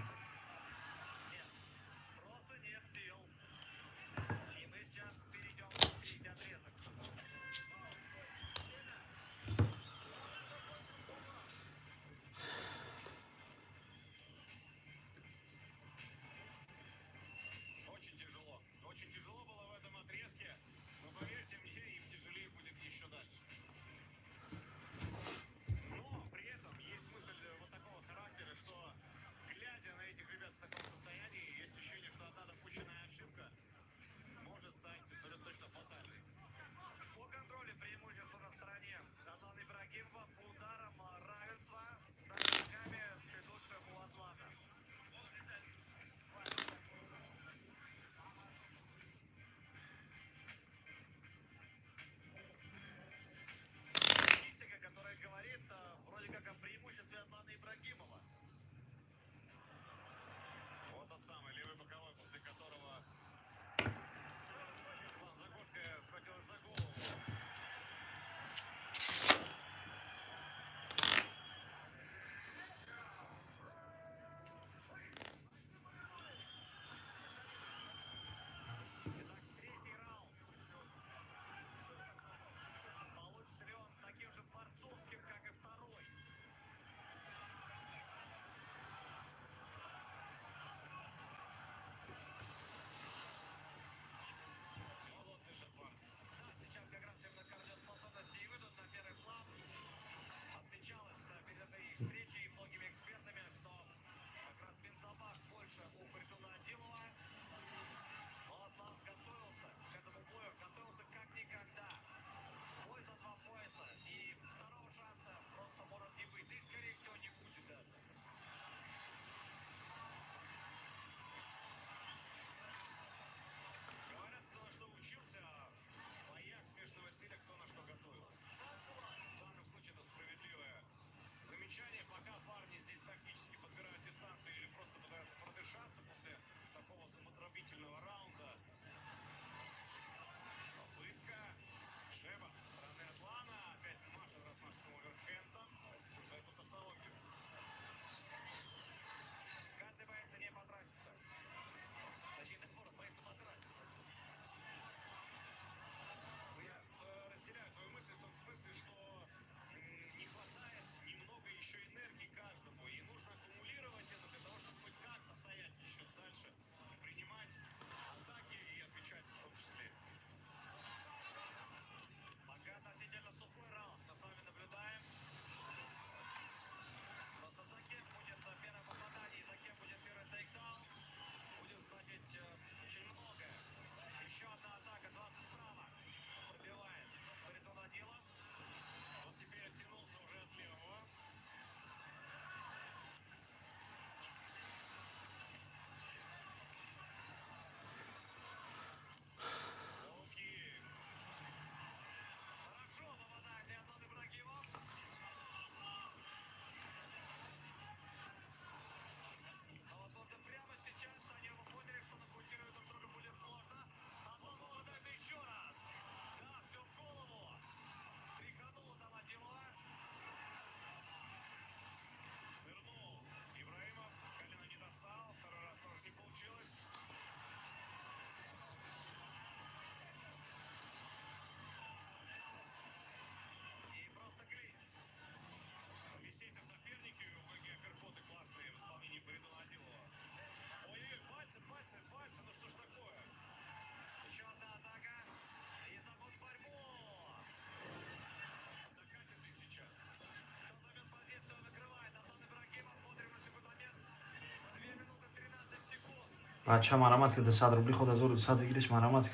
Бача марамат ки 200 рубли худ 1200 выигрыш марамат.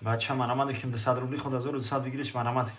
Бача марамат ки 200 рубли худ 1200 выигрыш марамат.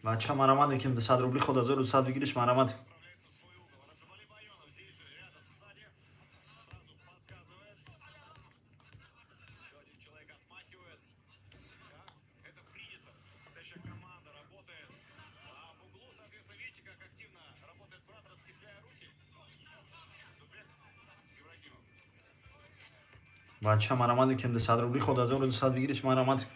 Бача марамат ки 200 рубли худ 1200 выигрыш марамат. Бача марамат ки 200 рубли худ 1200 выигрыш марамат.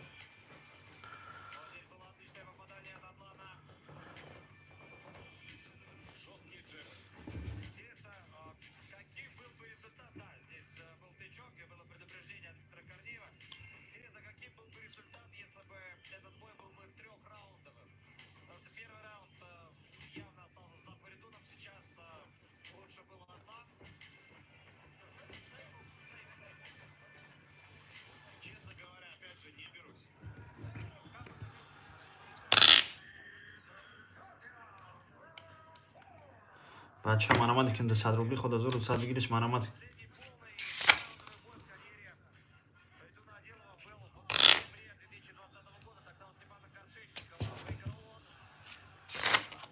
Бача марамат ки 200 рубли худ 1200 выигрыш марамат.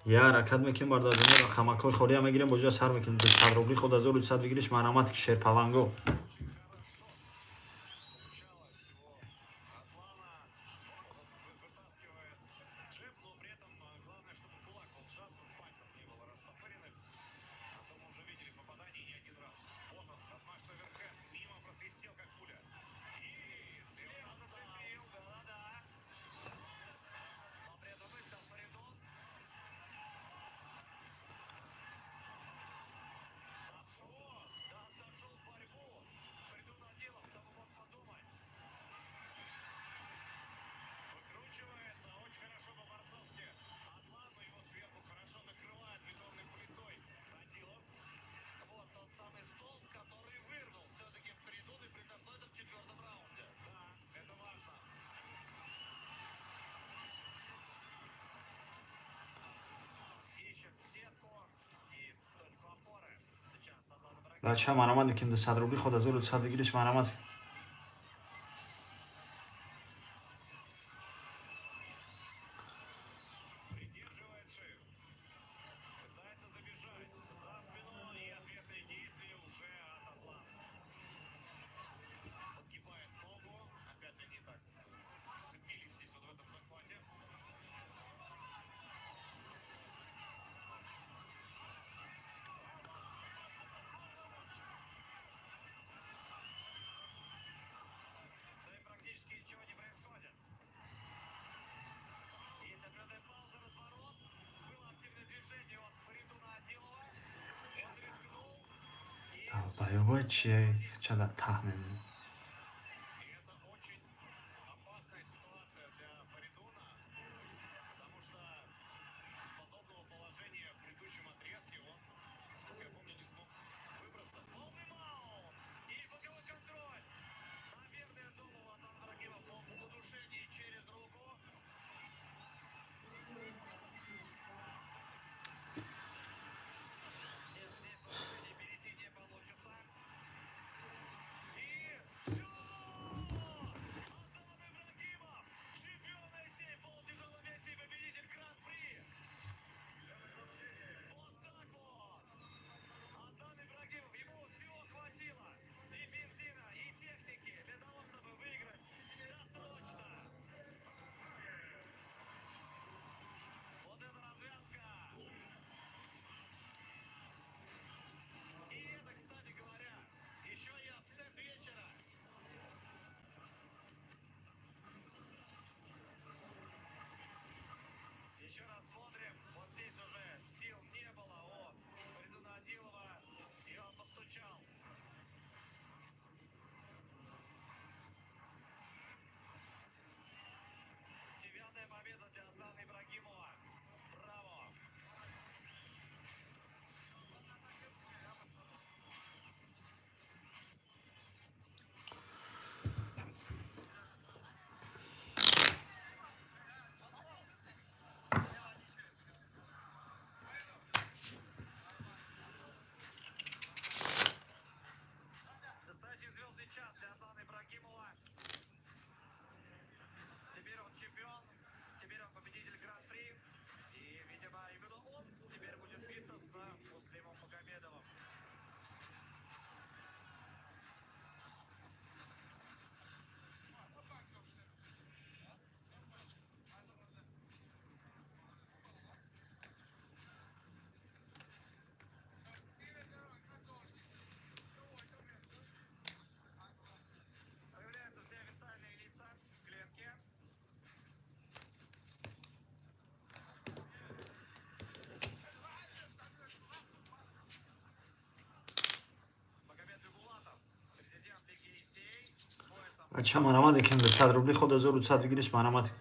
Я ҳаракат мекунем бародарҷоно, рақамакҳои холия мегирем, боҷа сар мекунем. 200 рубли худ 1200 выигрыш марамат ки шерпаланго. Бача марамат ки 200 рубли худ 1200 выигрыш марамат. Любой чие чада таҳ мемонад. Бача марамат екем 200 рубли ход 1200 выигрыш марамат.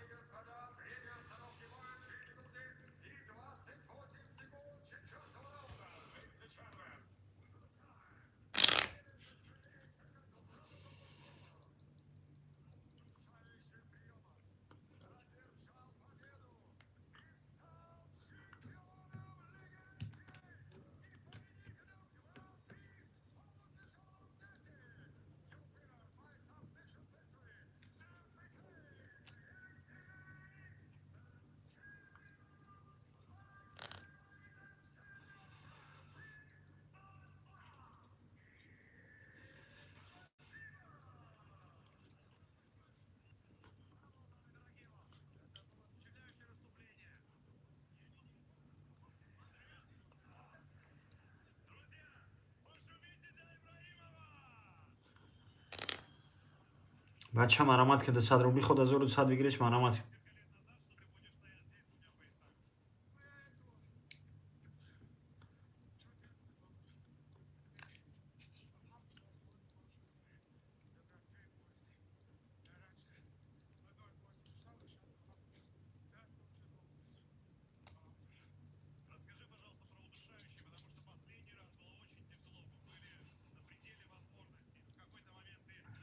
Бача марамат ки 200 рубли ход 1200 выигрыш марамат.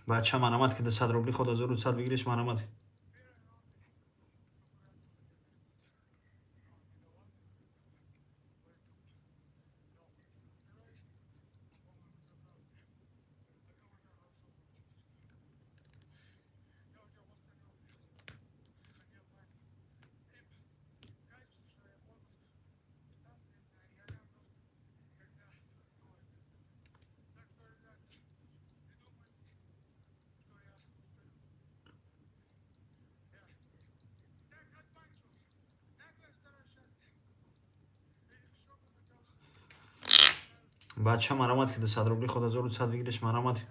Бача марамат ки 200 рубли ход 1200 выигрыш марамат. Бача марамат ки 200 рубли ход 1200 выигрыш марамат.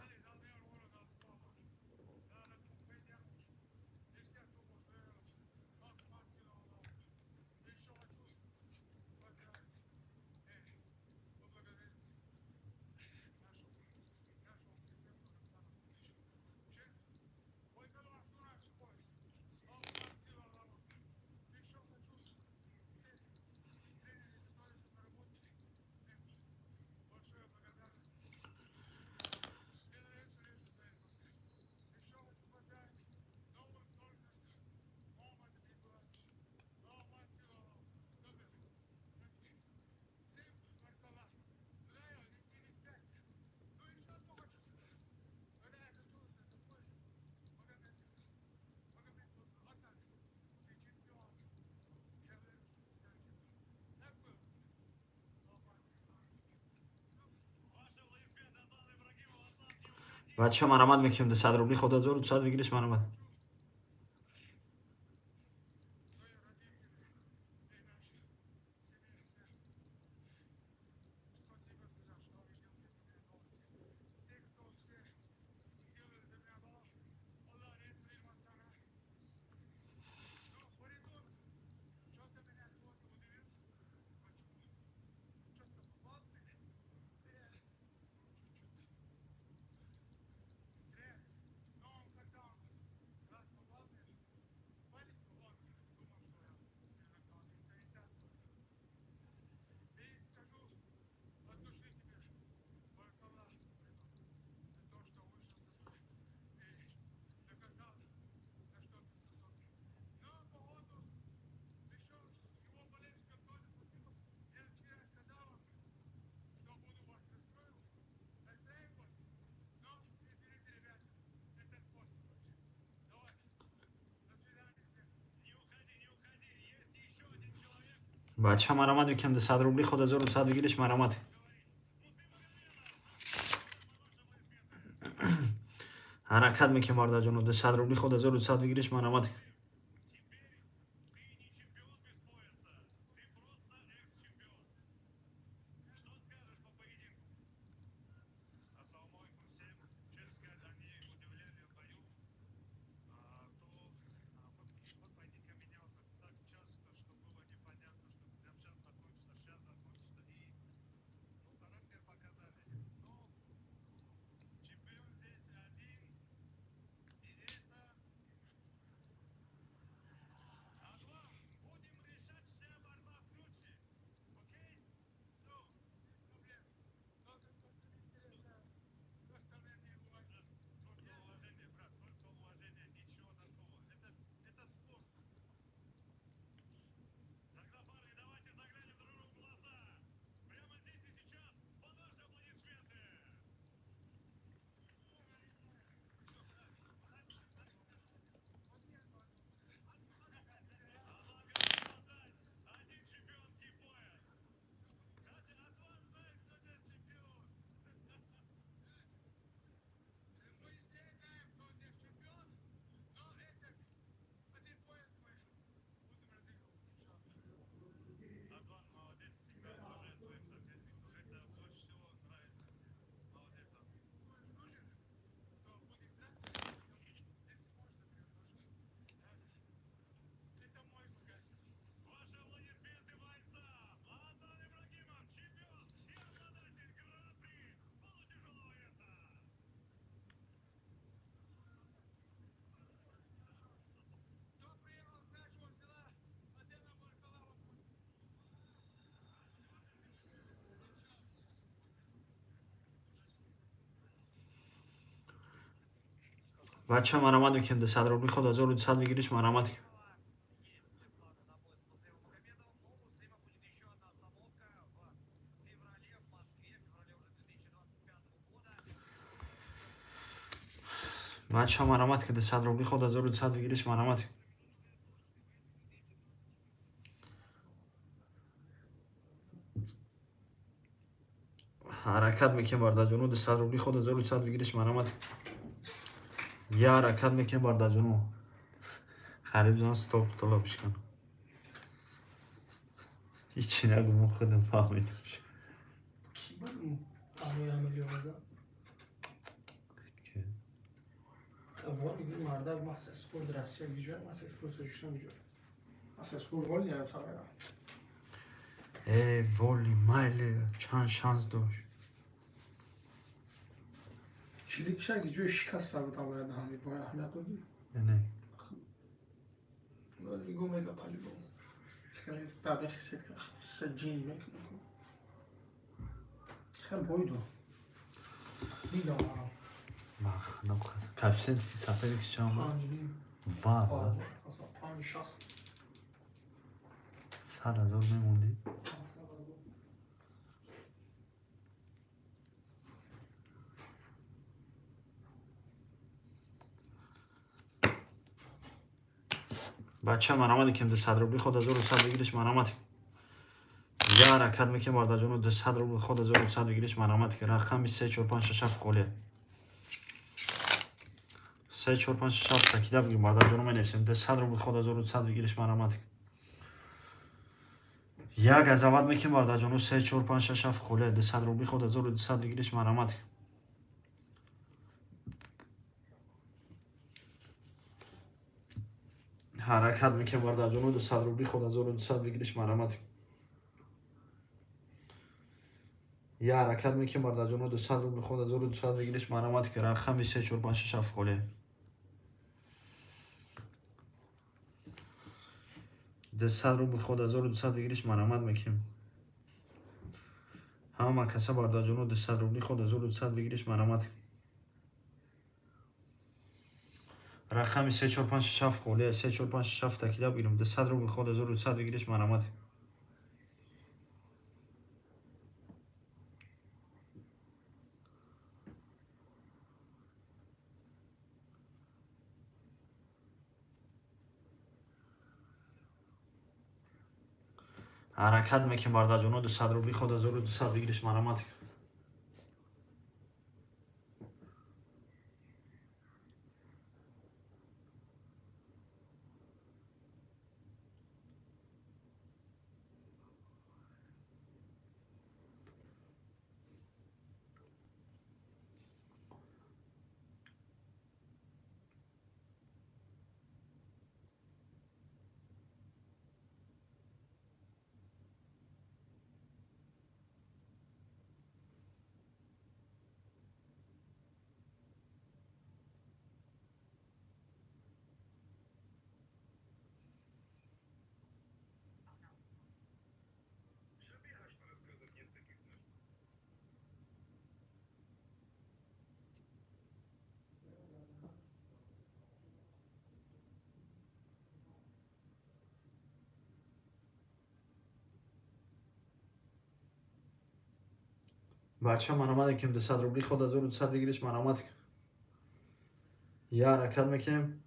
Бача, марамат мекунем, 200 рубли ход 1200 выигрыш, марамат. Бача, марамат мекунем, 200 рубли ход 1200 выигрыш, марамат. Ҳаракат мекунем, бародарҷоно, 200 рубли ход 1200 выигрыш, марамат. Бача, марамат мекунем, 200 рубли ход 1200 выигрыш, марамат. Бача, марамат ки, 200 рубли ход 1200 выигрыш, марамат. Ҳаракат мекунем, бародарҷоно, 200 рубли ход 1200 выигрыш, марамат. Я ҳаракат мекунем, бародарҷоно. Хариб зан, стоп, тола бишкан. Ҳичи нагу, мо худам фаҳмидем. Ки буд аҳои миллион зад? Воли мардак, мастер спорт Россия гиҷоя, мастер спорт Тоҷикистон гиҷоя. Мастер спорт воли сарая. Э, воли майли, чанд шанс дошт. Чиликша гиҷои шикаста буд, аввал ҳами бо аҳамият додӣ? Не. Нигоҳ мега по-любому. Хеле дабехи сетка хеле ҷин мекунад. Хеле бойду. Дидам ара. Махнам коэффициент соперник чанд буд? 5,5. Ва. 5,60. 100 000 мемондӣ. Бача, марамат мекунем, 200 рубли ход 1100 выигрыш, марамат. Я ҳаракат мекунем, бародарҷоно, 200 рубли ход 1200 выигрыш, марамат. Рақами се, чор, панҷ, шаш, ҳафт холия. 3 4 5 6 7 такида бигир бардарҷоно менависем. 200 рубл ход 1200 выигрыш марамат. Як азават мекунем бардарҷоно 3 4 5 6 7 холия 200 рубли ход 1200 выигрыш марамат. Ҳаракат мекунем бардарҷоно 200 рубли ход 1200 выигрыш марамат. Я ҳаракат мекунем бардарҷоно 200 рубли ход 1200 выигрыш марамат. Рақами 3 4 5 6 7 холия. 200 рубл ход 1200 выигрыш марамат мекунем. Ҳама каса бардарҷоно 200 рубли ход 1200 выигрыш марамат. Рақами 3 4 5 6 7 холия 3 4 5 6 7 такида бигирем. 200 рубл ход 1200 выигрыш марамат. Ҳаракат мекунем бардарҷоно 200 рубли ход 1200 выигрыш марамат. Бача марамат мекунем 200 рубли ход 1200 выигрыш марамат. Я ҳаракат мекунем.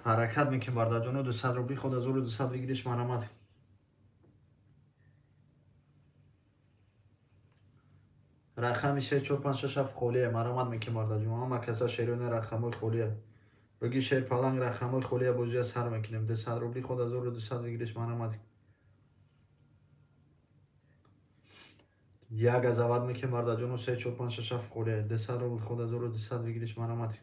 Ҳаракат мекунем бардарҷоно 200 рубли ход 1200 выигрыш марамат. Рақами 3 4 5 6 7 холия марамат мекунем бардарҷоно. Ҳама каса шерони рақамҳои холия. Бигӣ шерпаланг рақамҳои холия бозия сар мекунем. 200 рубли ход 1200 выигрыш марамат. Як азават мекунем бардарҷоно 3 4 5 6 7 холия 200 рубл ход 1200 выигрыш марамат.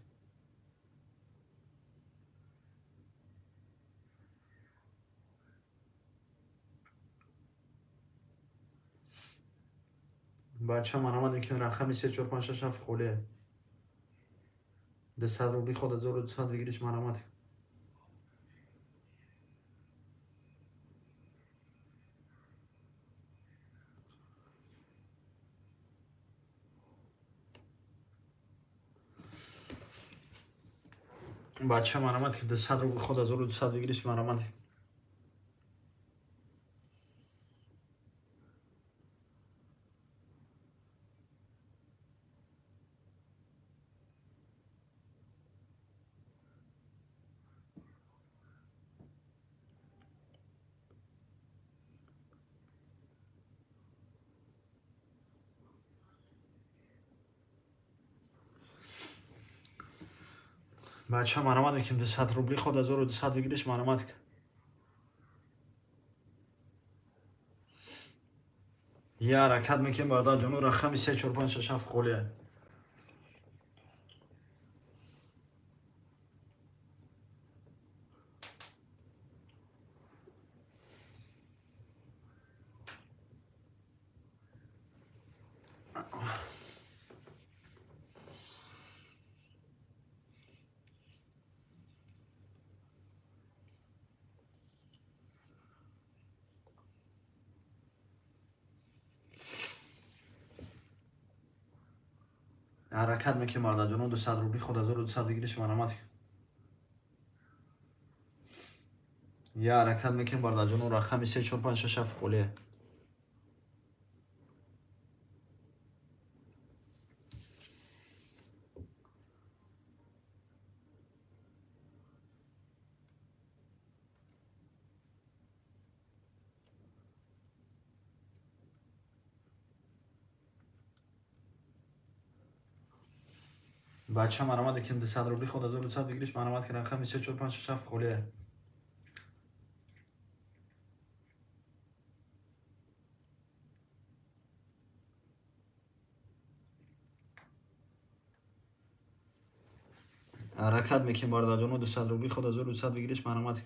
Бача марамат мекунем рақами 3 4 5 6 7 холия 200 рубли ход 1200 выигрыш марамат. Бача марамат ки 200 рубли ход 1200 выигрыш марамат. Бача марамат мекунем 200 рубли ход 1200 выигрыш марамат. Я ҳаракат мекунем бардарҷоно рақами 3 4 5 6 7 холия. Ҳаракат мекунем бардарҷоно 200 рубли ход 1200 выигрыш марамат. Я ҳаракат мекунем бардарҷоно рақами 3 4 5 6 7 холия. Бача марамад мекунем, 200 рубли ход 1200 выигрыш марамад ки рақами 3 4 5 6 7 холия. Ҳаракат мекунем, бародарҷоно, 200 рубли ход 1200 выигрыш марамад.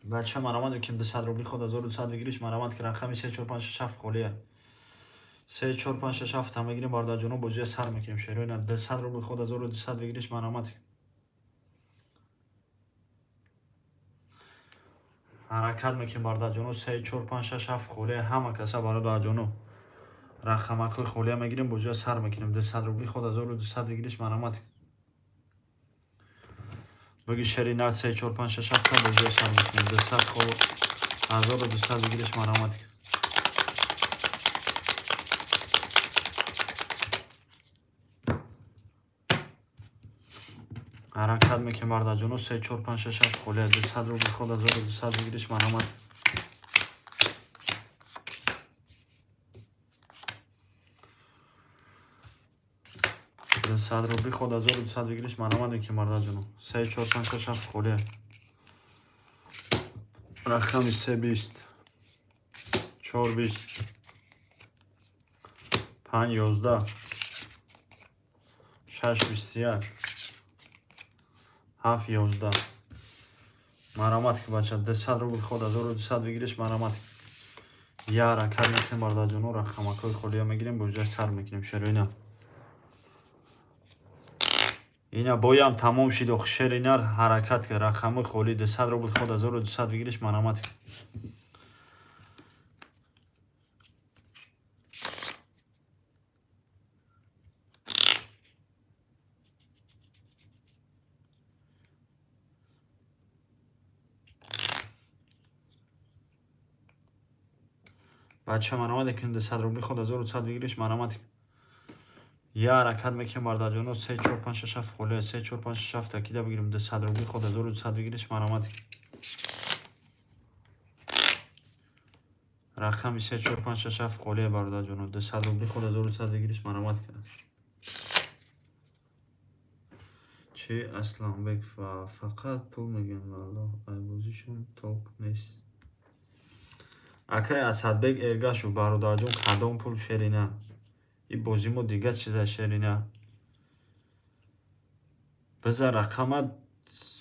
Бача марамад мекунем, 200 рубли ход 1200 выигрыш марамад ки рақами 3 4 5 6 7 холия. 3 4 5 6 7 мегирем, бародарҷоно, бозия сар мекунем. Шероина 200 рубли ход 1200 выигрыш марамад. Ҳаракат мекунем, бародарҷоно, 3 4 5 6 7 холия ҳама каса, бародарҷоно. Рақамакҳои холия мегирем, бозия сар мекунем. 200 рубли ход 1200 выигрыш марамад. Бигӣ шери нар 3 4 5 6 7 бозия сар мекунем. 200 ход 1200 выигрыш марамад. Ҳаракат мекунем, бародарҷоно, 3 4 5 6 7 холия 200 рубли ход 1200 выигрыш марамад. 200 рубли ход 1200 выигрыш марамад мекунем, бародарҷоно. 3 4 5 6 7 холия. Рақами 3 20 4 20 5 11 6 21 7 11. Марамад ки бача, 200 рубл ход 1200 выигрыш марамад. Я ҳаракат мекунем, бародарҷоно, рақамакҳои холия мегирем, бозия сар мекунем. Шероина ина боям тамом шид. Ох, шери нар ҳаракат ки рақами холи 200 рубл ход 1200 выигрыш марамад. Бача марамад мекунем, 200 рубли ход 1200 выигрыш марамад. Я ҳаракат мекунем, бародарҷоно, 3 4 5 6 7 холия 3 4 5 6 7 такида бигирем, 200 рубли ход 1200 выигрыш марамад. Рақами 3 4 5 6 7 холия, бародарҷоно, 200 рубли ход 1200 выигрыш марамад. Чи Асланбек фақат пул мегӯям, валлоҳ айбозишон толк нест. Акай Асадбек Эргашев, бародарҷон, кадом пул, шерина? И бозӣ мо дигар чиза, шерина. Бизар рақама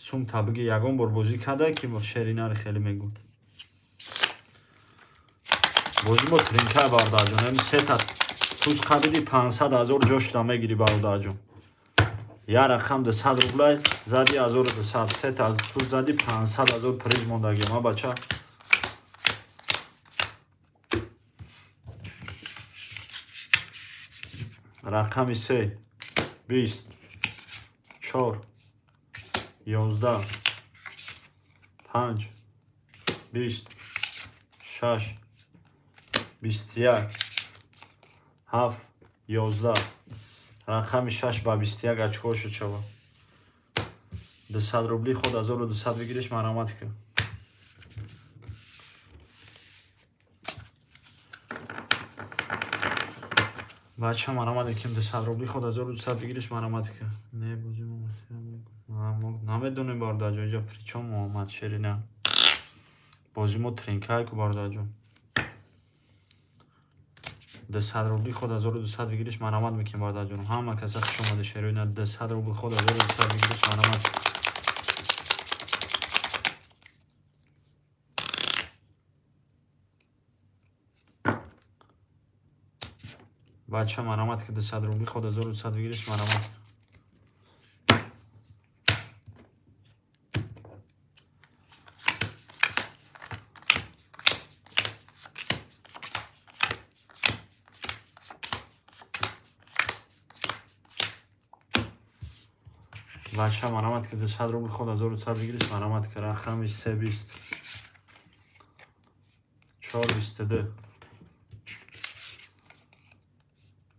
сумта биги, ягон бор бозӣ карда ки шеринаро хеле мегӯ. Бозӣ мо тринка, бародарҷон, ҳами сета туз қабиди 500 ҳазор ҷо шуда мегирӣ, бародарҷон. Я рақам 200 рублай зади 1200, сета туз зади 500 ҳазор приз мондагӣ ма, бача. Рақами 3 20 4 11 5 20 6 21 7 11. Рақами 6 ба 21 очко шуд шава. 200 рубли ход 1200 выигрыш марамад ки. Бача марамад мекунем, 200 рубли ход 1200 выигрыш марамад ки. Не бозӣ мо намедонем, бародарҷон, инҷа причём Муҳаммад, шерина. Бозӣ мо тринкай ку, бародарҷон. 200 рубли ход 1200 выигрыш марамад мекунем, бародарҷон. Ҳама каса хуш омада, шерина, 200 рубли ход 1200 выигрыш марамад. Бача марамад ки, 200 рубли ход 1200 выигрыш марамад. Бача марамад ки, 200 рубли ход 1200 выигрыш марамад ки. Рақами 3 20 4 22.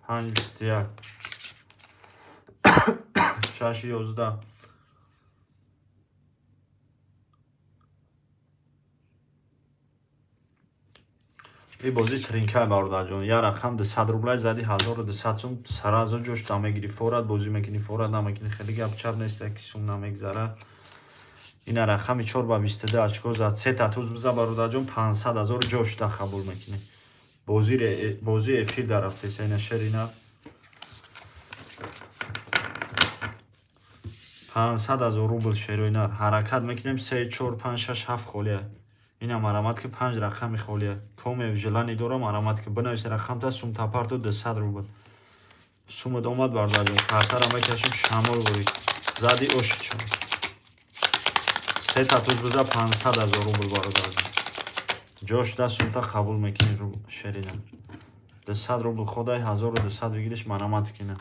5 21, 6 11. И бозӣ тринка бародарҷон. Я рақам 200 рублай зади 1200 сум саразо ҷош дамегирӣ. Форат бозӣ мекунӣ, форат намекунӣ. Хеле гап чап нест, ки сум намегзара. Ина рақами 4 ба 22 очко зад. Се та туз биза бародарҷон, 500 ҳазор ҷош да қабул мекунӣ. Бозӣ эфир дарафтеса ина шерина. 500 ҳазор рубл шероина. Ҳаракат мекунем 3 4 5 6 7 холия. Ина марамат ки 5 рақами холия. Коме желани дорам марамат ки бинавис рақамта сум тапарто 200 рубл. Сумат омад бародарҷон. Картара мекашим шамол бурид. Зади ошичон. Се та туз биза 500 ҳазор рубл бародарҷон. Ҷош да сумта қабул мекунӣ шерина. 200 рубл ходай 1200 выигрыш марамат кина.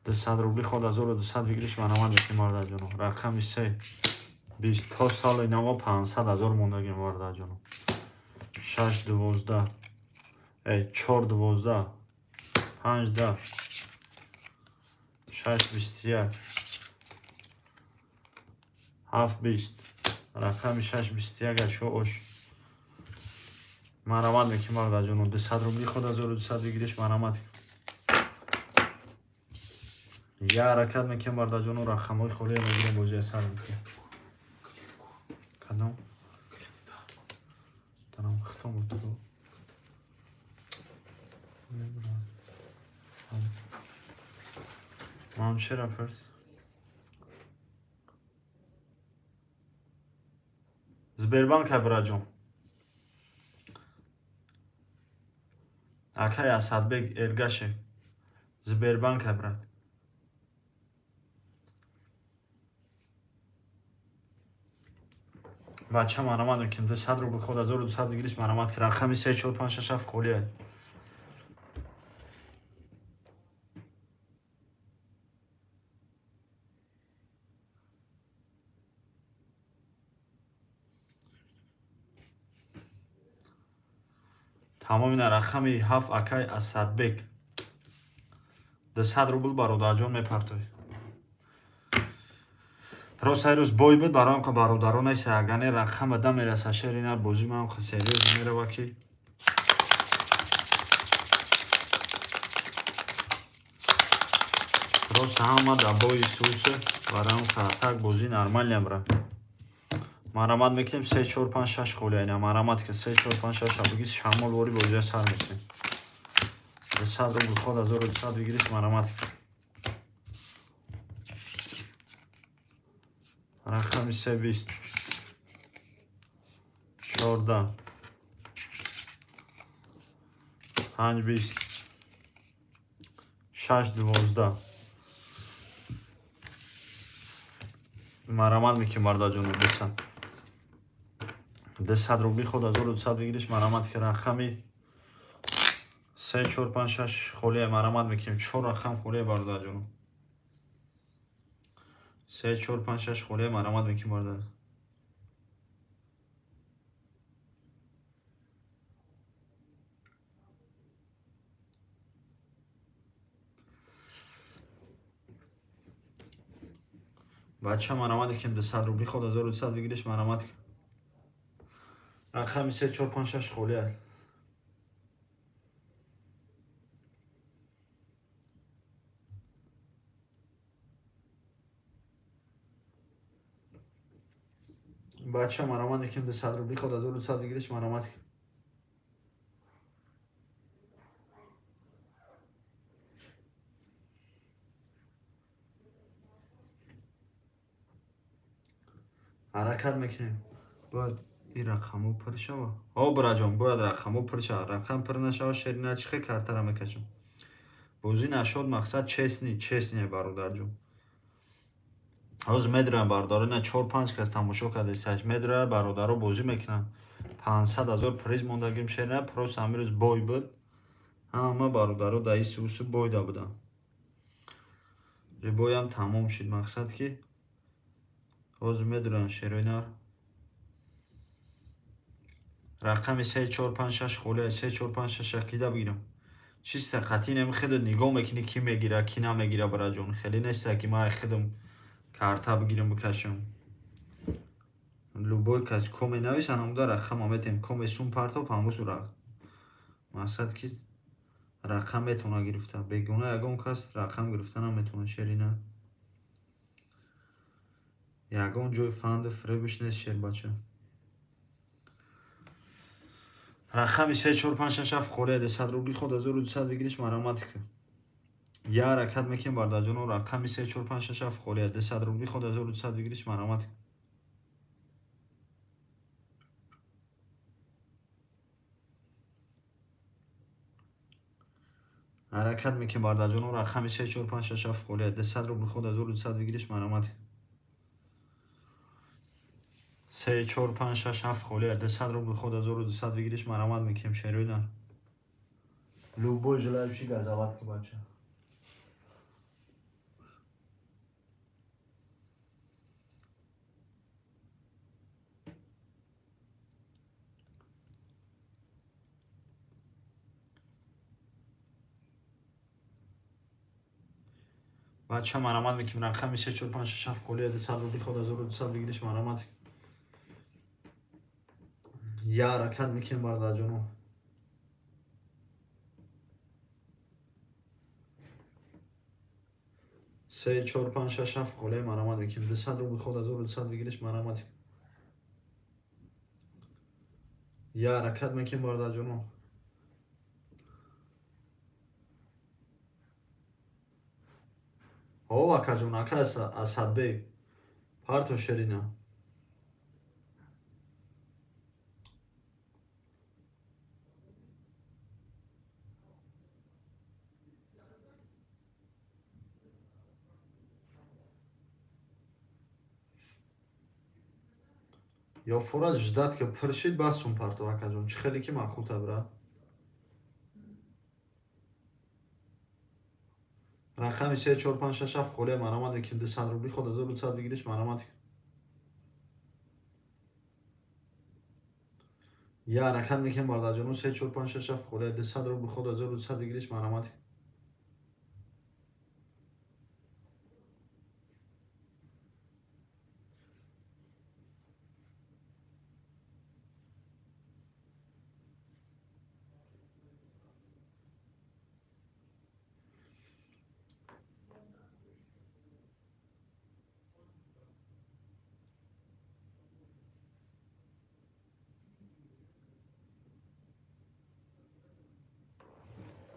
200 рубли ход 1200 выигрыш марамат мекунем бародарҷоно. Рақами 3 20 то соли наво 500 ҳазор мондагем бародарҷоно. 6 12, 4 12, 5 10, 6 21, 7 20. Рақами 6 21 ачо ош. Марамат мекунем бародарҷоно. 200 рубли ход 1200 выигрыш марамат. Я ҳаракат мекунем бародарҷоно, рақамҳои холия мегирем, бозия сар мекунем. Кадом? Дарам хитом буд. Ман чера пурс? Сбербанк браҷон. Акай Асадбек Эргашев. Сбербанк брат. Бача марамат мекунем. 200 рубл ход 1200 выигрыш марамат ки рақами 3 4 5 6 7 холия. Тамом ина рақами 7 акай Асадбек. 200 рубл бародарҷон мепартоед. Просто ай рӯз бой буд барои он бародарон нест, агане рақам ба мераса шерина бозӣ ман ха серьёз мерава ки просто ҳама да бои сусе барои он так бозӣ нормально бра. Марамат мекунем 3 4 5 6 холия ина марамат ки 3 4 5 6 абгис шамол вори бозия сар мекунем. 200 рубл ход 1200 выигрыш марамат. Рақами 3 20, 14, 5 20, 6 12. Марамат мекунем бародарҷоно 200. 200 рубли ход 1200 выигрыш марамат ки рақами 3 4 5 6 холия марамат мекунем. 4 рақам холия бародарҷоно. 3 4 5 6 холия марамат мекунем бародар. Бача марамат мекунем 200 рубли ход 1200 выигрыш марамат. Рақами 3 4 5 6 холия. Бача марамат мекунем 200 рубли ход 1200 выигрыш марамат. Ҳаракат мекунем. Бояд ин рақамҳо пур шава. О браҷон, бояд рақамҳо пур шава. Рақам пур нашава, шерина чихе картара мекашам. Бозӣ нашод мақсад честный, честный бародарҷон. Ҳозир медурам бародаро, ина 4-5 кас тамошо кардесаш. Медура бародаро бозӣ мекунанд. 500 ҳазор приз мондагим шерина, просто ҳамин рӯз бой буд. Ҳама бародаро дар ин сусу бойда буданд. Боям тамом шид мақсад ки Ҳозир медуранд шерои нар. Рақами 3 4 5 6 холия 3 4 5 6 акида бигирам. Чиста қатъи неми хеле нигоҳ мекунӣ, ки мегира, ки намегира, бараҷон. Хеле неста, ки ман худам карта бигирам, бикашам. Любой кас коме навис, анамуда рақама метем. Коме сум партов, ҳамусу мақсад ки рақам метавона гирифта. Бегуна ягон кас рақам гирифта наметавона, шерина. Ягон ҷои фанду фиребиш нест, шербача. Рақами 3 4 5 6 7 холия 200 рубли ход 1200 выигрыш мараматика. Я ҳаракат мекунем, бародарҷоно, рақами 3 4 5 6 7 холия 200 рубли ход 1200 выигрыш мараматика. Ҳаракат мекунем, бародарҷоно, рақами 3 4 5 6 7 холия 200 рубли ход 1200 выигрыш мараматика. 3 4 5 6 7 холия 200 рубли ход 1200 выигрыш марамат мекунем, шерои нар. Любой желающий газовать ки, бача. Бача, марамат мекунем, рақами 3 4 5 6 7 холия 200 рубли ход 1200 выигрыш марамат. Я ҳаракат мекунем, бародарҷоно. Се 4 5 6 7 холия марамат мекунем. 200 рубли ход 1200 выигрыш марамат. Я ҳаракат мекунем, бародарҷоно. Ҳо, акаҷон, ака Асадбек. Парто, шерина. Ё фора ждать ки пур шид, баъд сум парто, акаҷон. Чӣ хеле ки маъқулта, брат. Рақами 3 4 5 6 7 холия марамат мекунем. 200 рубли ход 1200 выигрыш марамат. Я ҳаракат мекунем, бародарҷоно, 3 4 5 6 7 холия 200 рубли ход 1200 выигрыш марамат.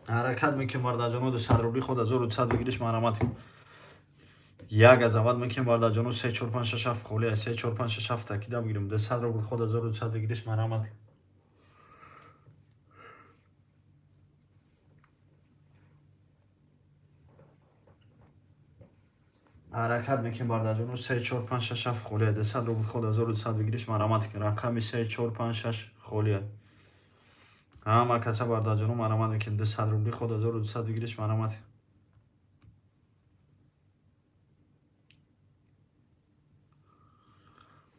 Ҳаракат мекунем, бародарҷоно, 200 рубли ход 1200 выигрыш марамат. Як газовать мекунем, бародарҷоно, 3 4 5 6 7 холия 3 4 5 6 7 такида бигирем. 200 рубли ход 1200 выигрыш марамат. Ҳаракат мекунем, бародарҷоно, 3 4 5 6 7 холия 200 рубли ход 1200 выигрыш марамат. Рақами 3 4 5 6 холия. Ҳама каса, бародарҷоно, марамат мекунем. 200 рубли ход 1200 выигрыш марамат.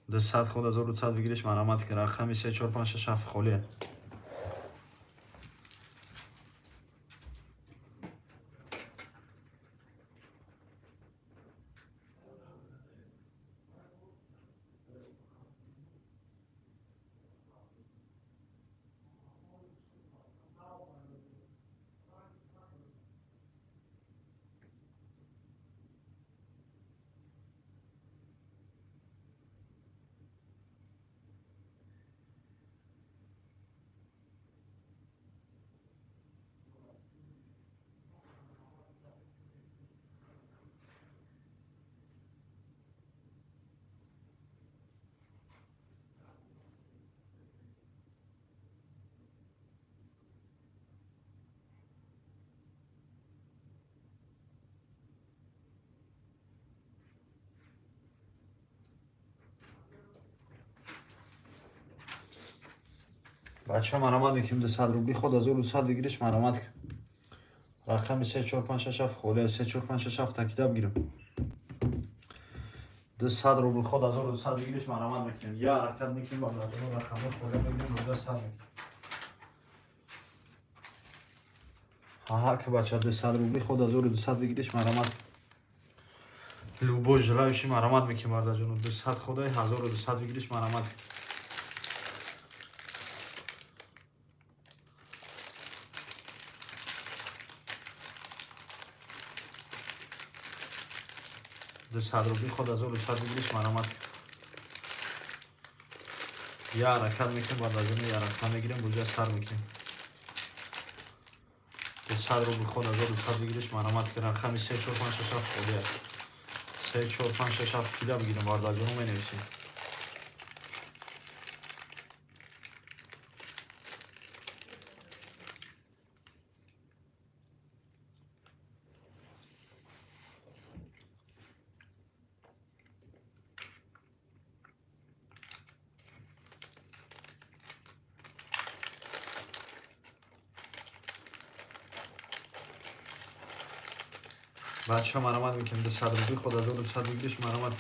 200 ход 1200 выигрыш марамат. Рақами 3 4 5 6 7 холия. Бача, марамат мекунем, 200 рубли ход 1200 выигрыш марамат. Рақами 3 4 5 6 7 холия 3 4 5 6 7 такида бигирам. 200 рубл ход 1200 выигрыш марамат мекунем. Я ҳаракат мекунем, бародарҷоно, рақамҳои холия мегирем, бозиа сар мекунем. Ҳа, ки бача, 200 рубли ход 1200 выигрыш марамат. Любой желающий марамат мекунем, бародарҷоно. 200 ходай 1200 выигрыш марамат. 200 рубли ход 1200 выигрыш марамат. Я ҳаракат мекунем, бародарҷоно, я ҳаракат мегирем, бозиа сар мекунем. 200 рубл ход 1200 выигрыш марамат. Рақами 3 4 5 6 7 холӣ аст. 3 4 5 6 7 кида бигирем, бародарҷоно, менависем. Бача, марамат мекунем. 200 рубли ход 1200 выигрыш марамат.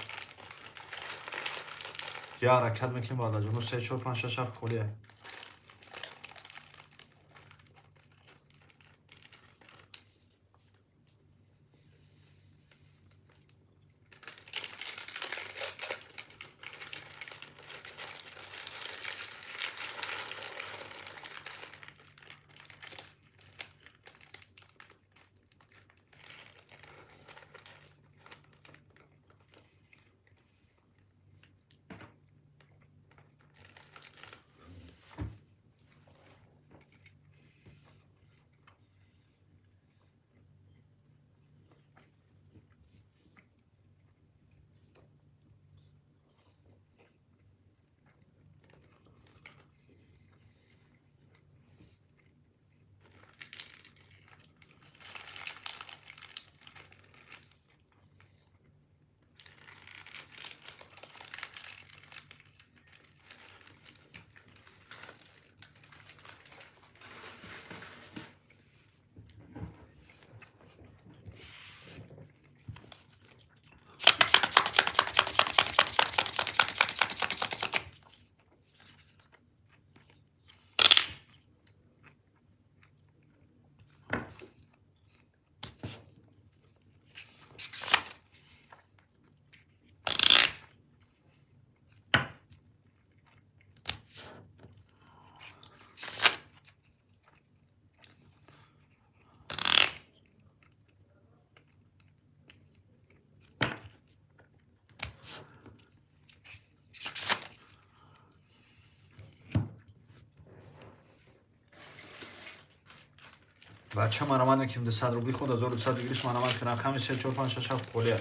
Я ҳаракат мекунем, бародарҷоно. 3 4 5 6 7 холия. Бача, марамат мекунем. 200 рубли ход 1200 выигрыш марамат. Рақами 3 4 5 6 7 холия.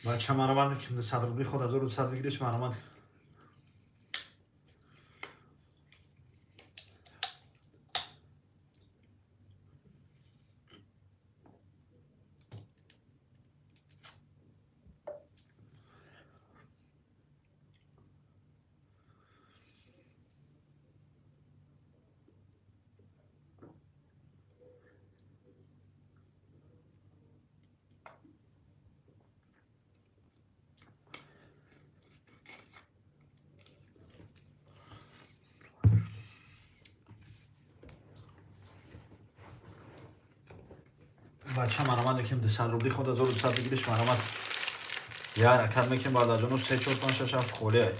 Бача, марамат мекунем. 200 рубли ход 1200 выигрыш марамат. Бача, марамат мекунем. 200 рубли ход 1200 выигрыш марамат. Я ҳаракат мекунем бародарҷоно, 3 4 5 6 7 холия.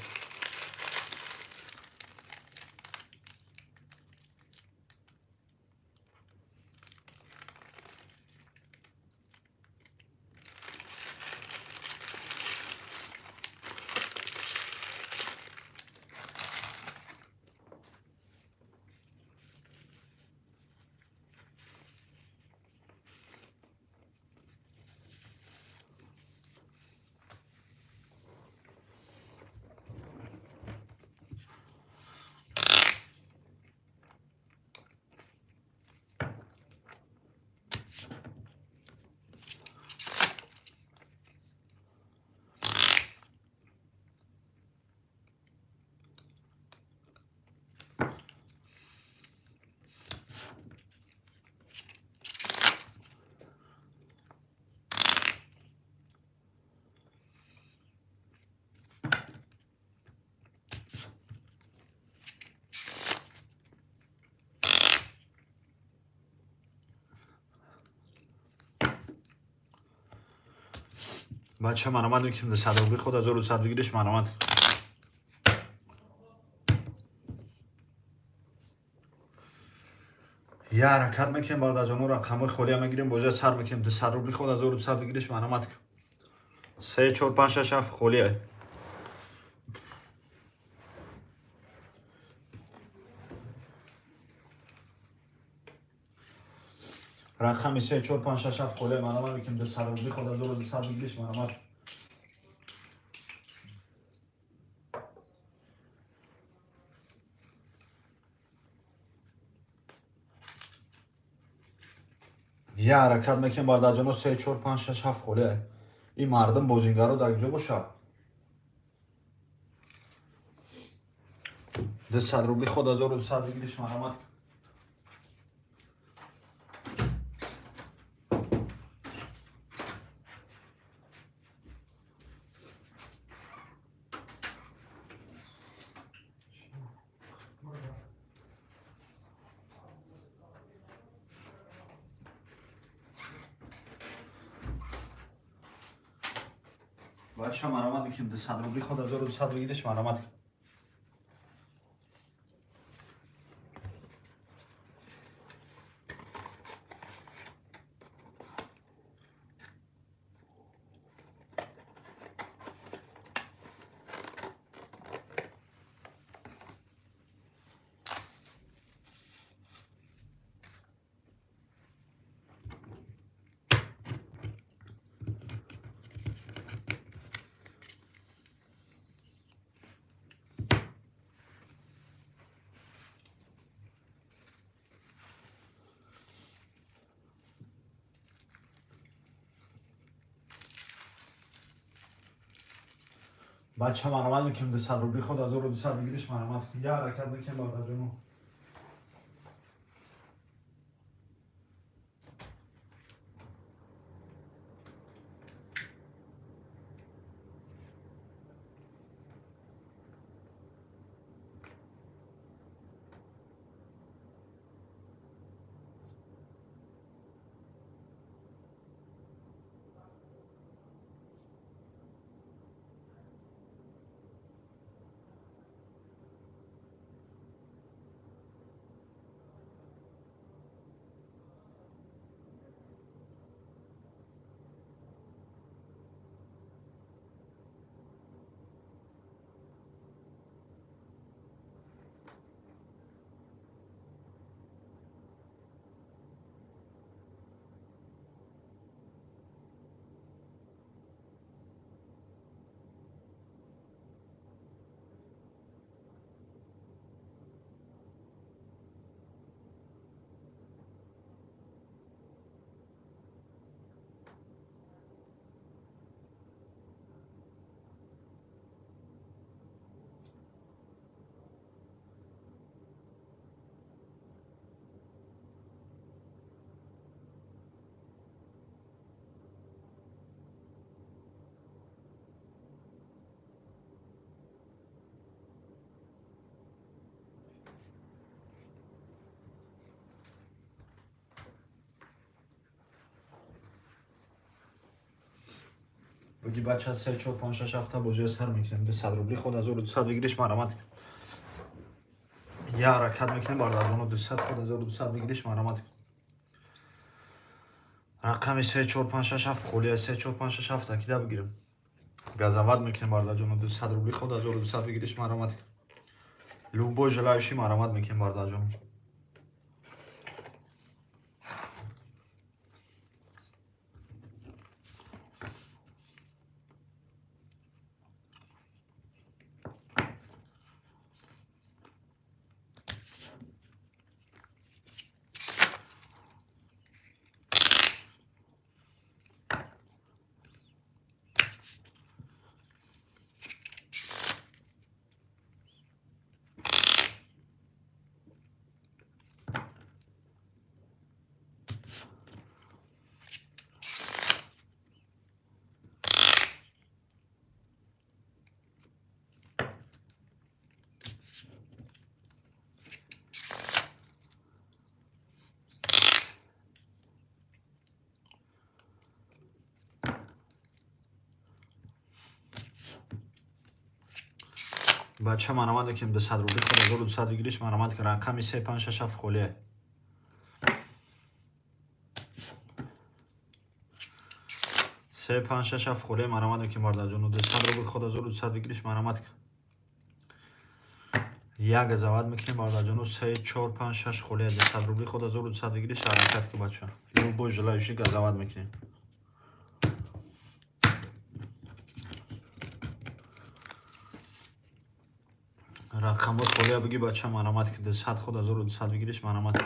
Бача маромад мекунем, 200 рубли худ 1200 выигрыш маромад. Я ҳаракат мекунем бародарҷоно, рақамҳои холия мегирем, бозия сар мекунем, 200 рубли худ 1200 выигрыш маромад. 3 4 5 6 7 холия. Рақами 3 4 5 6 7 холия маромад мекунем, 200 рубли худ 1200 выигрыш маромад. Я ҳаракат мекунем бародарҷоно, 3 4 5 6 7 холия. Ин мардум бозингаро дар куҷо бошад? 200 рубли худ 1200 выигрыш маромад. Бача маромад мекунем, 200 рубли худ 1200 выигрыш маромад. Бача маромад мекунем, 200 рубли худ 1200 выигрыш маромад. Я ҳаракат мекунем бародарҷоно. Бги бача 3 4 5 6 7 бозия сар мекунем. 200 рубли худ 1200 выигрыш марамат. Я ҳаракат мекунем бардарҷоно 200 худ 1200 выигрыш марамат. Рақами 3 4 5 6 7 холия 3 4 5 6 7 акида бигирем. Газават мекунем бардарҷоно 200 рубли худ 1200 выигрыш марамат. Любой желающий марамат мекунем бардарҷоно. Бача марамат мекунем 200 рубли худ 1200 выигрыш марамат ки рақами 3 5 6 7 холия. 3 5 6 7 холия марамат мекунем бардарҷоно 200 рубли худ 1200 выигрыш марамат. Як газават мекунем бардарҷоно 3 4 5 6 холия 200 рубли худ 1200 выигрыш ҳаракат ки бача. Любой желающий газават мекунем. Рақамҳои холия бигӣ бача марамат ки 200 худ 1200 выигрыш марамат.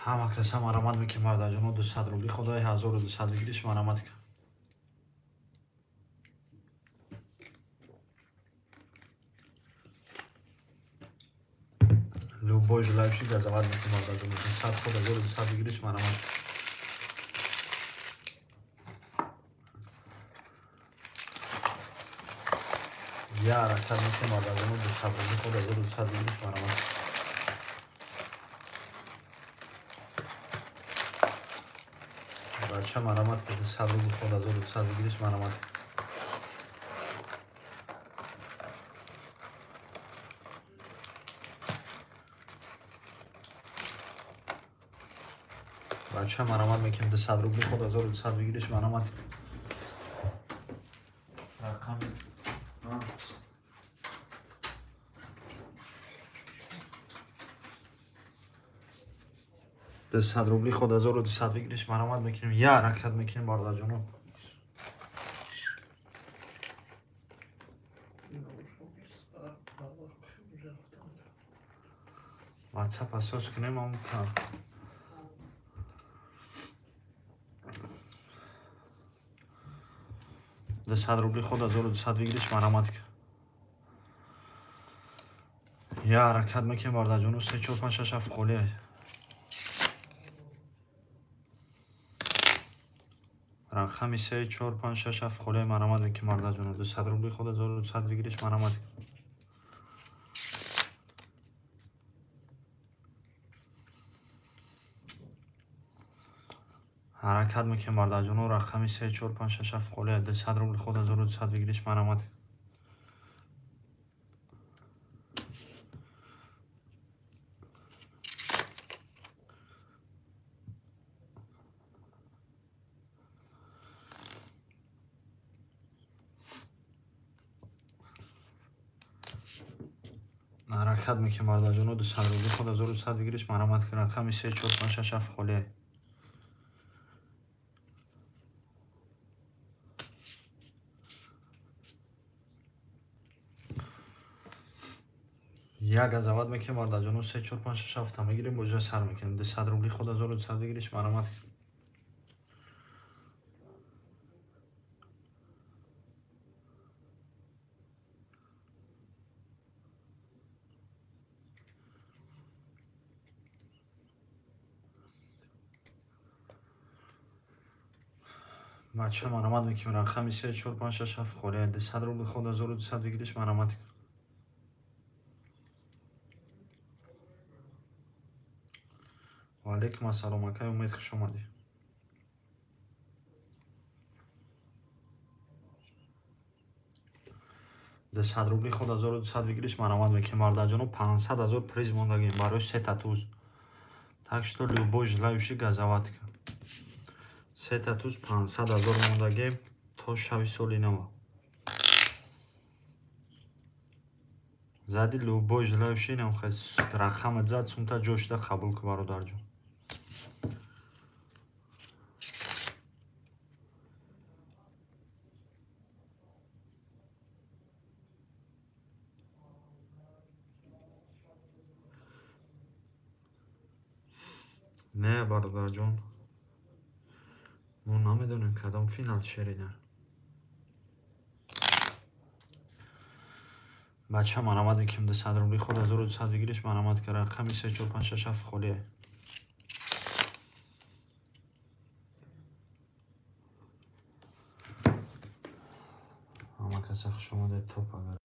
Ҳама каса марамат мекунем бардарҷоно 200 рубли худ 1200 выигрыш марамат. Любой желающий газават мекунем бардарҷоно 200 худ 1200 выигрыш марамат. Я ҳаракат мекунем бардарҷоно 200 рубли худ 1200 выигрыш марамат. Бача марамат ки 200 рубли худ 1200 выигрыш марамат. Бача марамат мекунем 200 рубли худ 1200 выигрыш марамат. Рақами 200 рубли худ 1200 выигрыш марамат мекунем. Я ҳаракат мекунем бардарҷоно. WhatsApp асос кунем ам 200 рубли худ 1200 выигрыш марамат. Я ҳаракат мекунем бардарҷоно 3 4 5 6 7 холия. Рақами 3 4 5 6 7 холия марамат мекунем бардарҷоно 200 рубли худ 1200 выигрыш марамат. Ҳаракат мекунем бардарҷоно рақами 3 4 5 6 7 холия 200 рубли худ 1200 выигрыш марамат. Ҳаракат мекунем бардарҷоно 200 рубли худ 1200 выигрыш марамат. Рақами 3 4 5 6 7 холия. Як газават мекунем бардарҷоно 3 4 5 6 7 мегирем бозия сар мекунем. 200 рубли худ 1200 выигрыш марамат. Бача марамат мекунем рақами 3 4 5 6 7 холия 200 рубли худ 1200 выигрыш марамат. Ва алейкум ассалом, акай Умед, хуш омадӣ. 200 рубли худ 1200 выигрыш марамад мекунем, бародарҷоно. 500 ҳазор приз мондагем барои сета туз. Так что любой желающий газовать ка. Сета туз 500 ҳазор мондагем то шави соли нава. Зади, любой желающий нам рақамат зад, сумта ҷо шуда қабул ку, бародарҷон. Не, бародарҷон, мо намедонем, кадом финал шеринар. Бача, марамад мекунем. 200 рубли худ 1200 выигрыш марамад ка. Рақами се, чор, панҷ, шаш, ҳафт холие. Ҳама каса хуш омадед, топ агар.